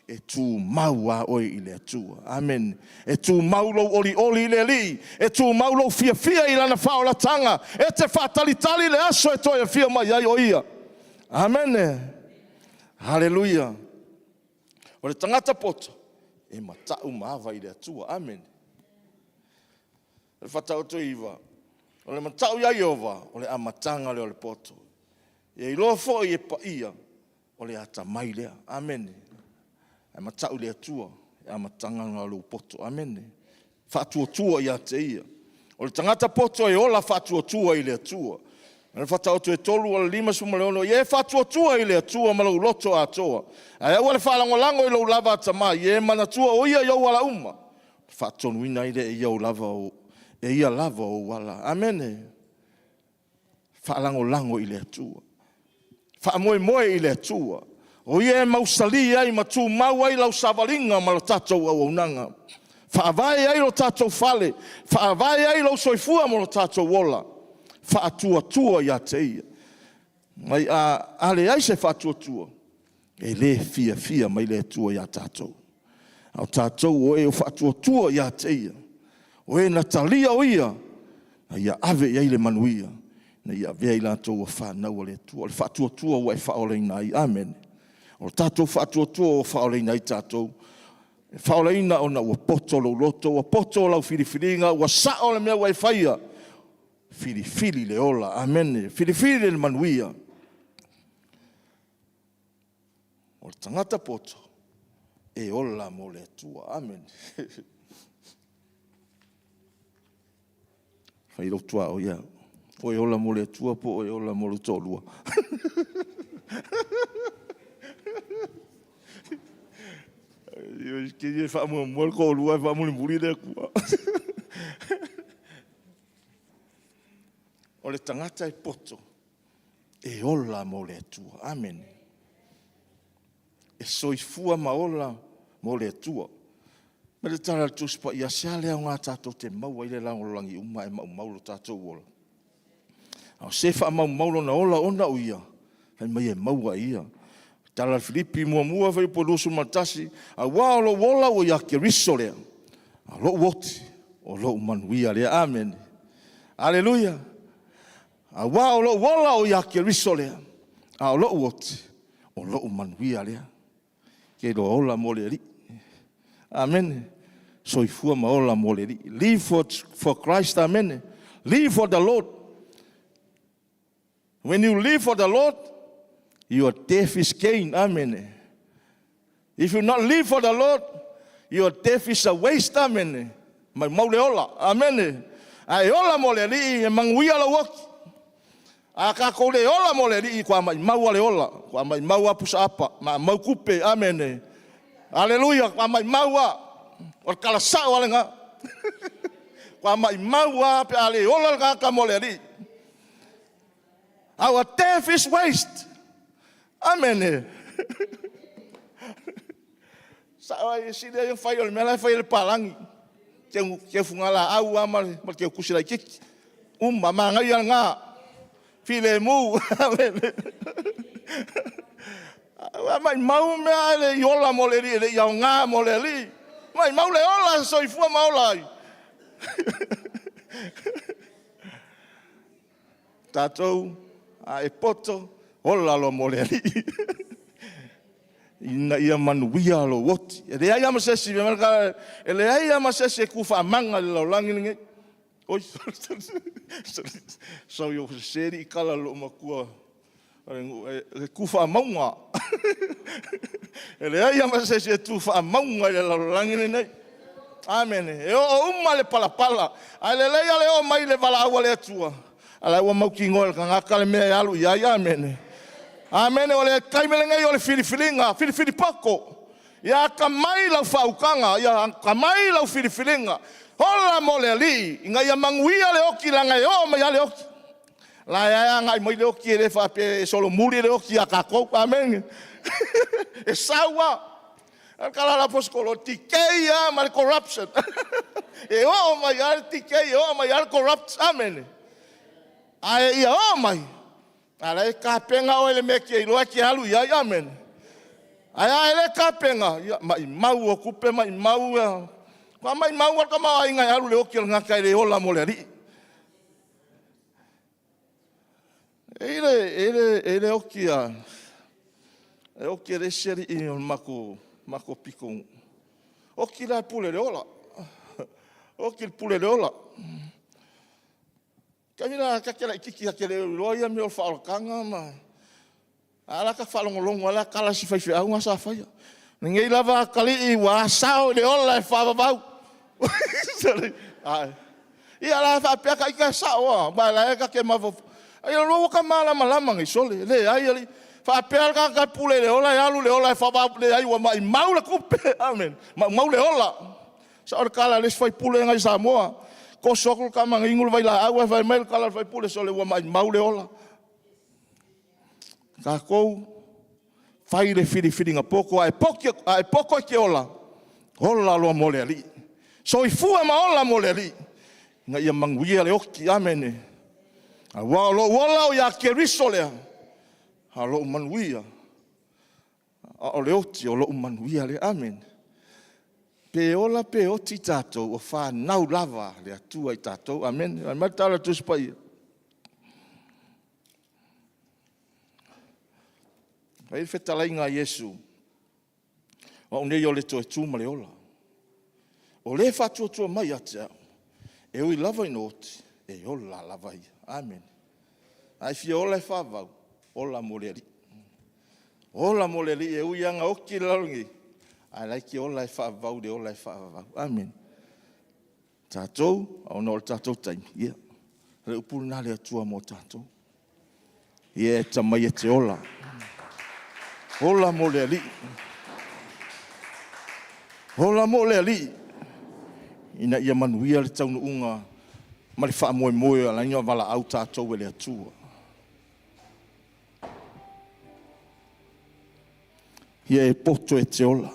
e tumau lava oe i le Atua. Amene. E tumau lou olioli i le Alii, e tumau lou fiafia i Lana faaolataga, e te faatalitali le aso e toe afio mai ai o Ia. Amene. Haleluia. O le tagata poto, e matau ma ava i le Atua. Amene. O le Faataoto 9, o le matau iā Ieova, o le amataga lea o le poto. Ia iloa foi e paia, o le atamai lea. Amene. Ae matau i le Atua, e amataga lena o lou poto. Amene. Faatuatua ia te Ia. O le tagata poto e ola faatuatua i le Atua. Le Faataoto e 3 o le 56, ia e faatuatua i le Atua ma lou loto atoa, ae aua le faalagolago i lou lava atamai, ia e manatua o Ia i ou ala uma, faatonuina ai lea e ia e ia lava ou ala. Amene. Faalagolago i le Atua. Faamoemoe i le Atua. O Ia e mausali ai ma tumau ai lau savaliga ma le tatou auaunaga. Faavae ai lo tatou fale, faavae ai lou soifua ma lo tatou ola, faatuatua ia te Ia. A leai se faatuatua, e le fiafia mai le Atua ia tatou. A o tatou o e ua faatuatua ia te Ia, o e na talia o Ia, a ia ave i ai le manuia, ina ia avea i latou o fanau a le Atua. O le faatuatua ua e faaolaina ai. Amene. O le tatou faatuatua ua faaolaina ai tatou, e faaolaina ona ua poto lou loto, ua poto lau filifiliga, ua sao le mea ua e faia, filifili le ola. Amene. Filifili le manuia. O le tagata poto, e ola mo le Atua. Amene. Fai lou tuaoi ia, po o e ola mo le Atua po o e ola mo lou toalua. E faamuamua le toalua ae faamulimuli le Atua. O le tagata e poto, e ola mo le Atua. Amene. E soifua ma ola mo le Atua. Fai mai le tala a le Tusi Paia, se a le aoga tatou te maua ai le lalolagi uma ae maumau lo tatou ola? A o se e faamaumau lona ola ona o Ia, fai mai e maua e ia. Tala a Filipi 1 fuaiupu 21, aua o lou ola ua ia Keriso lea, a o lou oti, o lou manuia lea. Amene. Aleluia. Aua o lou ola ua ia Keriso lea, a o lou oti, o lou manuia lea. E te iloa ola mo le Alii. Amene. Soifua ma ola mo le Alii. Live for Christ. Amene. Live for the Lord. When you live for the Lord, your death is gain. Amene. If you not live for the Lord, your death is a waste. Amene. Maumau le ola. Amene. Ae ola mo le Alii e manuia lau oti. A tatou le ola mo le Alii, ua maumau lava le ola. Ua maumau lava pusa apa, maumau tupe. Amene. Aleluia. Ua maumau lava. O le tala sao lava lena. Ua maumau lava pe a le ola le tagata mo le Alii. Our death is waste. Amene. Sao ai e sili ai ona fai o le mea la e fai e le palagi. Teu fugalaau lava ma le teutusi laitiiti. Uma, manaia lena. Filemu. Ua maumau mea ae le i ola mo le Alii, e le i aoga mo le Alii. Maumau le ola, soifua ma ola ai. Tatou, a e poto, ola loa mo le Alii. Ina ia manuia lou oti. E leai lava ma se isi, e leai lava ma se isi e tu faamaga i le lalolagi lenei. Oi, sorry, ua sese le tala a lou matua e tu faamauga. E leai lava ma se isi e tu faamauga i le lalolagi lenei. Amene. E oo uma le palapala, ae lelei lava le oo mai i le valaau a le Atua, a la ua mautinoa e le tagata le mea e alu i ai. Amene. Amene. O le taimi lenei o le filifiliga, filifili poto. Ia atamai lau faautaga, ia atamai lau filifiliga. Ola mo le Alii, ina ia manuia le oti, leaga e oo mai lava le oti. La e agai mai le oti, e le faapea e solomuli le oti ia tatou. Amene. E sau lava. O le tala a le aposetolo, o le decay lava ma le corruption. E oo mai lava le decay, e oo mai lava le corrupt. Amene. Ae ia oo mai, a la e tapena oe i le mea e te iloa e te alu i ai. Amene. Ae a e le tapena, ia maumau o tupe, maumau ia. Ua maumau lava le tamaoaiga e alu i le oti o le tagata e le ola mo le Alii. E i le oti a, e oti e le isi alii o le matou pitonuu, oti la e pule i le ola, oti i le pule i le ola. Taimi la ta te laitiiti ta te le iloa ia mea o le faaolataga ma... A o la e ta te faalogologo lava o la e tala si faifeau lena sa faia. Lenei lava atalii ua asao i le ola e faavavau. Ia la faapea ita e sao lava, ma o la e ta te mafaufau. Ai o lua ua ka malamalama nei sole, leai alii. Faapea le tagata e pule i le ola e alu le ola e faavau, leai ua maimau le tupe. Amene. Maumau le ola. Sao le tala a le isi faipule lena i Samoa. Toso atu le tama na inu le vailaau ae fai mai le tala a le faipule, sole ua maimau le ola. Tatou fai le filifiliga poto, a e poto e te ola, ola loa mo le Alii. Soifua ma ola mo le Alii ina ia manuia le oti. Amene. Aua o lou ola o ia Keriso lea, a o lou manuia, a o le oti o lou manuia lea. Amene. Pe ola pe oti tatou, o fanau lava a le Atua i tatou. Amene. Fai mai le tala a le Tusi Paia. Fai le fetalaiga a Iesu, o au nei o le toe tu ma le ola. O le e faatuatua mai ia te au, e ui lava ina oti, e ola lava ia. Amene. A e fia ola e faavavau, ola mo le Alii. Ola mo le Alii e ui lava ina oti le lalolagi nei, ae o la e te ola e faavavau le ola e faavavau. Amene. Tatou, ona o le tatou taimi, ia, o le upu lena a le Atua mo tatou. Ia e atamai e te ola. Ola mo le Alii. Ola mo le Alii ina ia manuia le taunuuga ma le faamoemoe o ala ai ona valaau tatou e le Atua. Ia e poto e te ola.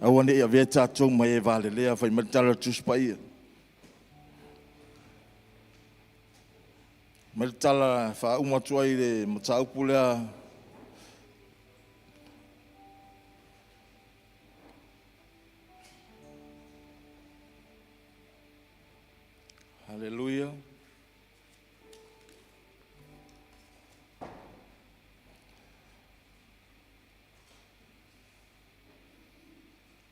Aua ne i avea tatou ma e valelea fai mai le tala a le Tusi Paia. Mai le tala e faauma atu ai le mataupu lea. Haleluia.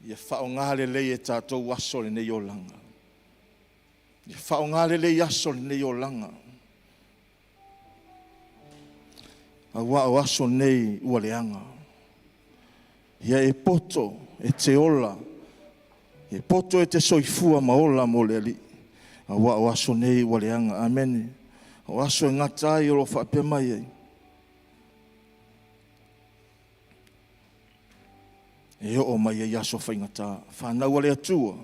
Ia faaaoga lelei e tatou aso o lenei olaga. Ia faaaoga lelei aso o lenei olaga. Aua o aso nei ua leaga. Ia e poto e te ola, e poto e te soifua ma ola mo le Alii, aua o aso nei ua leaga. Amene. O aso e gata ai o lo o faapea mai ai. E oo mai ai aso faigata. Fanau a le Atua,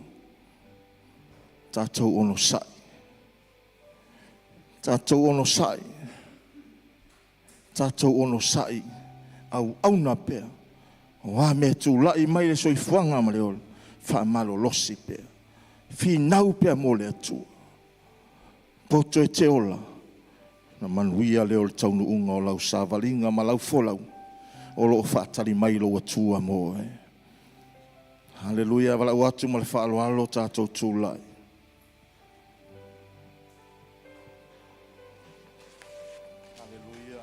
tatou onosai. Tatou onosai. Tatou onosai, auauna pea. O a mea e tulai mai i le soifuaga ma le ola, faamalolosi pea. Finau pea mo le Atua. Poto e te ola, ona manuia lea o le taunuuga o lau savaliga ma lau folau o lo o faatali mai lou Atua mo oe. Haleluia, valaau atu ma le faaaloalo tatou tulai. Haleluia.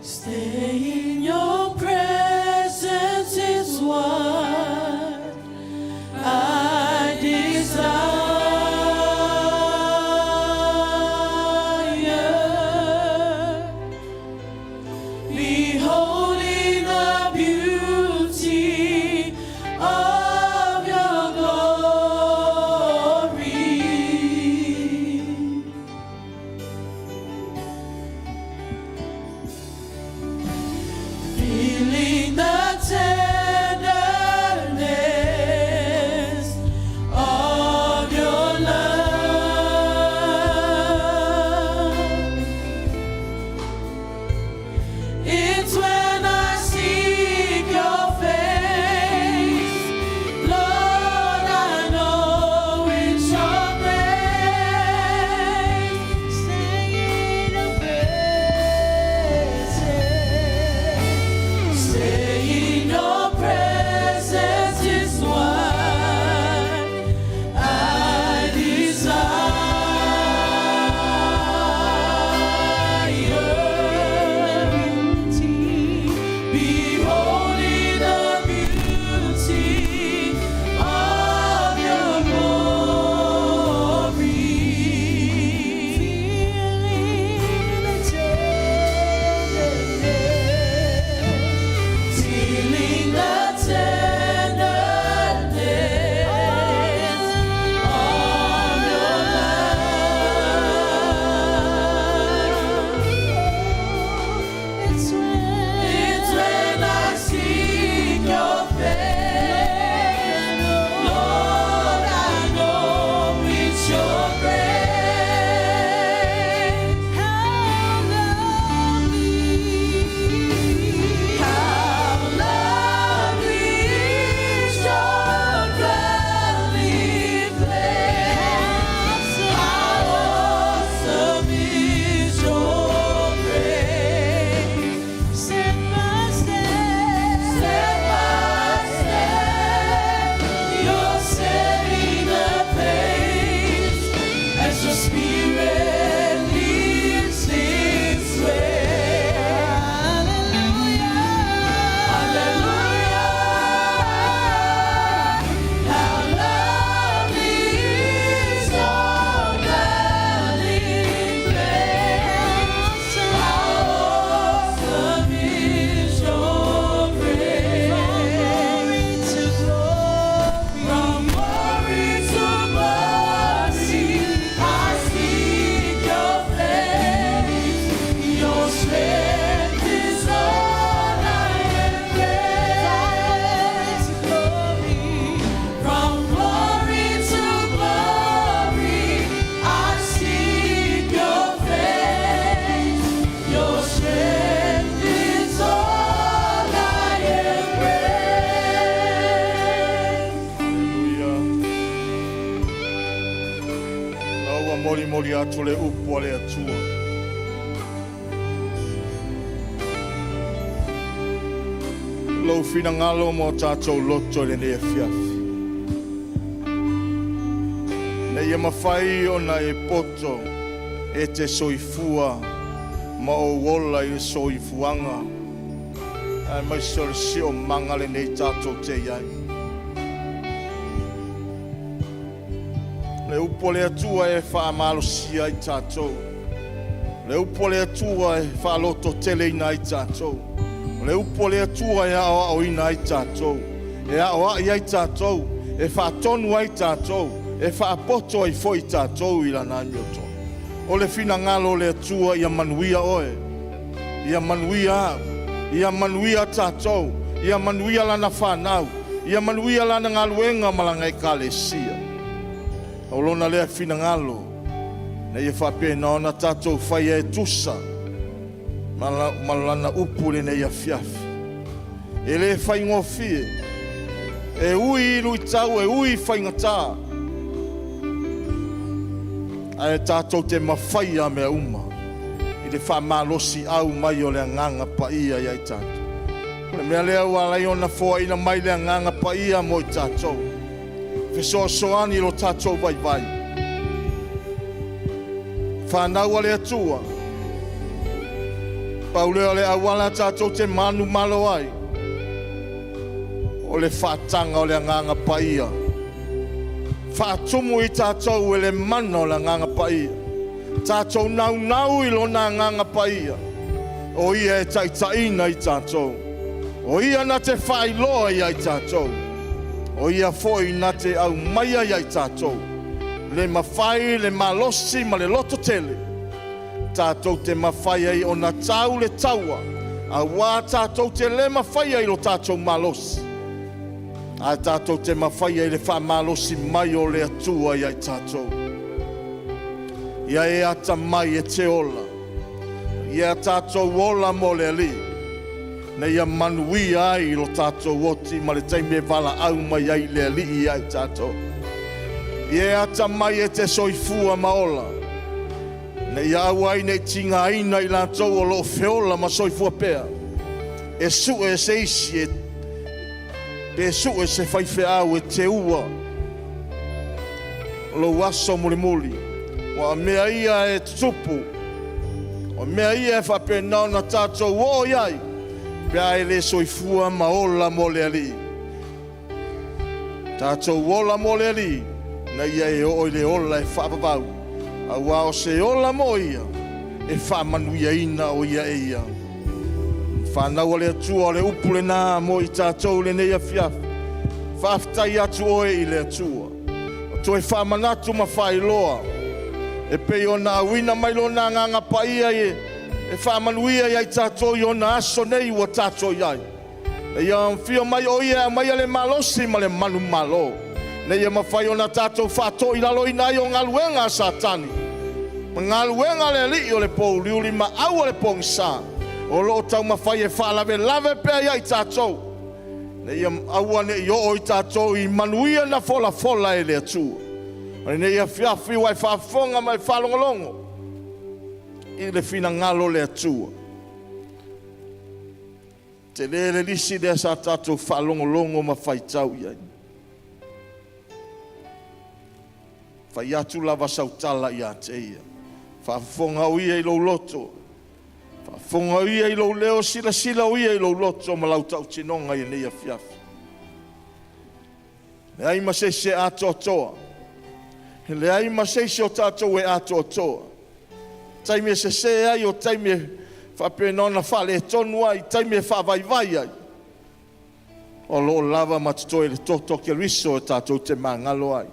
Stay in your presence is what I desire. Beholding the beauty of your glory. Feeling the tenderness of your love. It's when I seek your face, Lord, I know it's your grace. Stay in your presence. Stay in your presence is what I desire. Beholding the beauty of your glory, feeling the tenderness, feeling the Molimoli atu le upu a le Atua. Lou finagalo ma o tatou loto i lenei afiafi. Ina ia mafai ona e poto e te soifua ma ou ola i le soifuaga aemaise o le siomaga lenei tatou te i ai. Le upu a le Atua e faamalosia ai tatou. Le upu a le Atua e faalototeleina ai tatou. O le upu a le Atua e aoaoina ai tatou, e aoai ai tatou, e faatonu ai tatou, e faapoto ai foi tatou i lana amiotonu. O le finagalo o le Atua ia manuia oe, ia manuia au, ia manuia tatou, ia manuia lana fanau, ia manuia lana galuega ma lana ekalesia. O lona lea finagalo, na ia faapena ona tatou faia e tusa ma lana upu lenei afiafi. E le faigofie, e ui i luitau, e ui i faigata, ae tatou te mafaia mea uma i le faamalosiau mai o le Agaga Paia ia i tatou. O le mea lea ua ala ai ona foaina mai le Agaga Paia mo i tatou, fesoasoani i lo tatou vaivai. Fanau a le Atua, pau lea o le auala tatou te manumalo ai, o le faataga o le Agaga Paia. Faatumu i tatou e le mana o le Agaga Paia. Tatou naunau i lona Agaga Paia. O ia e taitaiina i tatou. O ia na te faailoa ia i tatou. O ia foi na te aumaia ia i tatou. Le mafai, le malosi ma le loto tele. Tatou te mafai ai ona tau le taua. Auā tatou te le mafai ai lo tatou malosi. A tatou te mafai ai le faamalosi mai o le Atua ia i tatou. Ia e ata mai e te ola. Ia tatou ola mo le Alii. Na ia manuia ai lo tatou oti ma le taimi e valaau mai ai le Alii ia i tatou. Ia e ata mai e te soifua ma ola. Na ia aua ai nei tigaina i latou o loo feola ma soifua pea. E sue e se isi e pe sue se faifeau e te ua lou aso mulimuli. Ua mea ia e tutupu. O mea ia e faapena ona tatou oo i ai. Pe a e le soifua ma ola mo le Alii. Tatou ola mo le Alii, na ia e oo i le ola e faavavau. Auā o se ola mo ia, e faamanuiaina o ia e ia. Fanau a le Atua o le upu lenā mo i tatou lenei afiafi. Faafetai atu oe i le Atua. O toe faamanatu ma faailoa. E pei ona auina mai lona Agaga Paia e faamanuia ia i tatou i ona aso nei ua tatou i ai. Na ia fia mai o ia e aumaia le malosi ma le manumalo. Na ia mafai ona tatou faatoilaloina ai o galuega a Satani. Ma galuega a le alii o le pouliuli ma aua le pogisa. O loo taumafai e faalavelave pea ia i tatou. Na ia aua nei oo i tatou i manuia na folafola e le Atua. O lenei afiafi ua e faafofoga ma e faalogologo i le finagalo o le Atua. Te le le lisi lea sa tatou faalogologo ma faitau i ai. Fai atu lava sautala ia te ia. Faafofoga o ia i lou loto. Faafofoga o ia i lou leo, silasila o ia i lou loto ma lau tautinoga i lenei afiafi. Leai ma se isi e atoatoa. Leai ma se isi o tatou e atoatoa. Taimi e sesē ai o taimi e faapena ona faaletonu ai, taimi e faavaivai ai. O loo lava ma totoe le toto o Keriso e tatou te magalo ai.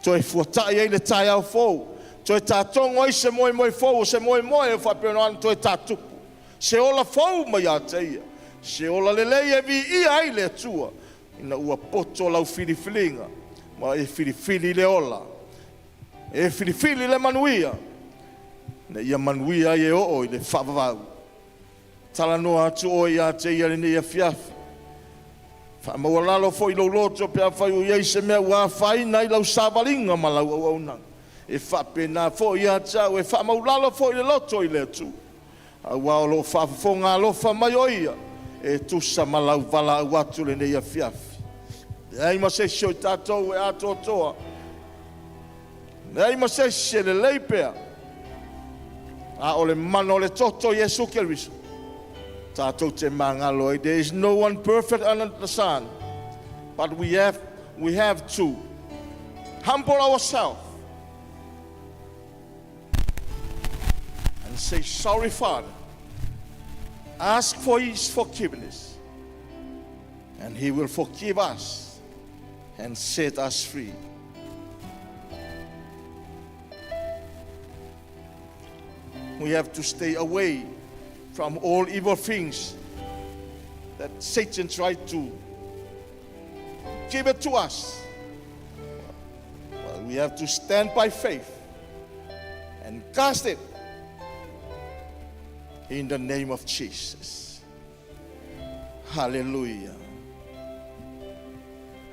Toe fuatai ai le taeao fou, toe tatogo ai se moemoe fou, o se moemoe e faapena ona toe tatupu. Se ola fou mai ia te ia. Se ola lelei e viia ai le Atua. Ina ua poto lau filifiliga, ma e filifili le ola. E filifili le manuia. Na ia manuia ai e oo i le faavavau. Talanoa atu oe ia te ia lenei afiafi. Faamaualalo foi lou loto pe afai ua i ai se mea ua afaina ai lau savaliga ma lau auaunaga. E faapena foi ia te au, e faamaulalo foi le loto i le Atua, auā o lo o faafofoga alofa mai o Ia e tusa ma lau valaau atu i lenei afiafi. E leai ma se isi o i tatou e atoatoa, leai ma se isi e lelei pea, a o le mana o le toto o Iesu Keriso tatou te magalo ai. There is no one perfect under the sun, but we have to humble ourselves and say, "Sorry, Father." Ask for His forgiveness, and He will forgive us and set us free. We have to stay away from all evil things that Satan tried to give it to us. Well, we have to stand by faith and cast it in the name of Jesus. Hallelujah.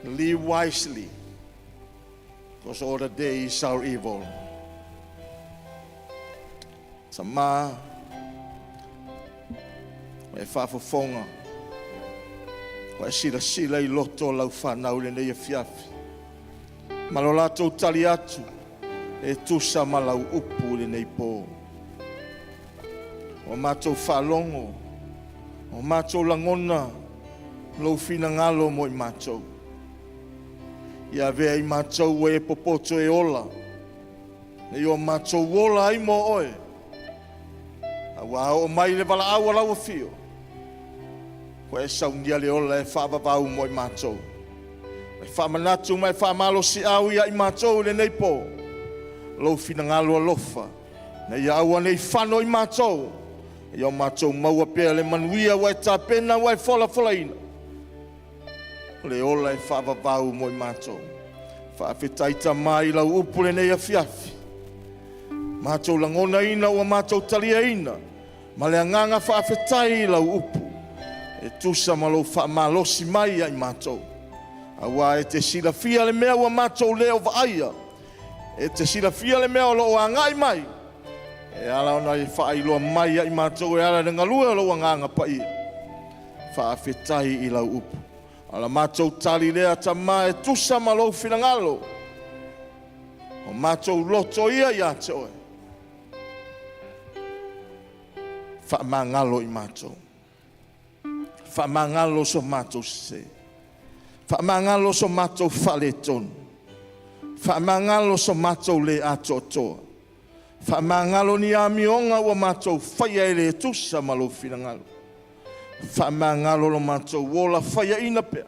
Live wisely, because all the days are evil. Tamā, e faafofoga, ua e silasila i loto o lau whanau lenei afiafi. Ma lo latou tali atu, e tusa ma lau upu lenei pō. O matou faalogo, o matou lagona, lou finagalo mo i matou. Ia avea i matou o e popoto e ola, ina ia o matou ola ai mo oe. Auā oo mai le valaau a lau afio, ua e saunia le ola e faavavau mo i matou. E faamanatu ma e faamalosiau ia i matou i lenei pō, lou finagalo alofa, ina ia aua nei fano i matou, ia o matou maua pea le manuia ua e tapena ua e folafolaina. O le ola e faavavau mo i matou. Faafetai Tamā i lau upu lenei afiafi. Matou lagonaina ua matou taliaina, ma le agaga faafetai i lau upu. E tusa ma lou faamalosi mai ia i matou. Auā e te silafia le mea ua matou le o vaaia. E te silafia le mea o loo agai mai. E ala ona e faailoa mai ia i matou e ala i le galue o lou agaga paia. Faafetai i lau upu. A la matou tali lea Tamā e tusa ma lou finagalo. O matou loto ia ia te oe. Faamagalo i matou. Faamagalo so matou sese. Faamagalo so matou faaletonu. Faamagalo so matou le atoatoa. Faamagalo ni amioga ua matou faia e le tusa ma lou finagalo. Faamagalo lo matou ola faiaina pea.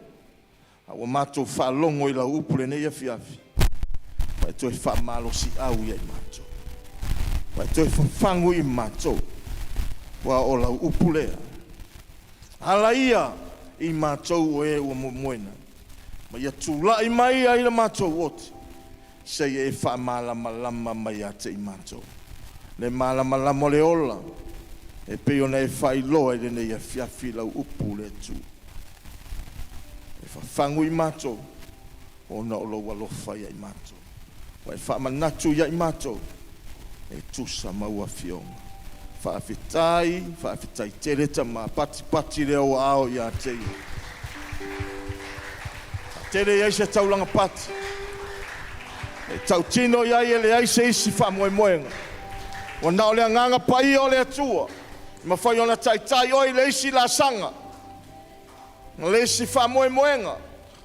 A ua matou faalogo i lau upu lenei afiafi. Ua e toe faamalosiau ia i matou. Ua e toe fafagu i matou. Ua o lau upu lea. Ala ia i matou o e ua momoena. Ma ia tulai mai ai le matou ote. Se e faamalamalama mai ia te i matou. Le malamalama o le ola. E pei ona e faailoa i lenei afiafi lau upu le Atua. E fafagu i matou, ona o lou alofa ia i matou. Ua e faamanatu ia i matou, e tusa ma ua afioga. Faafetai, faafetai tele Tamā, patipati lea ua ao ia te ia. Tele i ai se taulaga pati. E tautino i ai e leai se isi faamoemoega. Ua na o le agaga paia o le Atua. Mafai ona taitai oe i le isi laasaga. Ma le isi faamoemoega.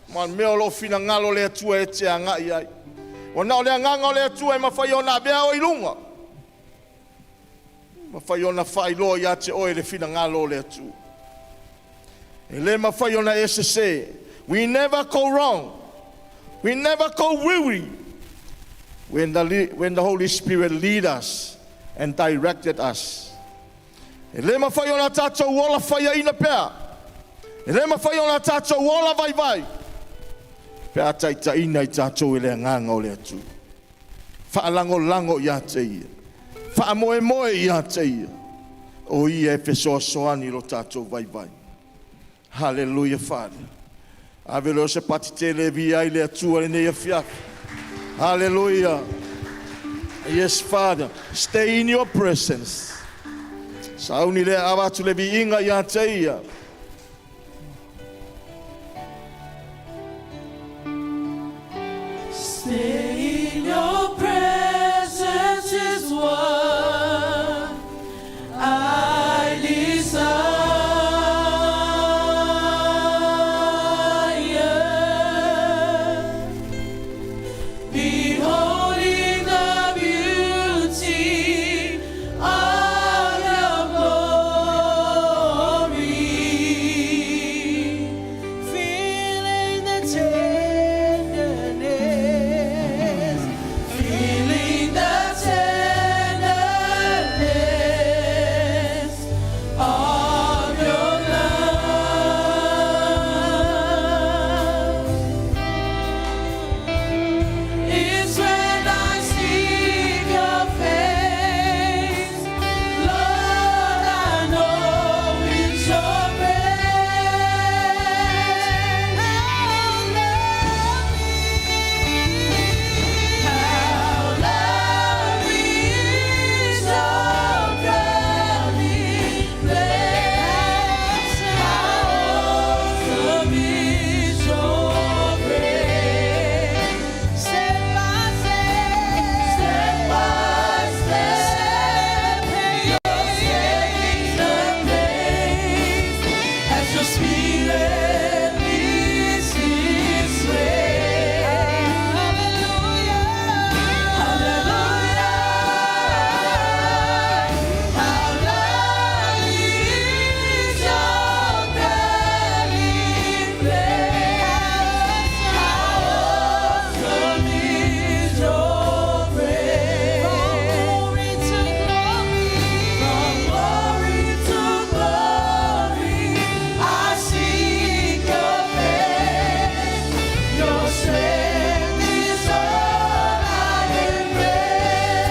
Ma le mea o lo o finagalo le Atua e te agai ai. Ua na o le agaga o le Atua e mafai ona avea oe i luga. Mafai ona faailoa ia te oe le finagalo o le Atua. E le mafai ona e sese. We never go wrong. We never go weary. When the Holy Spirit lead us and directed us. E le mafai ona tatou ola faiaina pea. E le mafai ona tatou ola vaivai. Pe a taitaiina i tatou e le agaga o le Atua. Faalagolago ia te ia. Faamoemoe ia te ia. O ia e fesoasoani lo tatou vaivai. Hallelujah, Father. Ave leo se pati tele e via ai le Atua lenei afiafi. Hallelujah. Yes, Father, stay in your presence. Sauni lea avatu le viiga ia te ia. Stay in your presence is what I desire. Beholding the beauty of your glory, feeling the tenderness, feeling the tenderness of your love. It's when I seek your face, Lord, I know it's your grace. How lovely is your dwelling place. How awesome is your grace. Step by step, step by step, you're setting the pace as your spirit leads this way. Hallelujah, hallelujah. How lovely is your dwelling place. How awesome is your grace. From glory to glory, from glory to glory, I seek your face. Your strength is all I embrace.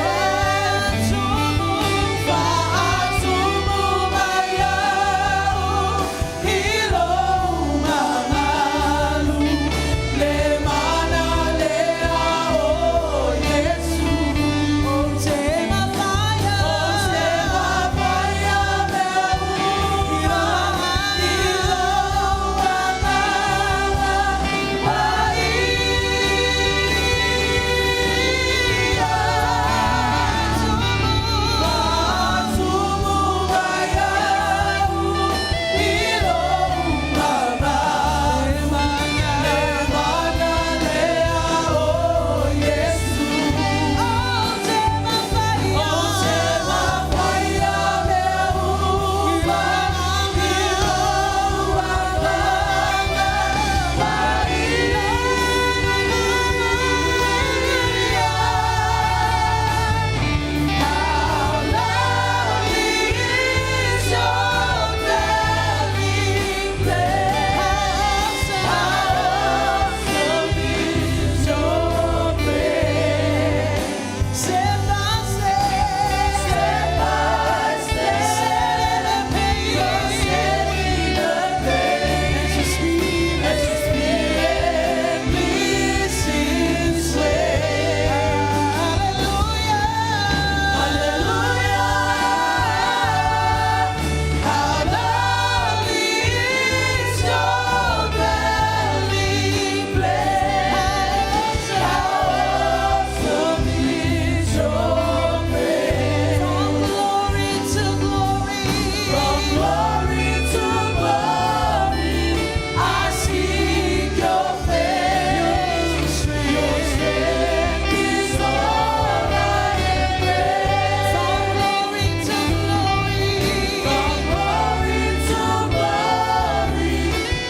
How lovely is your dwelling place. How awesome is your grace. Step by step, step by step, you're setting the pace as your spirit leads this way. Hallelujah. Hallelujah. How lovely is your dwelling place. How awesome is your grace. From glory to glory, from glory to glory, I seek your face. Your strength is all I embrace. From glory to glory, from glory to glory,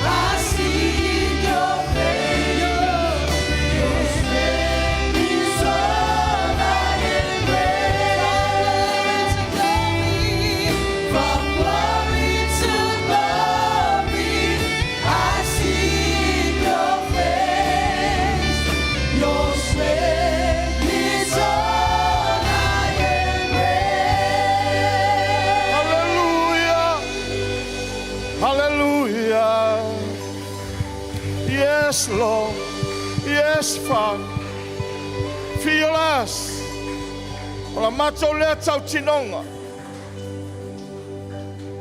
I seek your face. Your strength is all I embrace. From glory to glory, I seek your face. Your strength is all I embrace. Hallelujah. Hallelujah. Yes, Lord. Yes, Father. Fill us. O la matou lea tautinoga.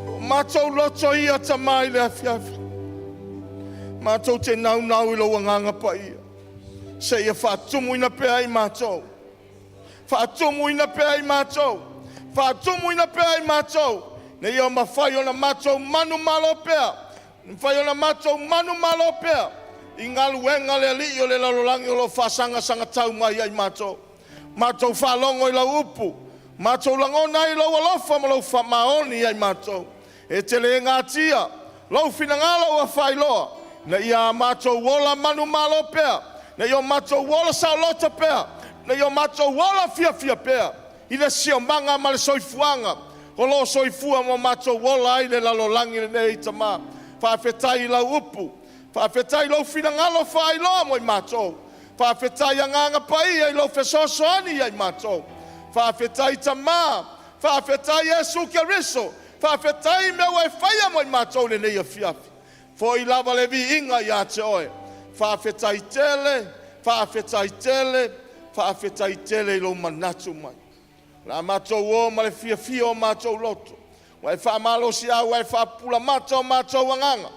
O matou loto ia Tamā i le afiafi. Matou te naunau i lou agaga paia. Seia faatumuina pea i matou. Faatumuina pea i matou. Faatumuina pea i matou. Ne i o mafai ona matou manumalo pea. Mafai ona matou manumalo pea i galuega le alii o le lalolagi o lo o faasagasagataū mai ai matou. Matou faalogo i lau upu, matou lagona ai lou alofa ma lou faamaoni ia i matou. E te le natia lou finagalo ua faailoa, ina ia matou ola manumalo pea, ina ia o matou ola saoloto pea, ina ia o matou ola fiafia pea i le siomaga ma le soifuaga o lo o soifua ma matou ola ai le lalolagi lenei. Tama, faafetai i lau upu, faafetai i lou finagalo faailoa mo i matou, faafetai Agaga Paia i lou fesoasoani ia i matou. Faafetai Tama, faafetai Iesu Keriso, faafetai mea ua e faia mo i matou i lenei afiafi. Foi lava le viiga ia te oe. Faafetai tele, faafetai tele, faafetai tele i lou manatu mai. O le a matou o ma le fiafia o matou loto, ua e faamalosiau, ua e faapulamata o matou agaga,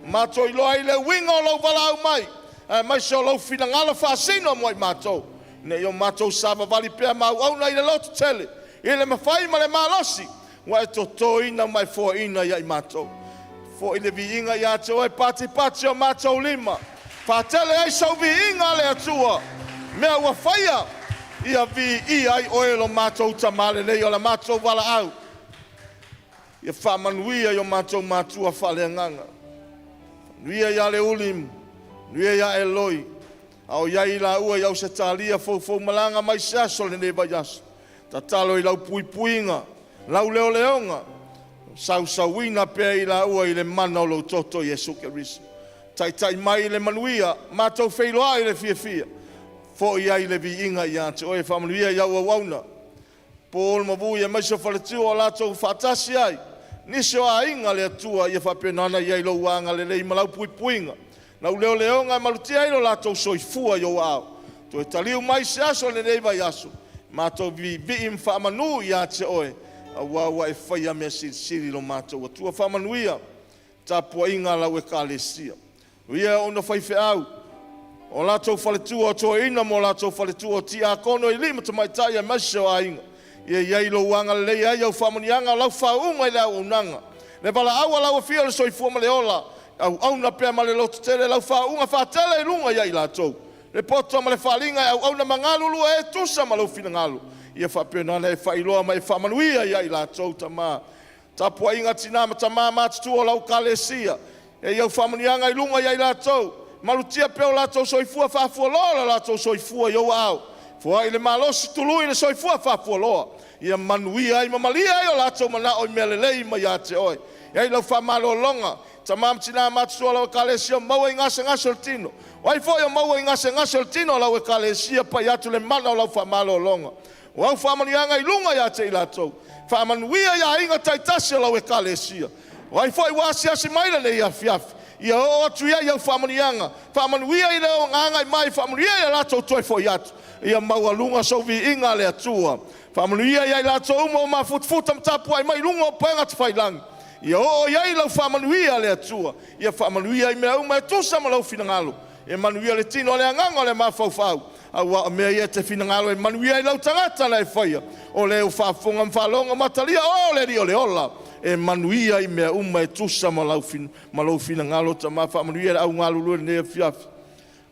matou iloa ai le uiga o lou valaau mai, aemaise o lou finagalo faasino mo i matou, ina ia o matou savavali pea ma auauna i le lototele, i le mafai ma le malosi ua e totoina ma e foaina ia i matou. Foi le viiga ia te oe, patipati o matou lima, faatele ai sau viiga le Atua, mea ua faia, ia viia ai oe lo matou Tamā lelei o le matou valaau. Ia faamanuia i o matou matua faaleagaga, manuia ia Leuli, manuia ia Eloi, a o i ai laua i Ausetalia foufou malaga mai se aso o lenei vaiaso. Tatalo i lau puipuiga, lau leoleoga, sausauina pea i laua i le mana o lou toto Iesu Keriso. Taitai mai i le manuia, matou feiloai i le fiafia, foi ai le viiga ia te oe. Faamanuia i au auauna, Paul ma Vui aemaise o faletua o latou faatasi ai, nisi o aiga le Atua ia faapena ona i ai lou agalelei ma lau puipuiga, lau leoleoga e malutia ai lo latou soifua i ou aao. Toe taliu mai se aso o lenei vaiaso, matou viivii ma faamanu ia te oe, aua ua e faia mea silisili lo matou Atua. Faamanuia tapuaiga a lau Ekalesia, o ia ona faifeau, o latou faletua o toeaina ma o latou faletua o tiakono i alii ma tamaitai aemaise o aiga. Ia i ai lou agalelei ai au faamanuiaga o lau faauuga i le auaunaga, le valaau a lau Afio le soifua ma le ola, auauna pea ma le lototele lau faauuga faatele i luga ia i latou, le poto ma le faaaliga e auauna ma galulue ai e tusa ma lou finagalo. Ia faapena ona e faailoa ma e faamanuia ia i latou. Tama, tapuaiga a tina ma tama matutua o lau Ekalesia, e i au faamanuiaga i luga ia i latou, malutia pea o latou soifua, faafualoa lo latou soifua i ou aao, foai le malosi, tului le soifua faafualoa, ia manuia ai ma malie ai o latou manao i mea lelei mai ia te oe. E i ai lau faamalologa, tama ma tina matutua o lau Ekalesia o maua i gasegase o le tino, o ai foi o maua i gasegase o le tino o lau Ekalesia, pai atu le mana o lau faamalologa, o au faamanuiaga i luga ia te i latou, faamanuia i aiga taitasi o lau Ekalesia. O ai foi ua asiasi mai lenei afiafi, ia oo atu i ai au faamanuiaga, faamanuia i le agai mai, faamanuia ia latou toe foi atu, ia maualuga sou viiga le Atua. Faamanuia ia i latou uma ua mafutafuta ma tapuai mai i luga o upega tafailagi, ia oo i ai lau faamanuia le Atua, ia faamanuia i mea uma e tusa ma lou finagalo, e manuia le tino o le agaga o le mafaufau, aua o mea ia e te finagalo e manuia ai lau tagata na e faia, o lea ua faafofoga ma faalogo ma talia oe o le Alii o le ola, e manuia i mea uma e tusa ma lou finagalo. Tama, faamanuia le au galulue i lenei afiafi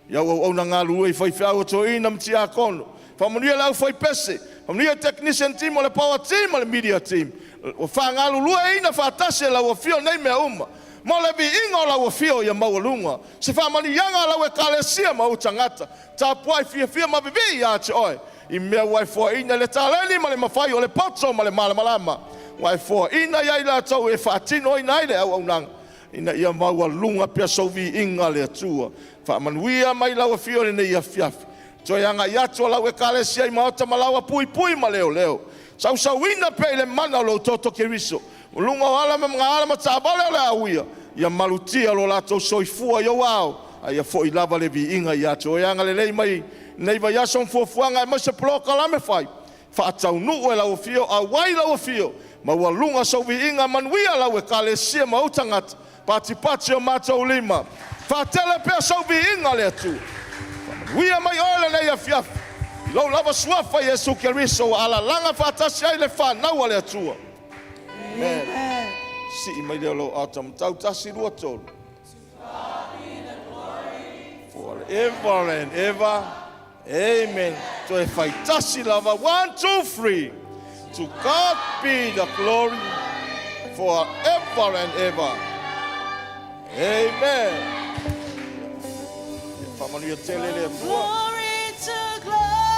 i au auauna galulue i faifeau o toeaina ma tiakono, faamanuia le aufaipese, faamanuia technician team o le power team ma le media team, ua faagaluelueina faatasi e lau afio nei mea uma mo le viiga o lau afio ia maualuga se faamanuiaga a lau Ekalesia ma ou tagata. Tapuai fiafia ma vivii ia te oe i mea ua e foaina i le taleni ma le mafai o le poto ma le malamalama ua e foaina ia i latou e faatinoina ai le auaunaga, ina ia maualuga pea sou viiga le Atua. Faamanuia mai lau afio i lenei afiafi, toe agai atu o lau Ekalesia i maota ma laoa puipui ma leoleo, sausauina pea i le mana o lou toto Keriso o luga o ala ma magaala ma taavale o le a uia, ia malutia lo latou soifua i ou aao, a ia foi lava le viiga ia te oe. Agalelei mai lenei vaiaso ma fuafuaga aemaise polokalame fai. Faataunuu e lau afio, auai lau afio, maualuga sou viiga manuia lau ekalesia ma ou tagata, patipati o matou lima. Faatele pea sou viiga le Atua. Faamanuia mai oe lenei afiafi. I lou lava suafa Iesu Keriso ua alalaga faatasi ai le fanau a le Atua. Amen. Sii mai lea o lou aao taumatau, 1, 2, 3. Forever and ever. Amen. Toe faitasi lava. 1, 2, 3. To God be the glory forever and ever. Amen. Faamanuia tele le Atua. Glory to glory.